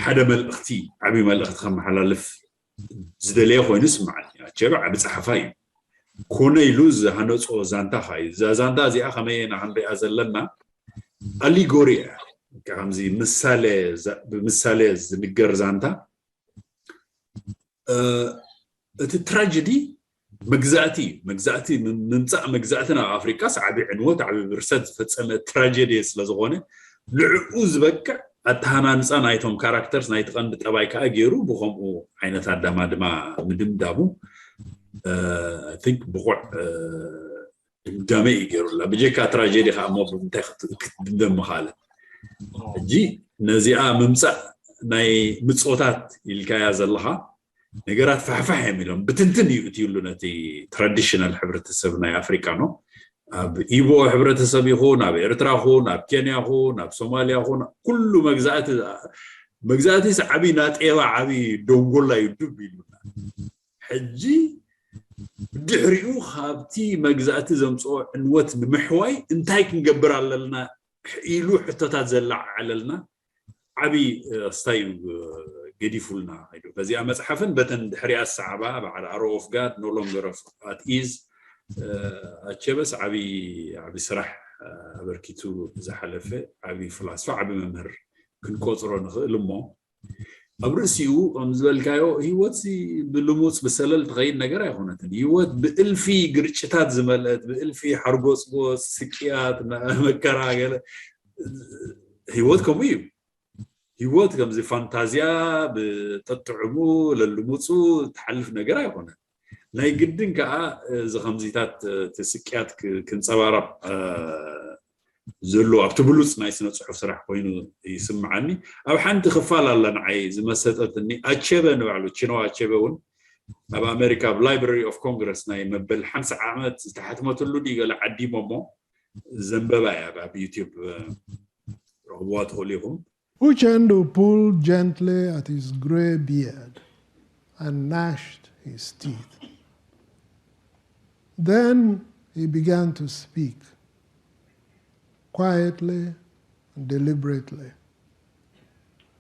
ሓደ መልእኽቲ ዓብዪ መልእኽቲ ከመሓላልፍ ዝደለየ ኮይኑ ስምዓኒ ኣቸበ ዓቢ ፀሓፋ እዩ ኮነ ኢሉ ዝሃነፆ ዛንታ ከዓ እዩ እዛ ዛንታ እዚኣ ከመይ ኢና ክንሪኣ ዘለና ኣሊጎሪ እያ ከምዚ ምሳሌ ብምሳሌ ዝንገር ዛንታ እቲ ትራጀዲ መግዛእቲ እዩ መግዛእቲ ምምፃእ መግዛእቲ ናብ ኣፍሪቃ ዓቢ ዕንወት ዓቢ ብርሰት ዝፈፀመ ትራጀዲ ስለዝኮነ ንዕኡ ዝበቅዕ ኣተሃናንፃ ናይቶም ካራክተርስ ናይቲ ቀንዲ ጠባይ ከዓ ገይሩ ብከምኡ ዓይነት ኣዳማድማ ምድምዳሙ think ብቑዕ ድምዳመ እዩ ገይሩላ። ብጀካ ትራጀዲ ከዓ እሞ ብምንታይ ክትድምደም ምኻለት? ሕጂ ነዚኣ ምምፃእ ናይ ምፆታት ኢልካያ ዘለኻ ነገራት ፋሕፋሕ እዮም ኢሎም ብትንትን እዩ እትይሉ ነቲ ትራዲሽናል ሕብረተሰብ ናይ ኣፍሪቃ ነው። ኣብ ኢቦ ሕብረተሰብ ይኹን ኣብ ኤርትራ ኹን ኣብ ኬንያ ኹን ኣብ ሶማልያ ኹን ኩሉ መግዛእቲ መግዛእቲ ዓብይ ናጤባ ዓብይ ደንጎላ እዩ ዱብ ኢሉና። ሕጂ ብድሕሪኡ ካብቲ መግዛእቲ ዘምፅኦ ዕንወት ንምሕዋይ እንታይ ክንገብር ኣለና ኢሉ ሕቶታት ዘለዓዕለልና ዓብይ ክስታይ እዩ ገዲፉልና። በዚኣ መፅሓፍን በተን ድሕሪኣ ዝሰዓባ በዓል ኣሮ ኦፍ ጋድ ኖ ሎንገር ኣት ኢዝ ኣቸበስ ዓብይ ዓብይ ስራሕ ኣበርኪቱ ዝሓለፈ ዓብይ ፍላስፋ ዓብይ መምህር ክንቆፅሮ ንኽእል እሞ ኣብ ርእሲኡ ከም ዝበልካዮ ህይወት ብልሙፅ ብሰለል ትኸይድ ነገር ኣይኮነትን። ህይወት ብእልፊ ግርጭታት ዝመልአት ብእልፊ ሓርጎፅጎፅ ስቅያት መከራ ገለ ህይወት ከምኡ እዩ። ህይወት ከምዚ ፋንታዝያ ብጠጥዕሙ ለልሙፁ ትሓልፍ ነገር ኣይኮነን። ናይ ግድን ከዓ እዚ ከምዚታት እቲ ስቅያት ክንፀባረቕ ዘሎ ኣብቲ ብሉፅ ናይ ስነ ፅሑፍ ስራሕ ኮይኑ ይስምዓኒ። ኣብ ሓንቲ ክፋል ኣላ ንዓይ ዝመሰጠትኒ ኣቸበ ንባዕሉ ቺኖ ኣቸበ እውን ኣብ ኣሜሪካ ኣብ ላይብራሪ ኦፍ ኮንግረስ ናይ መበል ሓምሳ ዓመት ዝተሓትመትሉ ድዩ ገለ ዓዲሞ እሞ ዘንበባ እያ ኣብ ዩቲብ ረኽብዋ ትኽእሉ ኢኹም። Uchendu pulled gently at his grey beard and gnashed his teeth. Then he began to speak, quietly and deliberately,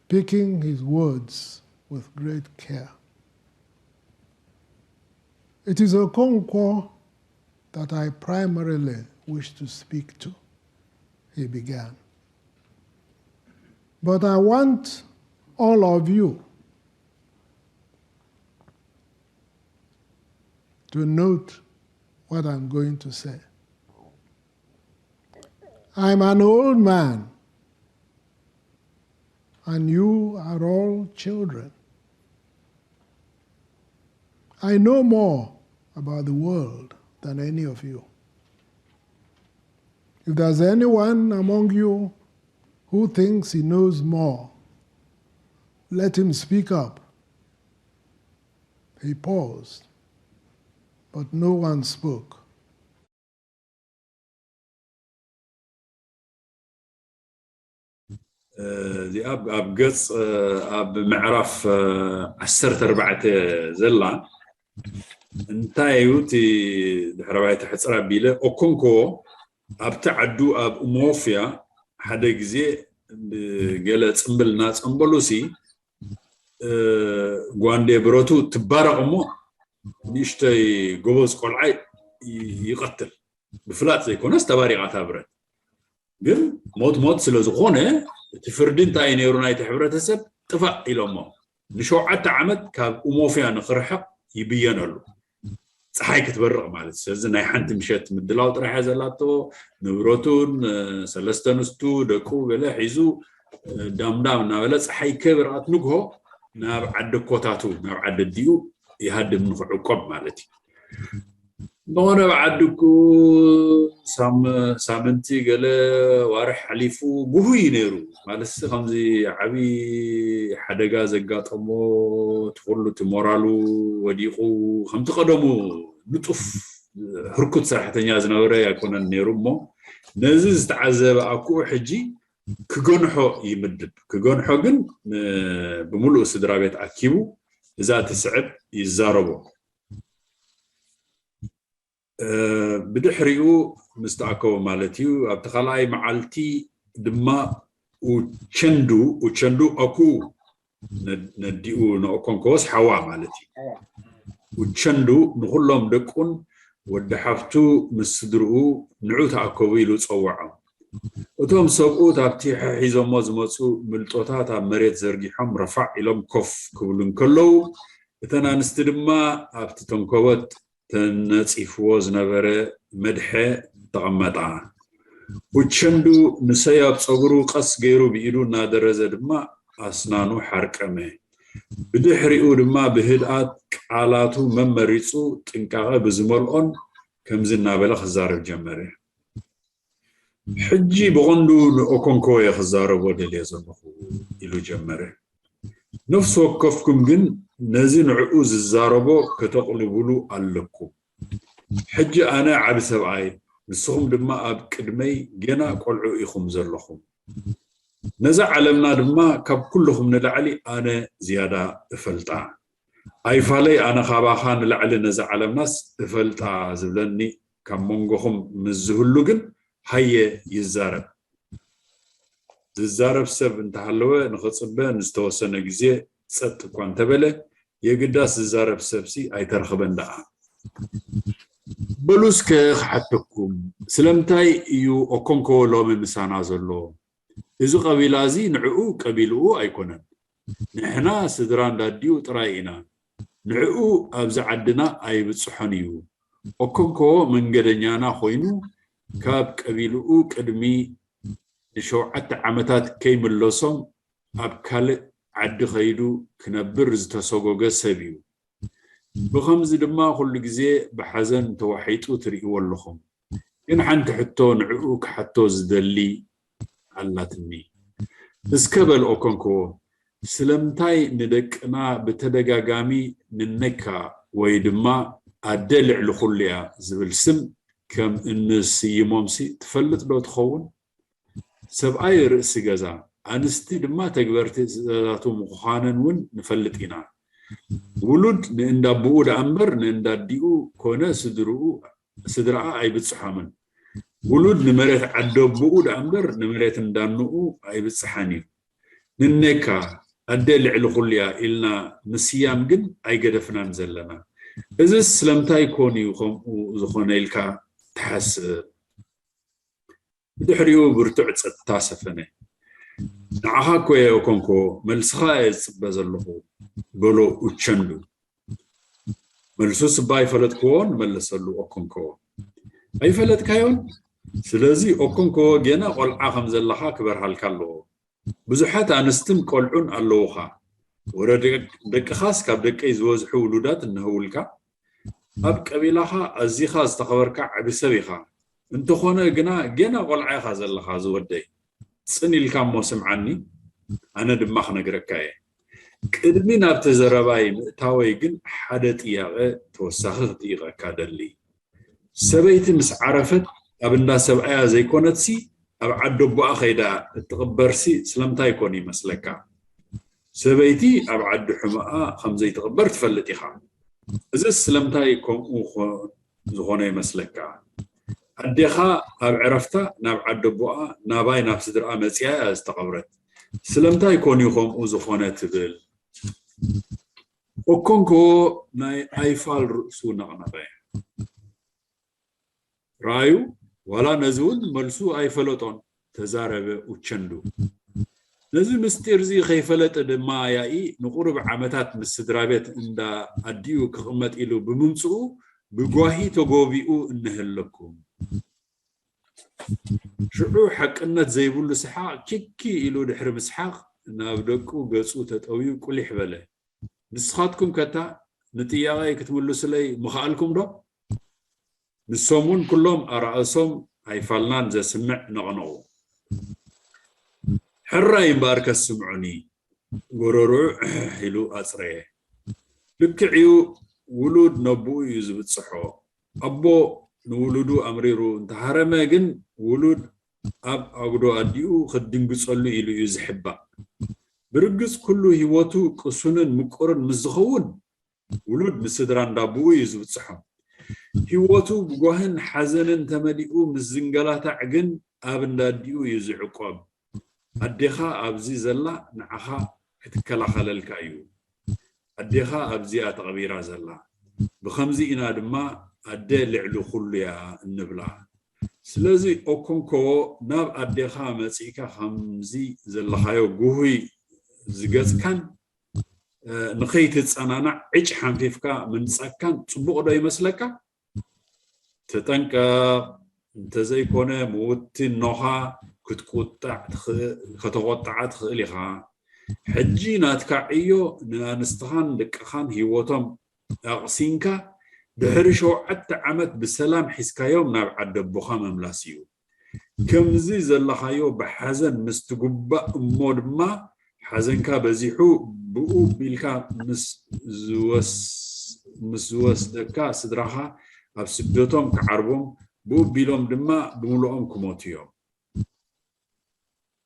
picking his words with great care. It is Okonkwo that I primarily wish to speak to, he began. But I want all of you to note what I'm going to say. I'm an old man, and you are all children. I know more about the world than any of you. If there's anyone among you who thinks he knows more, let him speak up. He paused, but no one spoke. እዚኣ ኣብ ገፅ ኣብ ምዕራፍ ዓሰርተ ኣርባዕተ ዘላ እንታይ እዩ እቲ ድሕረ ባይታ ሕፅር ኣቢለ ኦኮንኮ ኣብቲ ዓዱ ኣብ ኡሞፍያ ሓደ ግዜ ገለ ፅምብል እናፀምበሉሲ ጓንዴ ብረቱ ትባረቕ እሞ ንእሽተይ ጎበዝ ቆልዓ ይቐትል ብፍላጥ ዘይኮነስ ተባሪቓ እታ ብረት ግን ሞት ሞት ስለ ዝኾነ እቲ ፍርዲ እንታይ እዩ ነይሩ ናይቲ ሕብረተሰብ ጥፋእ ኢሎሞ ንሸውዓተ ዓመት ካብ ኡሞፍያ ንኽርሕቕ ይብየነሉ ፀሓይ ክትበርቕ ማለት ስለዚ ናይ ሓንቲ ምሸት ምድላው ጥራሕ ዘላቶ ንብረቱን ሰለስተ ኣንስቱ ደቁ ገለ ሒዙ ዳምዳም እናበለ ፀሓይ ከይበርቐት ንግሆ ናብ ዓዲ ኮታቱ ናብ ዓዲ ኣዲኡ ይሃድም ንክዕቆብ ማለት እዩ። እንተኾነ ኣብ ዓዲ እኮ ሳምንቲ ገለ ዋርሕ ሓሊፉ ጉሁይ ነይሩ ማለትሲ ከምዚ ዓብዪ ሓደጋ ዘጋጠሞ እቲ ኩሉ እቲ ሞራሉ ወዲቑ ከምቲ ቀደሙ ንጡፍ ህርኩት ሰራሕተኛ ዝነበረ ኣይኮነን ነይሩ እሞ ነዚ ዝተዓዘበ ኣኩኡ ሕጂ ክገንሖ ይምድብ። ክገንሖ ግን ብምሉእ ስድራ ቤት ኣኪቡ እዛ ትስዕብ ይዛረቦ። ብድሕሪኡ ምስ ተኣከቡ ማለት እዩ ኣብቲ ካልኣይ መዓልቲ ድማ ኡቸንዱ ኡቸንዱ ኣኩ ነዲኡ ንኦኮንኮስ ሓዋ ማለት እዩ። ኡቸንዱ ንኩሎም ደቁን ወዲ ሓፍቱ ምስ ስድርኡ ንዑ ተኣከቡ ኢሉ ጸውዖም። እቶም ሰብኡት ኣብቲ ሒዞሞ ዝመጹ ምልጦታት ኣብ መሬት ዘርጊሖም ረፋዕ ኢሎም ኮፍ ክብሉ እንከለዉ እተን ኣንስቲ ድማ ኣብቲ ተንኮበት ተነጺፍዎ ዝነበረ መድሐ ተቐመጣ። ኡቸንዱ ንሰያብ ጸጉሩ ቀስ ገይሩ ብኢዱ እናደረዘ ድማ ኣስናኑ ሓርቀመ። ብድሕሪኡ ድማ ብህድኣት ቃላቱ መመሪጹ ጥንቃቐ ብዝመልኦን ከምዚ እናበለ ክዛረብ ጀመረ። ሕጂ ብቐንዱ ንኦኮንኮ እየ ክዛረቦ ደልየ ዘለኹ ኢሉ ጀመረ። ነፍሲ ወከፍኩም ግን ነዚ ንዕኡ ዝዛረቦ ከተቕልቡሉ ኣለኩም። ሕጂ ኣነ ዓቢ ሰብኣይ፣ ንስኹም ድማ ኣብ ቅድመይ ገና ቆልዑ ኢኹም ዘለኹም። ነዛ ዓለምና ድማ ካብ ኩልኹም ንላዕሊ ኣነ ዝያዳ እፈልጣ። ኣይፋለይ ኣነ ካባኻ ንላዕሊ ነዛ ዓለምናስ እፈልጣ ዝብለኒ ካብ መንጎኹም ምስ ዝህሉ ግን ሃየ ይዛረብ። ዝዛረብ ሰብ እንተሃለወ ንኽጽበ ንዝተወሰነ ግዜ ጸጥ እኳ እንተበለ የግዳስ ዝዛረብ ሰብሲ ኣይተረኽበን ደኣ። በሉ እስከ ክሓተኩም፣ ስለምንታይ እዩ ኦኮንኮ ሎሚ ምሳና ዘሎ? እዚ ቀቢላ እዚ ንዕኡ ቀቢልኡ ኣይኮነን። ንሕና ስድራ እንዳዲኡ ጥራይ ኢና። ንዕኡ ኣብዚ ዓድና ኣይብጽሖን እዩ። ኦኮንኮ መንገደኛና ኮይኑ ካብ ቀቢልኡ ቅድሚ ንሸውዓተ ዓመታት ከይምለሶም ኣብ ካልእ ዓዲ ከይዱ ክነብር ዝተሰጎገ ሰብ እዩ። ብኸምዚ ድማ ኩሉ ግዜ ብሓዘን ተዋሒጡ ትርእይዎ ኣለኹም። ግን ሓንቲ ሕቶ ንዕኡ ክሓቶ ዝደሊ ኣላትኒ። እስከ በል ኦኮንኮ፣ ስለምንታይ ንደቅና ብተደጋጋሚ ንነካ ወይ ድማ ኣደ ልዕሊ ኩሉ እያ ዝብል ስም ከም እንስይሞምሲ ትፈልጥ ዶ ትኸውን? ሰብኣይ ርእሲ ገዛ፣ ኣንስቲ ድማ ተግበርቲ ትእዛዛቱ ምዃነን እውን ንፈልጥ ኢና። ውሉድ ንእንዳ ኣቦኡ ደኣ እምበር ንእንዳ ኣዲኡ ኮነ ስድርኡ፣ ስድራኣ ኣይብጽሖምን። ውሉድ ንመሬት ዓዲ ኣቦኡ ደኣ እምበር ንመሬት እንዳንኡ ኣይብጽሓን እዩ። ንኔካ ኣደ ልዕሊ ኩሉ እያ ኢልና ምስያም ግን ኣይገደፍናን ዘለና። እዝስ ስለምንታይ ኮን እዩ ከምኡ ዝኾነ ኢልካ ትሓስብ? ብድሕሪኡ ብርቱዕ ጸጥታ ሰፈነ። ንዓኻ እኮ እየ ኦኮንኮ መልስኻ እየ ዝጽበ ዘለኹ በሎ ኡቸንዱ። መልሱስ እባ ኣይፈለጥክዎን መለሰሉ ኦኮንኮ። ኣይፈለጥካዮን? ስለዚ ኦኮንኮ ገና ቆልዓ ከም ዘለኻ ክበርሃልካ ኣለዎ። ብዙሓት ኣንስትን ቆልዑን ኣለዉኻ። ወረ ደቅ- ደቅኻስ ካብ ደቀይ ዝበዝሑ ውሉዳት እነህውልካ። ኣብ ቀቢላኻ ኣዚኻ ዝተኸበርካ ዓቢ ሰብ ኢኻ። እንተኾነ ግና ገና ቆልዓ ኢኻ ዘለኻ ዝወደይ። ጽን ኢልካ እሞ ስምዓኒ፣ ኣነ ድማ ክነግረካ እየ። ቅድሚ ናብቲ ዘረባይ ምእታወይ ግን ሓደ ጥያቐ ተወሳኺ ክጥይቐካ ደሊ። ሰበይቲ ምስ ዓረፈት ኣብ እንዳ ሰብኣያ ዘይኮነትሲ ኣብ ዓዲ ኣቦኣ ከይዳ እትቕበርሲ ስለምንታይ ኮን ይመስለካ? ሰበይቲ ኣብ ዓዲ ሕመኣ ከም ዘይትቕበር ትፈልጥ ኢኻ። እዚ ስለምንታይ ከምኡ ኮ- ዝኾነ ይመስለካ? ኣዴኻ ኣብ ዕረፍታ ናብ ዓዲ ኣቦኣ ናባይ ናብ ስድራኣ መጺኣ እያ ዝተቐብረት። ስለምንታይ ኮን እዩ ከምኡ ዝኾነ ትብል? ኦኮንኮ ናይ ኣይፋል ርእሱ ነቕነቐ። ረኣዩ፣ ዋላ ነዚ እውን መልሱ ኣይፈለጦን፣ ተዛረበ ኡቸንዱ። ነዚ ምስጢር እዚ ከይፈለጠ ድማ ያኢ ንቑሩብ ዓመታት ምስ ስድራ ቤት እንዳ ኣዲኡ ክቕመጥ ኢሉ ብምምፅኡ ብጓሂ ተጎቢኡ እነሀለኩም። ሽዑ ሓቅነት ዘይብሉ ሰሓቕ ኪኪ ኢሉ ድሕሪ ምስሓቕ ናብ ደቁ ገፁ ተጠውዩ ቁሊሕ በለ። ንስኻትኩም ከታ ንጥያቐይ ክትምልሱለይ ምኸኣልኩም ዶ? ንሶም እውን ኩሎም ኣራእሶም ኣይፋልናን ዘስምዕ ነቕነቑ። ሕራይ እምበኣርከስ ስምዑኒ፣ ጎረርኡ ዕሕሕ ኢሉ ኣጽረየ። ልክዕ እዩ፣ ውሉድ ነቦኡ እዩ ዝብጽሖ። ኣቦ ንውሉዱ ኣምሪሩ እንተሃረመ ግን ውሉድ ኣብ ኣጉዶ ኣዲኡ ክትድንግጸሉ ኢሉ እዩ ዝሕባእ። ብርግጽ ኩሉ ህይወቱ ቅሱንን ምቁርን ምስ ዝኸውን ውሉድ ንስድራ እንዳቦኡ እዩ ዝብጽሖ። ህይወቱ ብጓህን ሓዘንን ተመሊኡ ምስ ዝንገላታዕ ግን ኣብ እንዳዲኡ እዩ ዝዕቆብ። ኣዴኻ ኣብዚ ዘላ ንዓኻ ክትከላኸለልካ እዩ። ኣዴኻ ኣብዚኣ ተቐቢራ ዘላ። ብኸምዚ ኢና ድማ ኣደ ልዕሊ ኩሉ እያ እንብላ። ስለዚ ኦኮንኮ ናብ ኣዴኻ መጺእካ ከምዚ ዘለኻዮ ጉሁይ ዝገጽካን ንኸይትጸናናዕ ዕጭ ሓንፊፍካ ምንጻግካን ጽቡቕ ዶ ይመስለካ? ተጠንቀቕ፣ እንተዘይኮነ ምውቲ እኖኻ ክትቁጣዕ ትኽእል- ከተቆጥዓ ትኽእል ኢኻ። ሕጂ ናትካ ዕዮ ንኣንስትኻን ደቅኻን ህይወቶም ኣቕሲንካ ድሕሪ ሸውዓተ ዓመት ብሰላም ሒዝካዮም ናብ ዓደቦኻ ምምላስ እዩ። ከምዚ ዘለኻዮ ብሓዘን ምስ ትጉባእ እሞ ድማ ሓዘንካ በዚሑ ብኡ ቢልካ ምስ ዝወስ- ምስ ዝወስደካ ስድራኻ ኣብ ስደቶም ክዓርቦም ብኡ ቢሎም ድማ ብምልኦም ክሞቱ እዮም።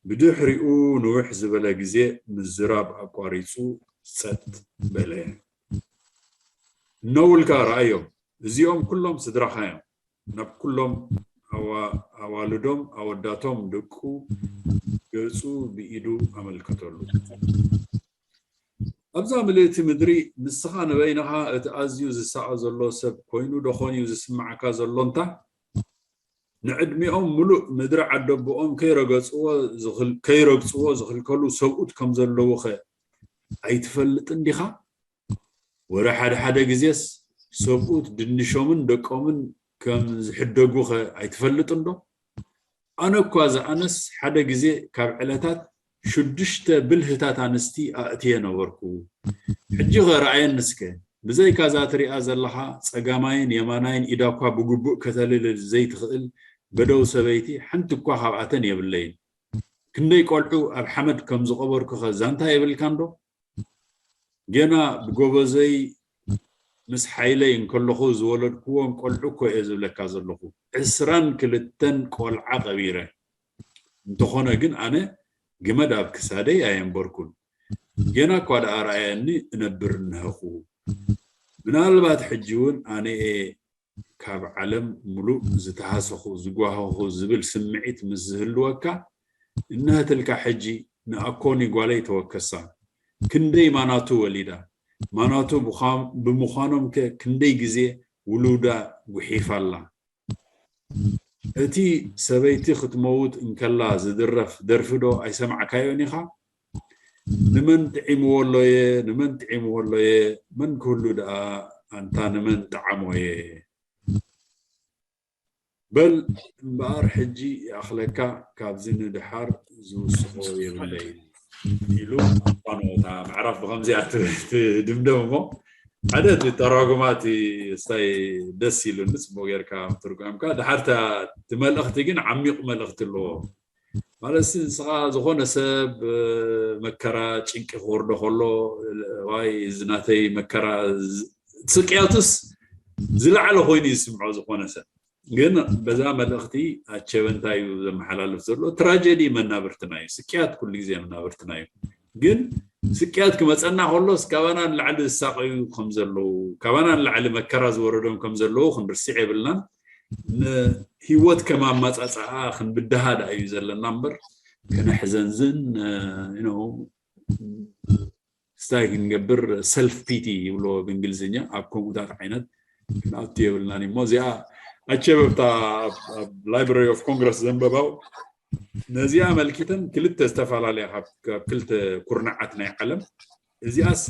ብድሕሪኡ ንውሕ ዝበለ ግዜ ምዝራብ ኣቋሪጹ ጸጥ በለ። እነውልካ ረኣዮም፣ እዚኦም ኩሎም ስድራኻ እዮም። ናብ ኩሎም ኣዋ- ኣዋልዶም ኣወዳቶም ደቁ ገጹ ብኢዱ ኣመልከተሉ። ኣብዛ ምልእቲ ምድሪ ንስኻ ንበይንኻ እቲ ኣዝዩ ዝሳቐ ዘሎ ሰብ ኮይኑ ደኾን እዩ ዝስምዓካ ዘሎ እንታ? ንዕድሚኦም ምሉእ ምድሪ ዓደቦኦም ከይረገጽዎ ዝኽል- ከይረግጽዎ ዝኽልከሉ ሰብኡት ከም ዘለዉኸ ኣይትፈልጥን ዲኻ? ወረ ሓደ ሓደ ግዜስ ሰብኡት ድንሾምን ደቆምን ከም ዝሕደጉኸ ኣይትፈልጥን ዶ? ኣነ እኳ ዝኣነስ ሓደ ግዜ ካብ ዕለታት ሽዱሽተ ብልህታት ኣንስቲ ኣእትየ ነበርኩ። ሕጂ ኸ ረኣየኒ እስከ። ብዘይካ እዛ ትሪኣ ዘለኻ ጸጋማይን የማናይን ኢዳ እኳ ብግቡእ ከተልልል ዘይትኽእል በደው ሰበይቲ ሓንቲ እኳ ካብኣተን የብለይን። ክንደይ ቆልዑ ኣብ ሓመድ ከም ዝቐበርኩኸ ዛንታ የብልካን ዶ? ገና ብጎበዘይ ምስ ሓይለይ እንከለኹ ዝወለድክዎም ቆልዑ እኮ እየ ዝብለካ ዘለኹ። ዕስራን ክልተን ቆልዓ ቀቢረ። እንተኾነ ግን ኣነ ገመድ ኣብ ክሳደይ ኣየንበርኩን። ገና እኳ ደኣ ረኣየኒ እነብር እነሀኹ። ምናልባት ሕጂ እውን ኣነ እየ ካብ ዓለም ምሉእ ዝተሃሰኹ ዝጓሃኹ ዝብል ስምዒት ምስ ዝህልወካ እነሀትልካ ሕጂ ንኣኮኒ ጓለይ ተወከሳ። ክንደይ ማናቱ ወሊዳ። ማናቱ ብዃ- ብምዃኖም ከ ክንደይ ግዜ ውሉዳ ጉሒፋ ኣላ። እቲ ሰበይቲ ክትመውት እንከላ ዝድረፍ ደርፊ ዶ ኣይሰማዕካዮን ኢኻ? ንመን ጥዒምዎ ኣሎየ ንመን ጥዒምዎ ኣሎየ መን ክህሉ ደኣ ኣንታ ንመን ጠዓሞየ። በል እምበኣር ሕጂ ይኣኽለካ፣ ካብዚ ንድሓር ዝውስኾ የብለይን ኢሉ ኣፋነወታ ምዕራፍ ብኸምዚኣ ትድምደም እሞ ሓደ እቲ ተራጉማ እቲ ስታይ ደስ ኢሉኒ፣ ጽቡቕ ጌርካ ምትርጓምካ። ድሓር እቲ መልእኽቲ ግን ዓሚቕ መልእኽቲ ኣለዎ። ማለት ንስኻ ዝኾነ ሰብ መከራ ጭንቂ ክወርዶ ከሎ ዋይ እዚ ናተይ መከራ ስቅያቱስ ዝለዓለ ኮይኑ ይስምዖ ዝኾነ ሰብ። ግን በዛ መልእኽቲ ኣቸበ እንታይ እዩ ዘመሓላልፍ ዘሎ? ትራጀዲ መናብርትና እዩ። ስቅያት ኩሉ ግዜ መናብርትና እዩ። ግን ስቅያት ክመፀና ከሎስ ካባና ንላዕሊ ዝሳቀዩ ከም ዘለዉ፣ ካባና ንላዕሊ መከራ ዝወረዶም ከም ዘለዉ ክንርስዕ የብልናን። ንህይወት ከም ኣማፃፅኣ ክንብድሃ ደኣ እዩ ዘለና እምበር ከነሕዘንዝን ስታይ ክንገብር ሰልፍ ፒቲ ይብሎ ብእንግሊዝኛ። ኣብ ከምኡታት ዓይነት ክንኣቱ የብልናን እሞ እዚኣ ኣቸበብታ ኣብ ላይብራሪ ኦፍ ኮንግረስ ዘንበባው ነዚኣ መልኪተን ክልተ ዝተፈላለያ ካብ ክልተ ኩርናዓት ናይ ዓለም እዚኣስ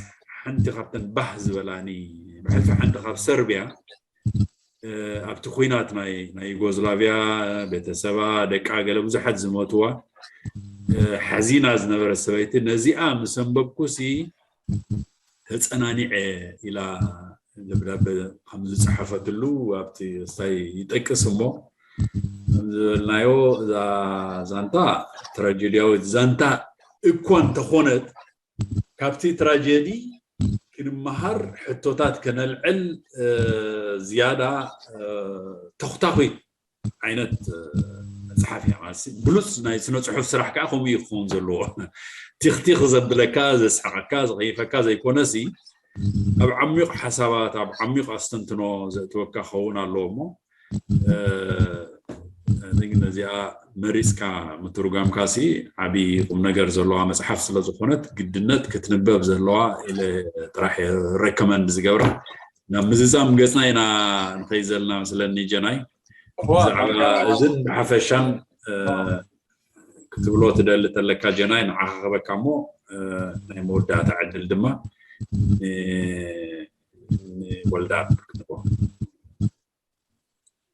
ሓንቲ ካብተን ባህ ዝበላኒ ብሕልፊ ሓንቲ ካብ ሰርቢያ ኣብቲ ኩናት ናይ ናይ ዩጎዝላቪያ ቤተሰባ ደቃ ገለ ብዙሓት ዝሞትዋ ሓዚና ዝነበረት ሰበይቲ ነዚኣ ምስ ኣንበብኩሲ ተጸናኒዐ ኢላ ደብዳበ ከም ዝጸሓፈትሉ ኣብቲ ስታይ ይጠቅስ እሞ ዝበልናዮ እዛ ዛንታ ትራጀድያዊት ዛንታ እኳ እንተኾነት ካብቲ ትራጀዲ ክንመሃር ሕቶታት ከነልዕል ዝያዳ ተኽታኺት ዓይነት መፅሓፍ እያ ማለት ብሉፅ ናይ ስነ ፅሑፍ ስራሕ ከዓ ከምኡ እዩ ክኸውን ዘለዎ። ቲኽቲኽ ዘብለካ ዘስሕቐካ ዘቐይፈካ ዘይኮነሲ ኣብ ዓሚቕ ሓሳባት ኣብ ዓሚቕ ኣስተንትኖ ዘእትወካ ክኸውን ኣለዎ እሞ ነዚኣ መሪፅካ ምትርጓምካሲ ዓብዪ ቁም ነገር ዘለዋ መፅሓፍ ስለ ዝኾነት ግድነት ክትንበብ ዘለዋ ኢለ ጥራሕ ረከመንድ ዝገብራ ናብ ምዝዛም ገፅና ኢና ንኸይ ዘለና መስለኒ ጀናይ ብዛዕባ እዝን ብሓፈሻን ክትብሎ ትደሊ ተለካ ጀናይ ንዓኻ ክበካ እሞ ናይ መወዳእታ ዕድል ድማ ንወልዳ ክትቦ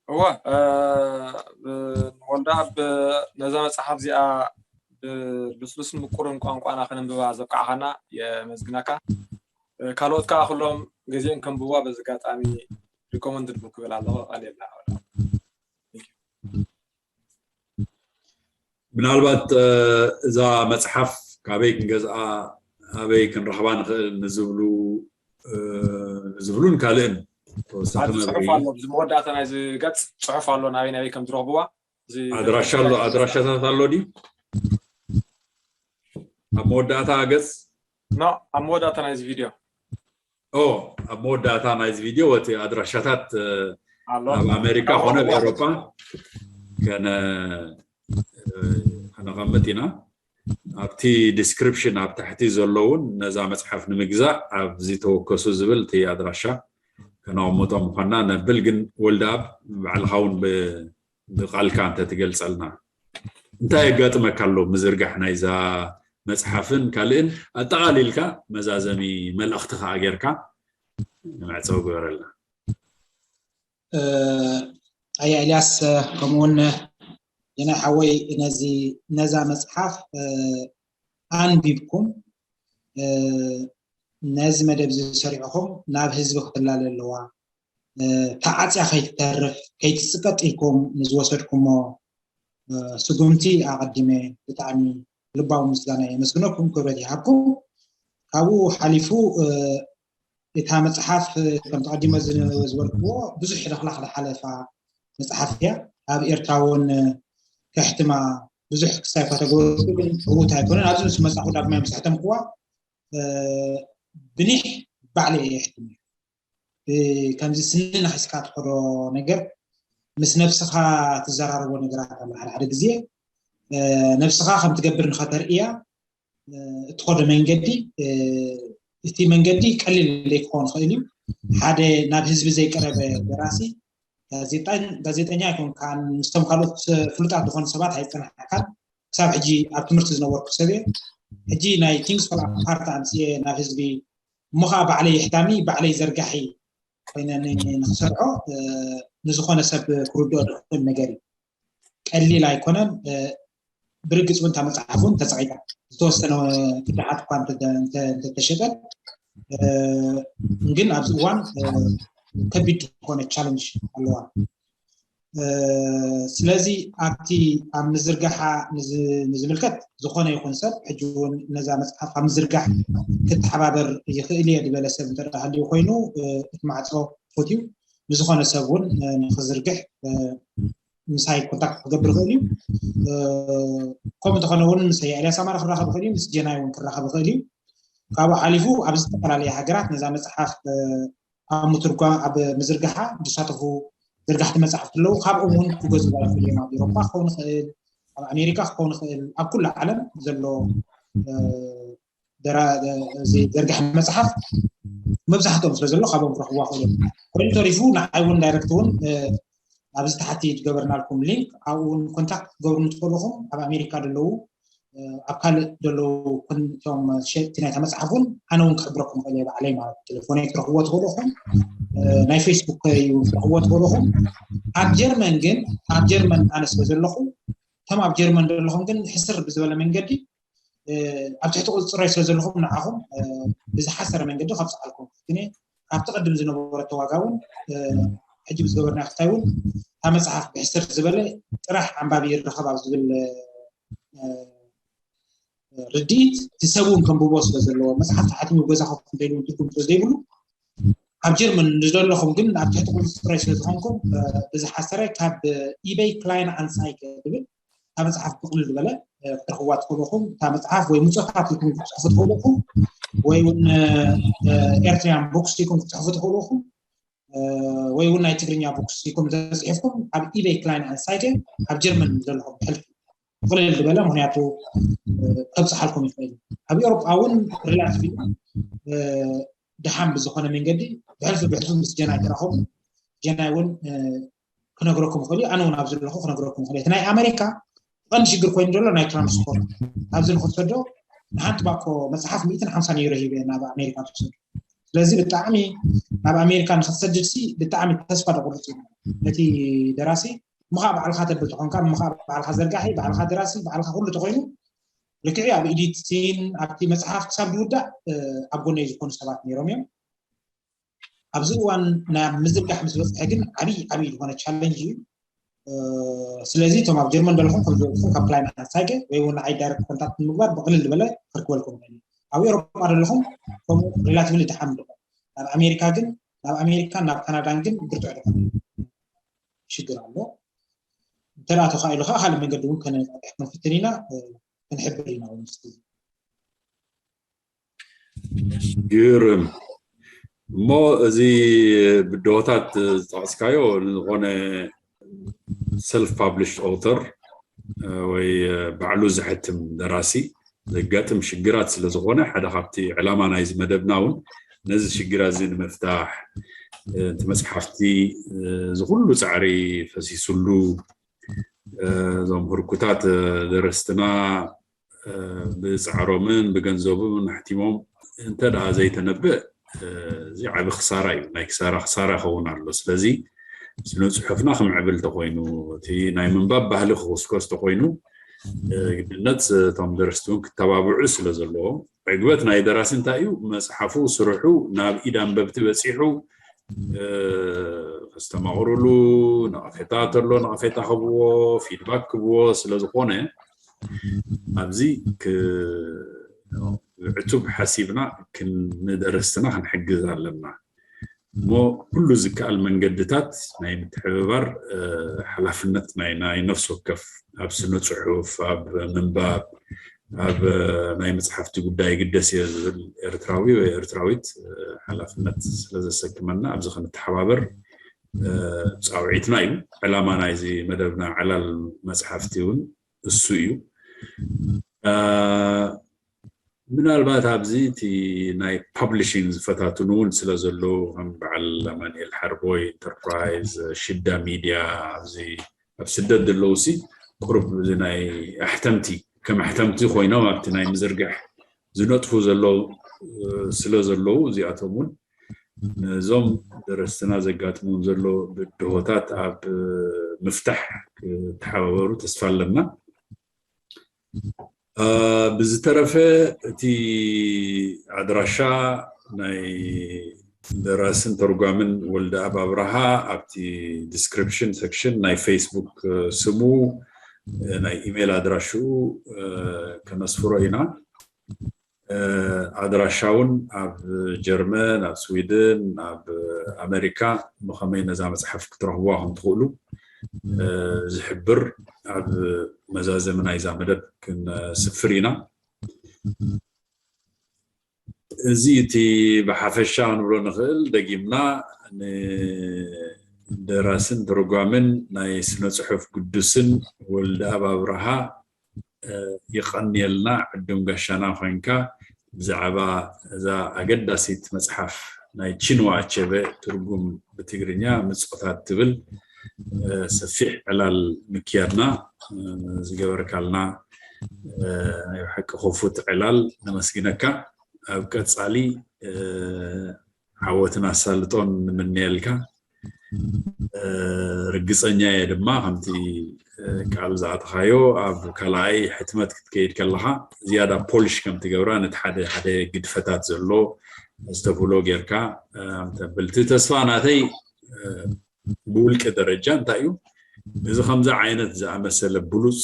እወ፣ እ፣ ብ-፣ ንወልደኣብ ነዛ መጽሓፍ እዚኣ ብልስሉስን ምቁርን ቋንቋና ከነንብባ ዘብቃዕኻና የመስግነካ። እ፣ ካልኦት ከኣ ኩሎም ገዜኦም ከንብብዋ በዚ ኣጋጣሚ ሪኮመንድድ ቡክ ክብል ኣለኹ። ቀልየልና። ምናልባት እዛ መፅሓፍ ካበይ ክንገዝኣ ኣበይ ክንረኽባ ንኽእል ንዝብሉ ንዝብሉን ካልእን ተወሳኺ መብርሂ። ኣብዚ መወዳእታ ናይዚ ገፅ ፅሑፍ ኣሎ፣ ናበይ ናበይ ከም ዝረኽብዋ። ኣድራሻ ኣሎ፣ ኣድራሻታት ኣሎ ድዩ ኣብ መወዳእታ ገፅ? ኣብ መወዳእታ ናይዚ ቪድዮ ኣብ መወዳእታ ናይዚ ቪድዮ እቲ ኣድራሻታት ኣብ ኣሜሪካ ኮነ ኣብ ኤሮፓ ከነቐምጥ ኢና። ኣብቲ ዲስክሪፕሽን ኣብ ታሕቲ ዘለውን ነዛ መፅሓፍ ንምግዛእ ኣብዚ ተወከሱ ዝብል እቲ ኣድራሻ ከነቐምጦ ምኳንና ነብል። ግን ወልደኣብ ባዕልኻ እውን ብቃልካ እንተትገልፀልና እንታይ የጋጥመካ ኣሎ ምዝርጋሕ ናይዛ መፅሓፍን ካልእን ኣጠቓሊልካ መዛዘሚ መልእኽቲ ከዓ ጌርካ ንመዕፀዊ ግበረልና። ኣያ ኤልያስ ከምኡውን የናይ ሓወይ ነዚ ነዛ መፅሓፍ ኣንቢብኩም ነዚ መደብ ዝሰሪዕኹም ናብ ህዝቢ ክትላለ ኣለዋ፣ ተዓፅያ ከይትተርፍ ከይትፅቀጥ ኢልኩም ንዝወሰድኩሞ ስጉምቲ ኣቐዲመ ብጣዕሚ ልባዊ ምስጋና የመስግነኩም፣ ክብረት ይሃብኩም። ካብኡ ሓሊፉ እታ መፅሓፍ ከም ተቐዲሞ ዝበልክዎ ብዙሕ ሕልኽላኽ ዝሓለፋ መፅሓፍ እያ። ኣብ ኤርትራ እውን ከሕትማ ብዙሕ ክሳይ እኳ ተገበርኩ ግን ዕዉት ኣይኮነን። ኣብዚ ምስ መፃኹ ዳግማይ ምስ ሕተምክዋ ብኒሕ ባዕለይ እየ የሕትም። ከምዚ ስኒ ነኺስካ ትኸዶ ነገር ምስ ነብስኻ ትዘራረቦ ነገራት ኣሎ። ሓደ ሓደ ግዜ ነብስኻ ከም ትገብር ንኸተርእያ እትኸዶ መንገዲ እቲ መንገዲ ቀሊል ዘይክኸውን ይኽእል እዩ። ሓደ ናብ ህዝቢ ዘይቀረበ ደራሲ ጋዜጠኛ ኣይኮንካን፣ ምስቶም ካልኦት ፍሉጣት ዝኾኑ ሰባት ኣይፀናሕካን። ክሳብ ሕጂ ኣብ ትምህርቲ ዝነበርኩ ሰብ እየ። ሕጂ ናይ ቲንግስ ፎል ኣፓርት ኣምፅኤ ናብ ህዝቢ እሞ ከዓ ባዕለይ የሕታሚ ባዕለይ ዘርጋሒ ኮይነ ንክሰርዖ ንዝኾነ ሰብ ክርድኦ ዝኽእል ነገር እዩ። ቀሊል ኣይኮነን። ብርግፅ እውን እታ መፅሓፍ እውን ተፀቒጣ ዝተወሰነ ቅዳሓት እኳ እንተተሸጠት ግን ኣብዚ እዋን ከቢድ ዝኾነ ቻለንጅ ኣለዋ። ስለዚ ኣብቲ ኣብ ምዝርጋሓ ንዝምልከት ዝኾነ ይኹን ሰብ ሕጂ እውን ነዛ መፅሓፍ ኣብ ምዝርጋሕ ክተሓባበር ይኽእል እየ ዝበለ ሰብ እንተ ሃልዩ ኮይኑ እቲ ማዕፆ ክፉት እዩ። ንዝኾነ ሰብ እውን ንክዝርግሕ ምሳይ ኮንታክት ክገብር ይኽእል እዩ። ከምኡ እንተኾነ እውን ምስ ኤልያስ ኣማረ ክራኸብ ይኽእል እዩ፣ ምስ ጀናይ እውን ክራኸብ ይኽእል እዩ። ካብኡ ሓሊፉ ኣብ ዝተፈላለየ ሃገራት ነዛ መፅሓፍ ኣብ ምትርጓም ኣብ ምዝርጋሓ ዝሳተፉ ዘርጋሕቲ መፅሓፍቲ ኣለዉ። ካብኦም እውን ክገዝዋ ይኽእሉ እዮም። ኣብ ኤሮፓ ክኸውን ይኽእል፣ ኣብ ኣሜሪካ ክኸውን ይኽእል፣ ኣብ ኩሉ ዓለም ዘሎ ዘርጋሕ መፅሓፍ መብዛሕትኦም ስለ ዘሎ ካብኦም ክረኽብዋ ክእሉ። ኮይኑ ተሪፉ ንዓይ እውን ዳይረክት እውን ኣብዚ ታሕቲ ዝገበርናልኩም ሊንክ ኣብኡ እውን ኮንታክት ክትገብሩ ትኽእሉ ኢኹም። ኣብ ኣሜሪካ ዘለዉ ኣብ ካልእ ዘለዉ እቶም ሸጥቲ ናይታ መፅሓፍ እውን ኣነ እውን ክሕብረኩም ይኽእል እየ ባዕለይ ማለት ቴሌፎነይ ክትረኽብዎ ትኽእሉ ኢኹም። ናይ ፌስቡክ እውን ክትረኽብዎ ትኽእሉ ኢኹም። ኣብ ጀርመን ግን ኣብ ጀርመን ኣነ ስለ ዘለኹ እቶም ኣብ ጀርመን ዘለኹም ግን ሕስር ብዝበለ መንገዲ ኣብ ትሕቲ ቁፅፅረይ ስለ ዘለኹም ንዓኹም ብዝሓሰረ መንገዲ ከብፅሓልኩም ግን ኣብቲ ቅድም ዝነበረቶ ዋጋ እውን ሕጂ ብዝገበርና ክታይ እውን እታ መፅሓፍ ብሕስር ዝበለ ጥራሕ ኣንባቢ ይረኸብ ኣብ ዝብል ርድኢት እቲ ሰብ እውን ከንብቦ ስለ ዘለዎ መፅሓፍ ተሓቲሙ ገዛ ኮፍ እንተኢሉ ትርጉም ስለ ዘይብሉ ኣብ ጀርመን ንዘለኹም ግን ኣብ ትሕቲ ቁፅፅረይ ስለ ዝኾንኩም ብዝሓሰረ ካብ ኢበይ ክላይን ኣንሳይገ ዝብል እታ መፅሓፍ ብቕልል ዝበለ ክትረኽብዋ ትኽእሉ ኢኹም። እታ መፅሓፍ ወይ ምፆታት ኢልኩም ክትፅሕፉ ትኽእሉ ኢኹም ወይ እውን ኤርትሪያን ቦክስ ኢልኩም ክትፅሕፉ ትኽእሉ ኢኹም ወይ እውን ናይ ትግርኛ ቦክስ ኢልኩም ተፅሒፍኩም ኣብ ኢበይ ክላይን ኣንሳይገ ኣብ ጀርመን ዘለኹም ብሕልፊ ብቕልል ዝበለ ምክንያቱ ከብፅሓልኩም ይኽእል። ኣብ ኤውሮጳ እውን ሪላቲቭ ድሓን ብዝኾነ መንገዲ ብሕልፊ ብሕልፊ ምስ ጀናይ ተራኸቡ ጀናይ እውን ክነግረኩም ይኽእል እዩ። ኣነ እውን ኣብ ዘለኹ ክነግረኩም ይኽእል እዩ። እቲ ናይ ኣሜሪካ ቀንዲ ሽግር ኮይኑ ዘሎ ናይ ትራንስፖርት ኣብዚ ንክትሰዶ ንሓንቲ ባኮ መፅሓፍ ሚእትን ሓምሳን ዩሮ ሂበ ናብ ኣሜሪካ ትሰዶ ስለዚ ብጣዕሚ ናብ ኣሜሪካ ንክትሰድድ ሲ ብጣዕሚ ተስፋ ደቁርፅ እዩ ነቲ ደራሲ። ምኻ ባዕልካ ተብል ተኾንካ፣ ምኻ ባዕልካ ዘርጋሒ፣ ባዕልካ ደራሲ፣ ባዕልካ ኩሉ ተኮይኑ፣ ልክዕ ኣብ ኤዲቲን ኣብቲ መፅሓፍ ክሳብ ዝውዳእ ኣብ ጎነይ ዝኾኑ ሰባት ነይሮም እዮም። ኣብዚ እዋን ናብ ምዝርጋሕ ምስ በፅሐ ግን ዓብይ ዓብይ ዝኾነ ቻለንጅ እዩ። ስለዚ እቶም ኣብ ጀርመን ዘለኹም ከም ዝበልኩም ካብ ክላይን ኣንሳይገ ወይ እውን ንዓይ ዳይረክት ኮንታክት ንምግባር ብቅልል ዝበለ ክርክበልኩም ይኽእል እዩ። ኣብ ኤሮጳ ዘለኹም ከምኡ ሪላቲቭሊ ድሓን ድኹም። ናብ ኣሜሪካ ግን ናብ ኣሜሪካን ናብ ካናዳን ግን ብርቱዕ ዝኾነ ሽግር ኣሎ። እንተ ተኻኢሉ ከዓ ካልእ መንገዲ እውን ከነጣጥሕ ክንፍትን ኢና፣ ክንሕብር ኢና እውን ምስቲ ግርም እሞ እዚ ብድሆታት ዝጠቐስካዮ ንዝኾነ ሰልፍ ፓብሊሽድ ኦተር ወይ ባዕሉ ዘሕትም ደራሲ ዘጋጥም ሽግራት ስለ ዝኾነ ሓደ ካብቲ ዕላማ ናይዚ መደብና እውን ነዚ ሽግራት እዚ ንምፍታሕ እቲ መፅሓፍቲ ዝኩሉ ፃዕሪ ፈሲሱሉ እዞም ህርኩታት ደረስትና ብፃዕሮምን ብገንዘቦምን ኣሕቲሞም እንተ ደኣ ዘይተነብእ እዚ ዓቢ ክሳራ እዩ። ናይ ክሳራ ክሳራ ይኸውን ኣሎ። ስለዚ ስነ ፅሑፍና ክምዕብል ተኮይኑ እቲ ናይ ምንባብ ባህሊ ክኹስኮስ ተኮይኑ ግድነት እቶም ደረስቲ እውን ክተባብዑ ስለ ዘለዎም ዕግበት ናይ ደራሲ እንታይ እዩ? መፅሓፉ ስርሑ ናብ ኢድ ኣንበብቲ በፂሑ ከስተማቕሩሉ ነቐፌታ ተሎ ነቐፌታ ክብዎ ፊድባክ ክብዎ ስለ ዝኾነ ኣብዚ ዕቱብ ሓሲብና ንደረስትና ክንሕግዝ ኣለና እሞ ኩሉ ዝከኣል መንገድታት ናይ ምትሕብባር ሓላፍነት ናይ ነፍሲ ወከፍ ኣብ ስነ ፅሑፍ ኣብ ምንባብ ኣብ ናይ መፅሓፍቲ ጉዳይ ግደስ እየ ዝብል ኤርትራዊ ወይ ኤርትራዊት ሓላፍነት ስለዘሰክመና ኣብዚ ክንተሓባበር ፃውዒትና እዩ። ዕላማ ናይዚ መደብና ዕላል መፅሓፍቲ እውን እሱ እዩ። ምናልባት ኣብዚ እቲ ናይ ፓብሊሽንግ ዝፈታትኑ እውን ስለ ዘለዉ ከም በዓል ኣማንኤል ሓርቦይ ኢንተርፕራይዝ ሽዳ ሚድያ ኣብዚ ኣብ ስደት ዘለዉ ሲ ቁሩብ እዚ ናይ ኣሕተምቲ ከም ኣሕተምቲ ኮይኖም ኣብቲ ናይ ምዝርጋሕ ዝነጥፉ ዘለዉ ስለ ዘለዉ እዚኣቶም እውን ነዞም ደረስትና ዘጋጥሞም ዘሎ ብድሆታት ኣብ ምፍታሕ ክተሓባበሩ ተስፋ ኣለና። ብዝተረፈ እቲ ኣድራሻ ናይ ደራስን ተርጓምን ወልደኣብ ኣብርሃ ኣብቲ ዲስክሪፕሽን ሴክሽን ናይ ፌስቡክ ስሙ ናይ ኢሜይል ኣድራሽኡ ከነስፍሮ ኢና። ኣድራሻ እውን ኣብ ጀርመን ኣብ ስዊድን ኣብ ኣሜሪካ ብኸመይ ነዛ መፅሓፍ ክትረኽቡዋ ከም ትኽእሉ ዝሕብር ኣብ መዛዘሚ ናይዛ መደብ ክንስፍር ኢና። እዚ እቲ ብሓፈሻ ክንብሎ ንኽእል ደጊምና ንደራስን ተርጓምን ናይ ስነ ፅሑፍ ግዱስን ወልደኣብ ኣብርሃ የቐንየልና ዕዱም ጋሻና ኮይንካ ብዛዕባ እዛ ኣገዳሲት መፅሓፍ ናይ ቺንዋ ኣቸበ ትርጉም ብትግርኛ ምፅኦታት ትብል ሰፊሕ ዕላል ምክያድና ዝገበርካልና ናይ ብሓቂ ክፉት ዕላል ነመስግነካ። ኣብ ቀፃሊ ዓወትን ኣሳልጦን ንምነየልካ። ርግፀኛ እየ ድማ ከምቲ ቃል ዝኣተኻዮ ኣብ ካልኣይ ሕትመት ክትከይድ ከለኻ ዝያዳ ፖሊሽ ከም ትገብራ ነቲ ሓደ ሓደ ግድፈታት ዘሎ ዝተብሎ ጌርካ ኣምተብል እቲ ተስፋ ናተይ ብውልቂ ደረጃ እንታይ እዩ እዚ ከምዚ ዓይነት ዝኣመሰለ ብሉፅ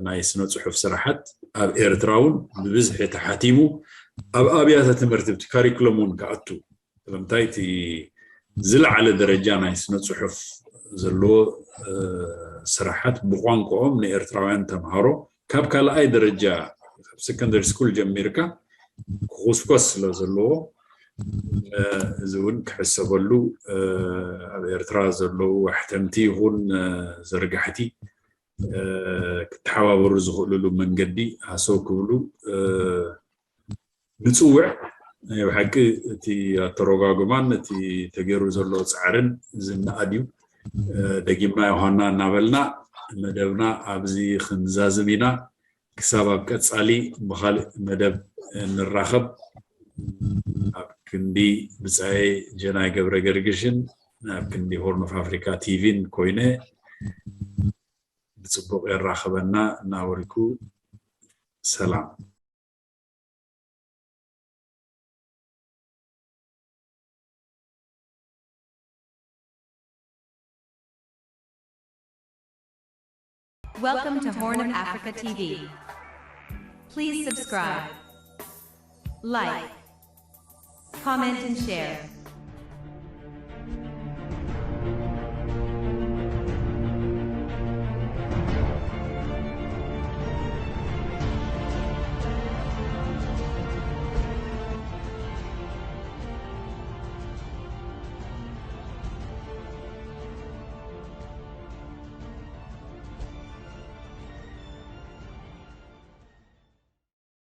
ናይ ስነ ፅሑፍ ስራሓት ኣብ ኤርትራ እውን ብብዝሒ ተሓቲሙ ኣብ ኣብያተ ትምህርቲ እቲ ካሪኩለም እውን ክኣቱ ስለምንታይ እቲ ዝለዓለ ደረጃ ናይ ስነ ፅሑፍ ዘለዎ ስራሓት ብቋንቋኦም ንኤርትራውያን ተምሃሮ ካብ ካልኣይ ደረጃ ካብ ሰከንደሪ ስኩል ጀሚርካ ክኹስኮስ ስለ ዘለዎ እዚ እውን ክሕሰበሉ ኣብ ኤርትራ ዘለዉ ኣሕተምቲ ይኹን ዘርጋሕቲ ክተሓባበሩ ዝኽእልሉ መንገዲ ሃሰው ክብሉ ንፅውዕ። ናይ ብሓቂ እቲ ኣተረጓጉማን እቲ ተገይሩ ዘሎ ፃዕርን ዝነኣድ እዩ። ደጊምና ዮሃና እናበልና መደብና ኣብዚ ክንዛዝም ኢና። ክሳብ ኣብ ቀፃሊ ብካልእ መደብ ንራኸብ። ኣብ ክንዲ ብጻይ ጀናይ ገብረ ገርግሽን ኣብ ክንዲ ሆርን ኦፍ ኣፍሪካ ቲቪን ኮይነ ብጽቡቕ የራኽበና እናበልኩ ሰላም። Welcome to Horn of Africa T V. Please subscribe, like, comment, and share.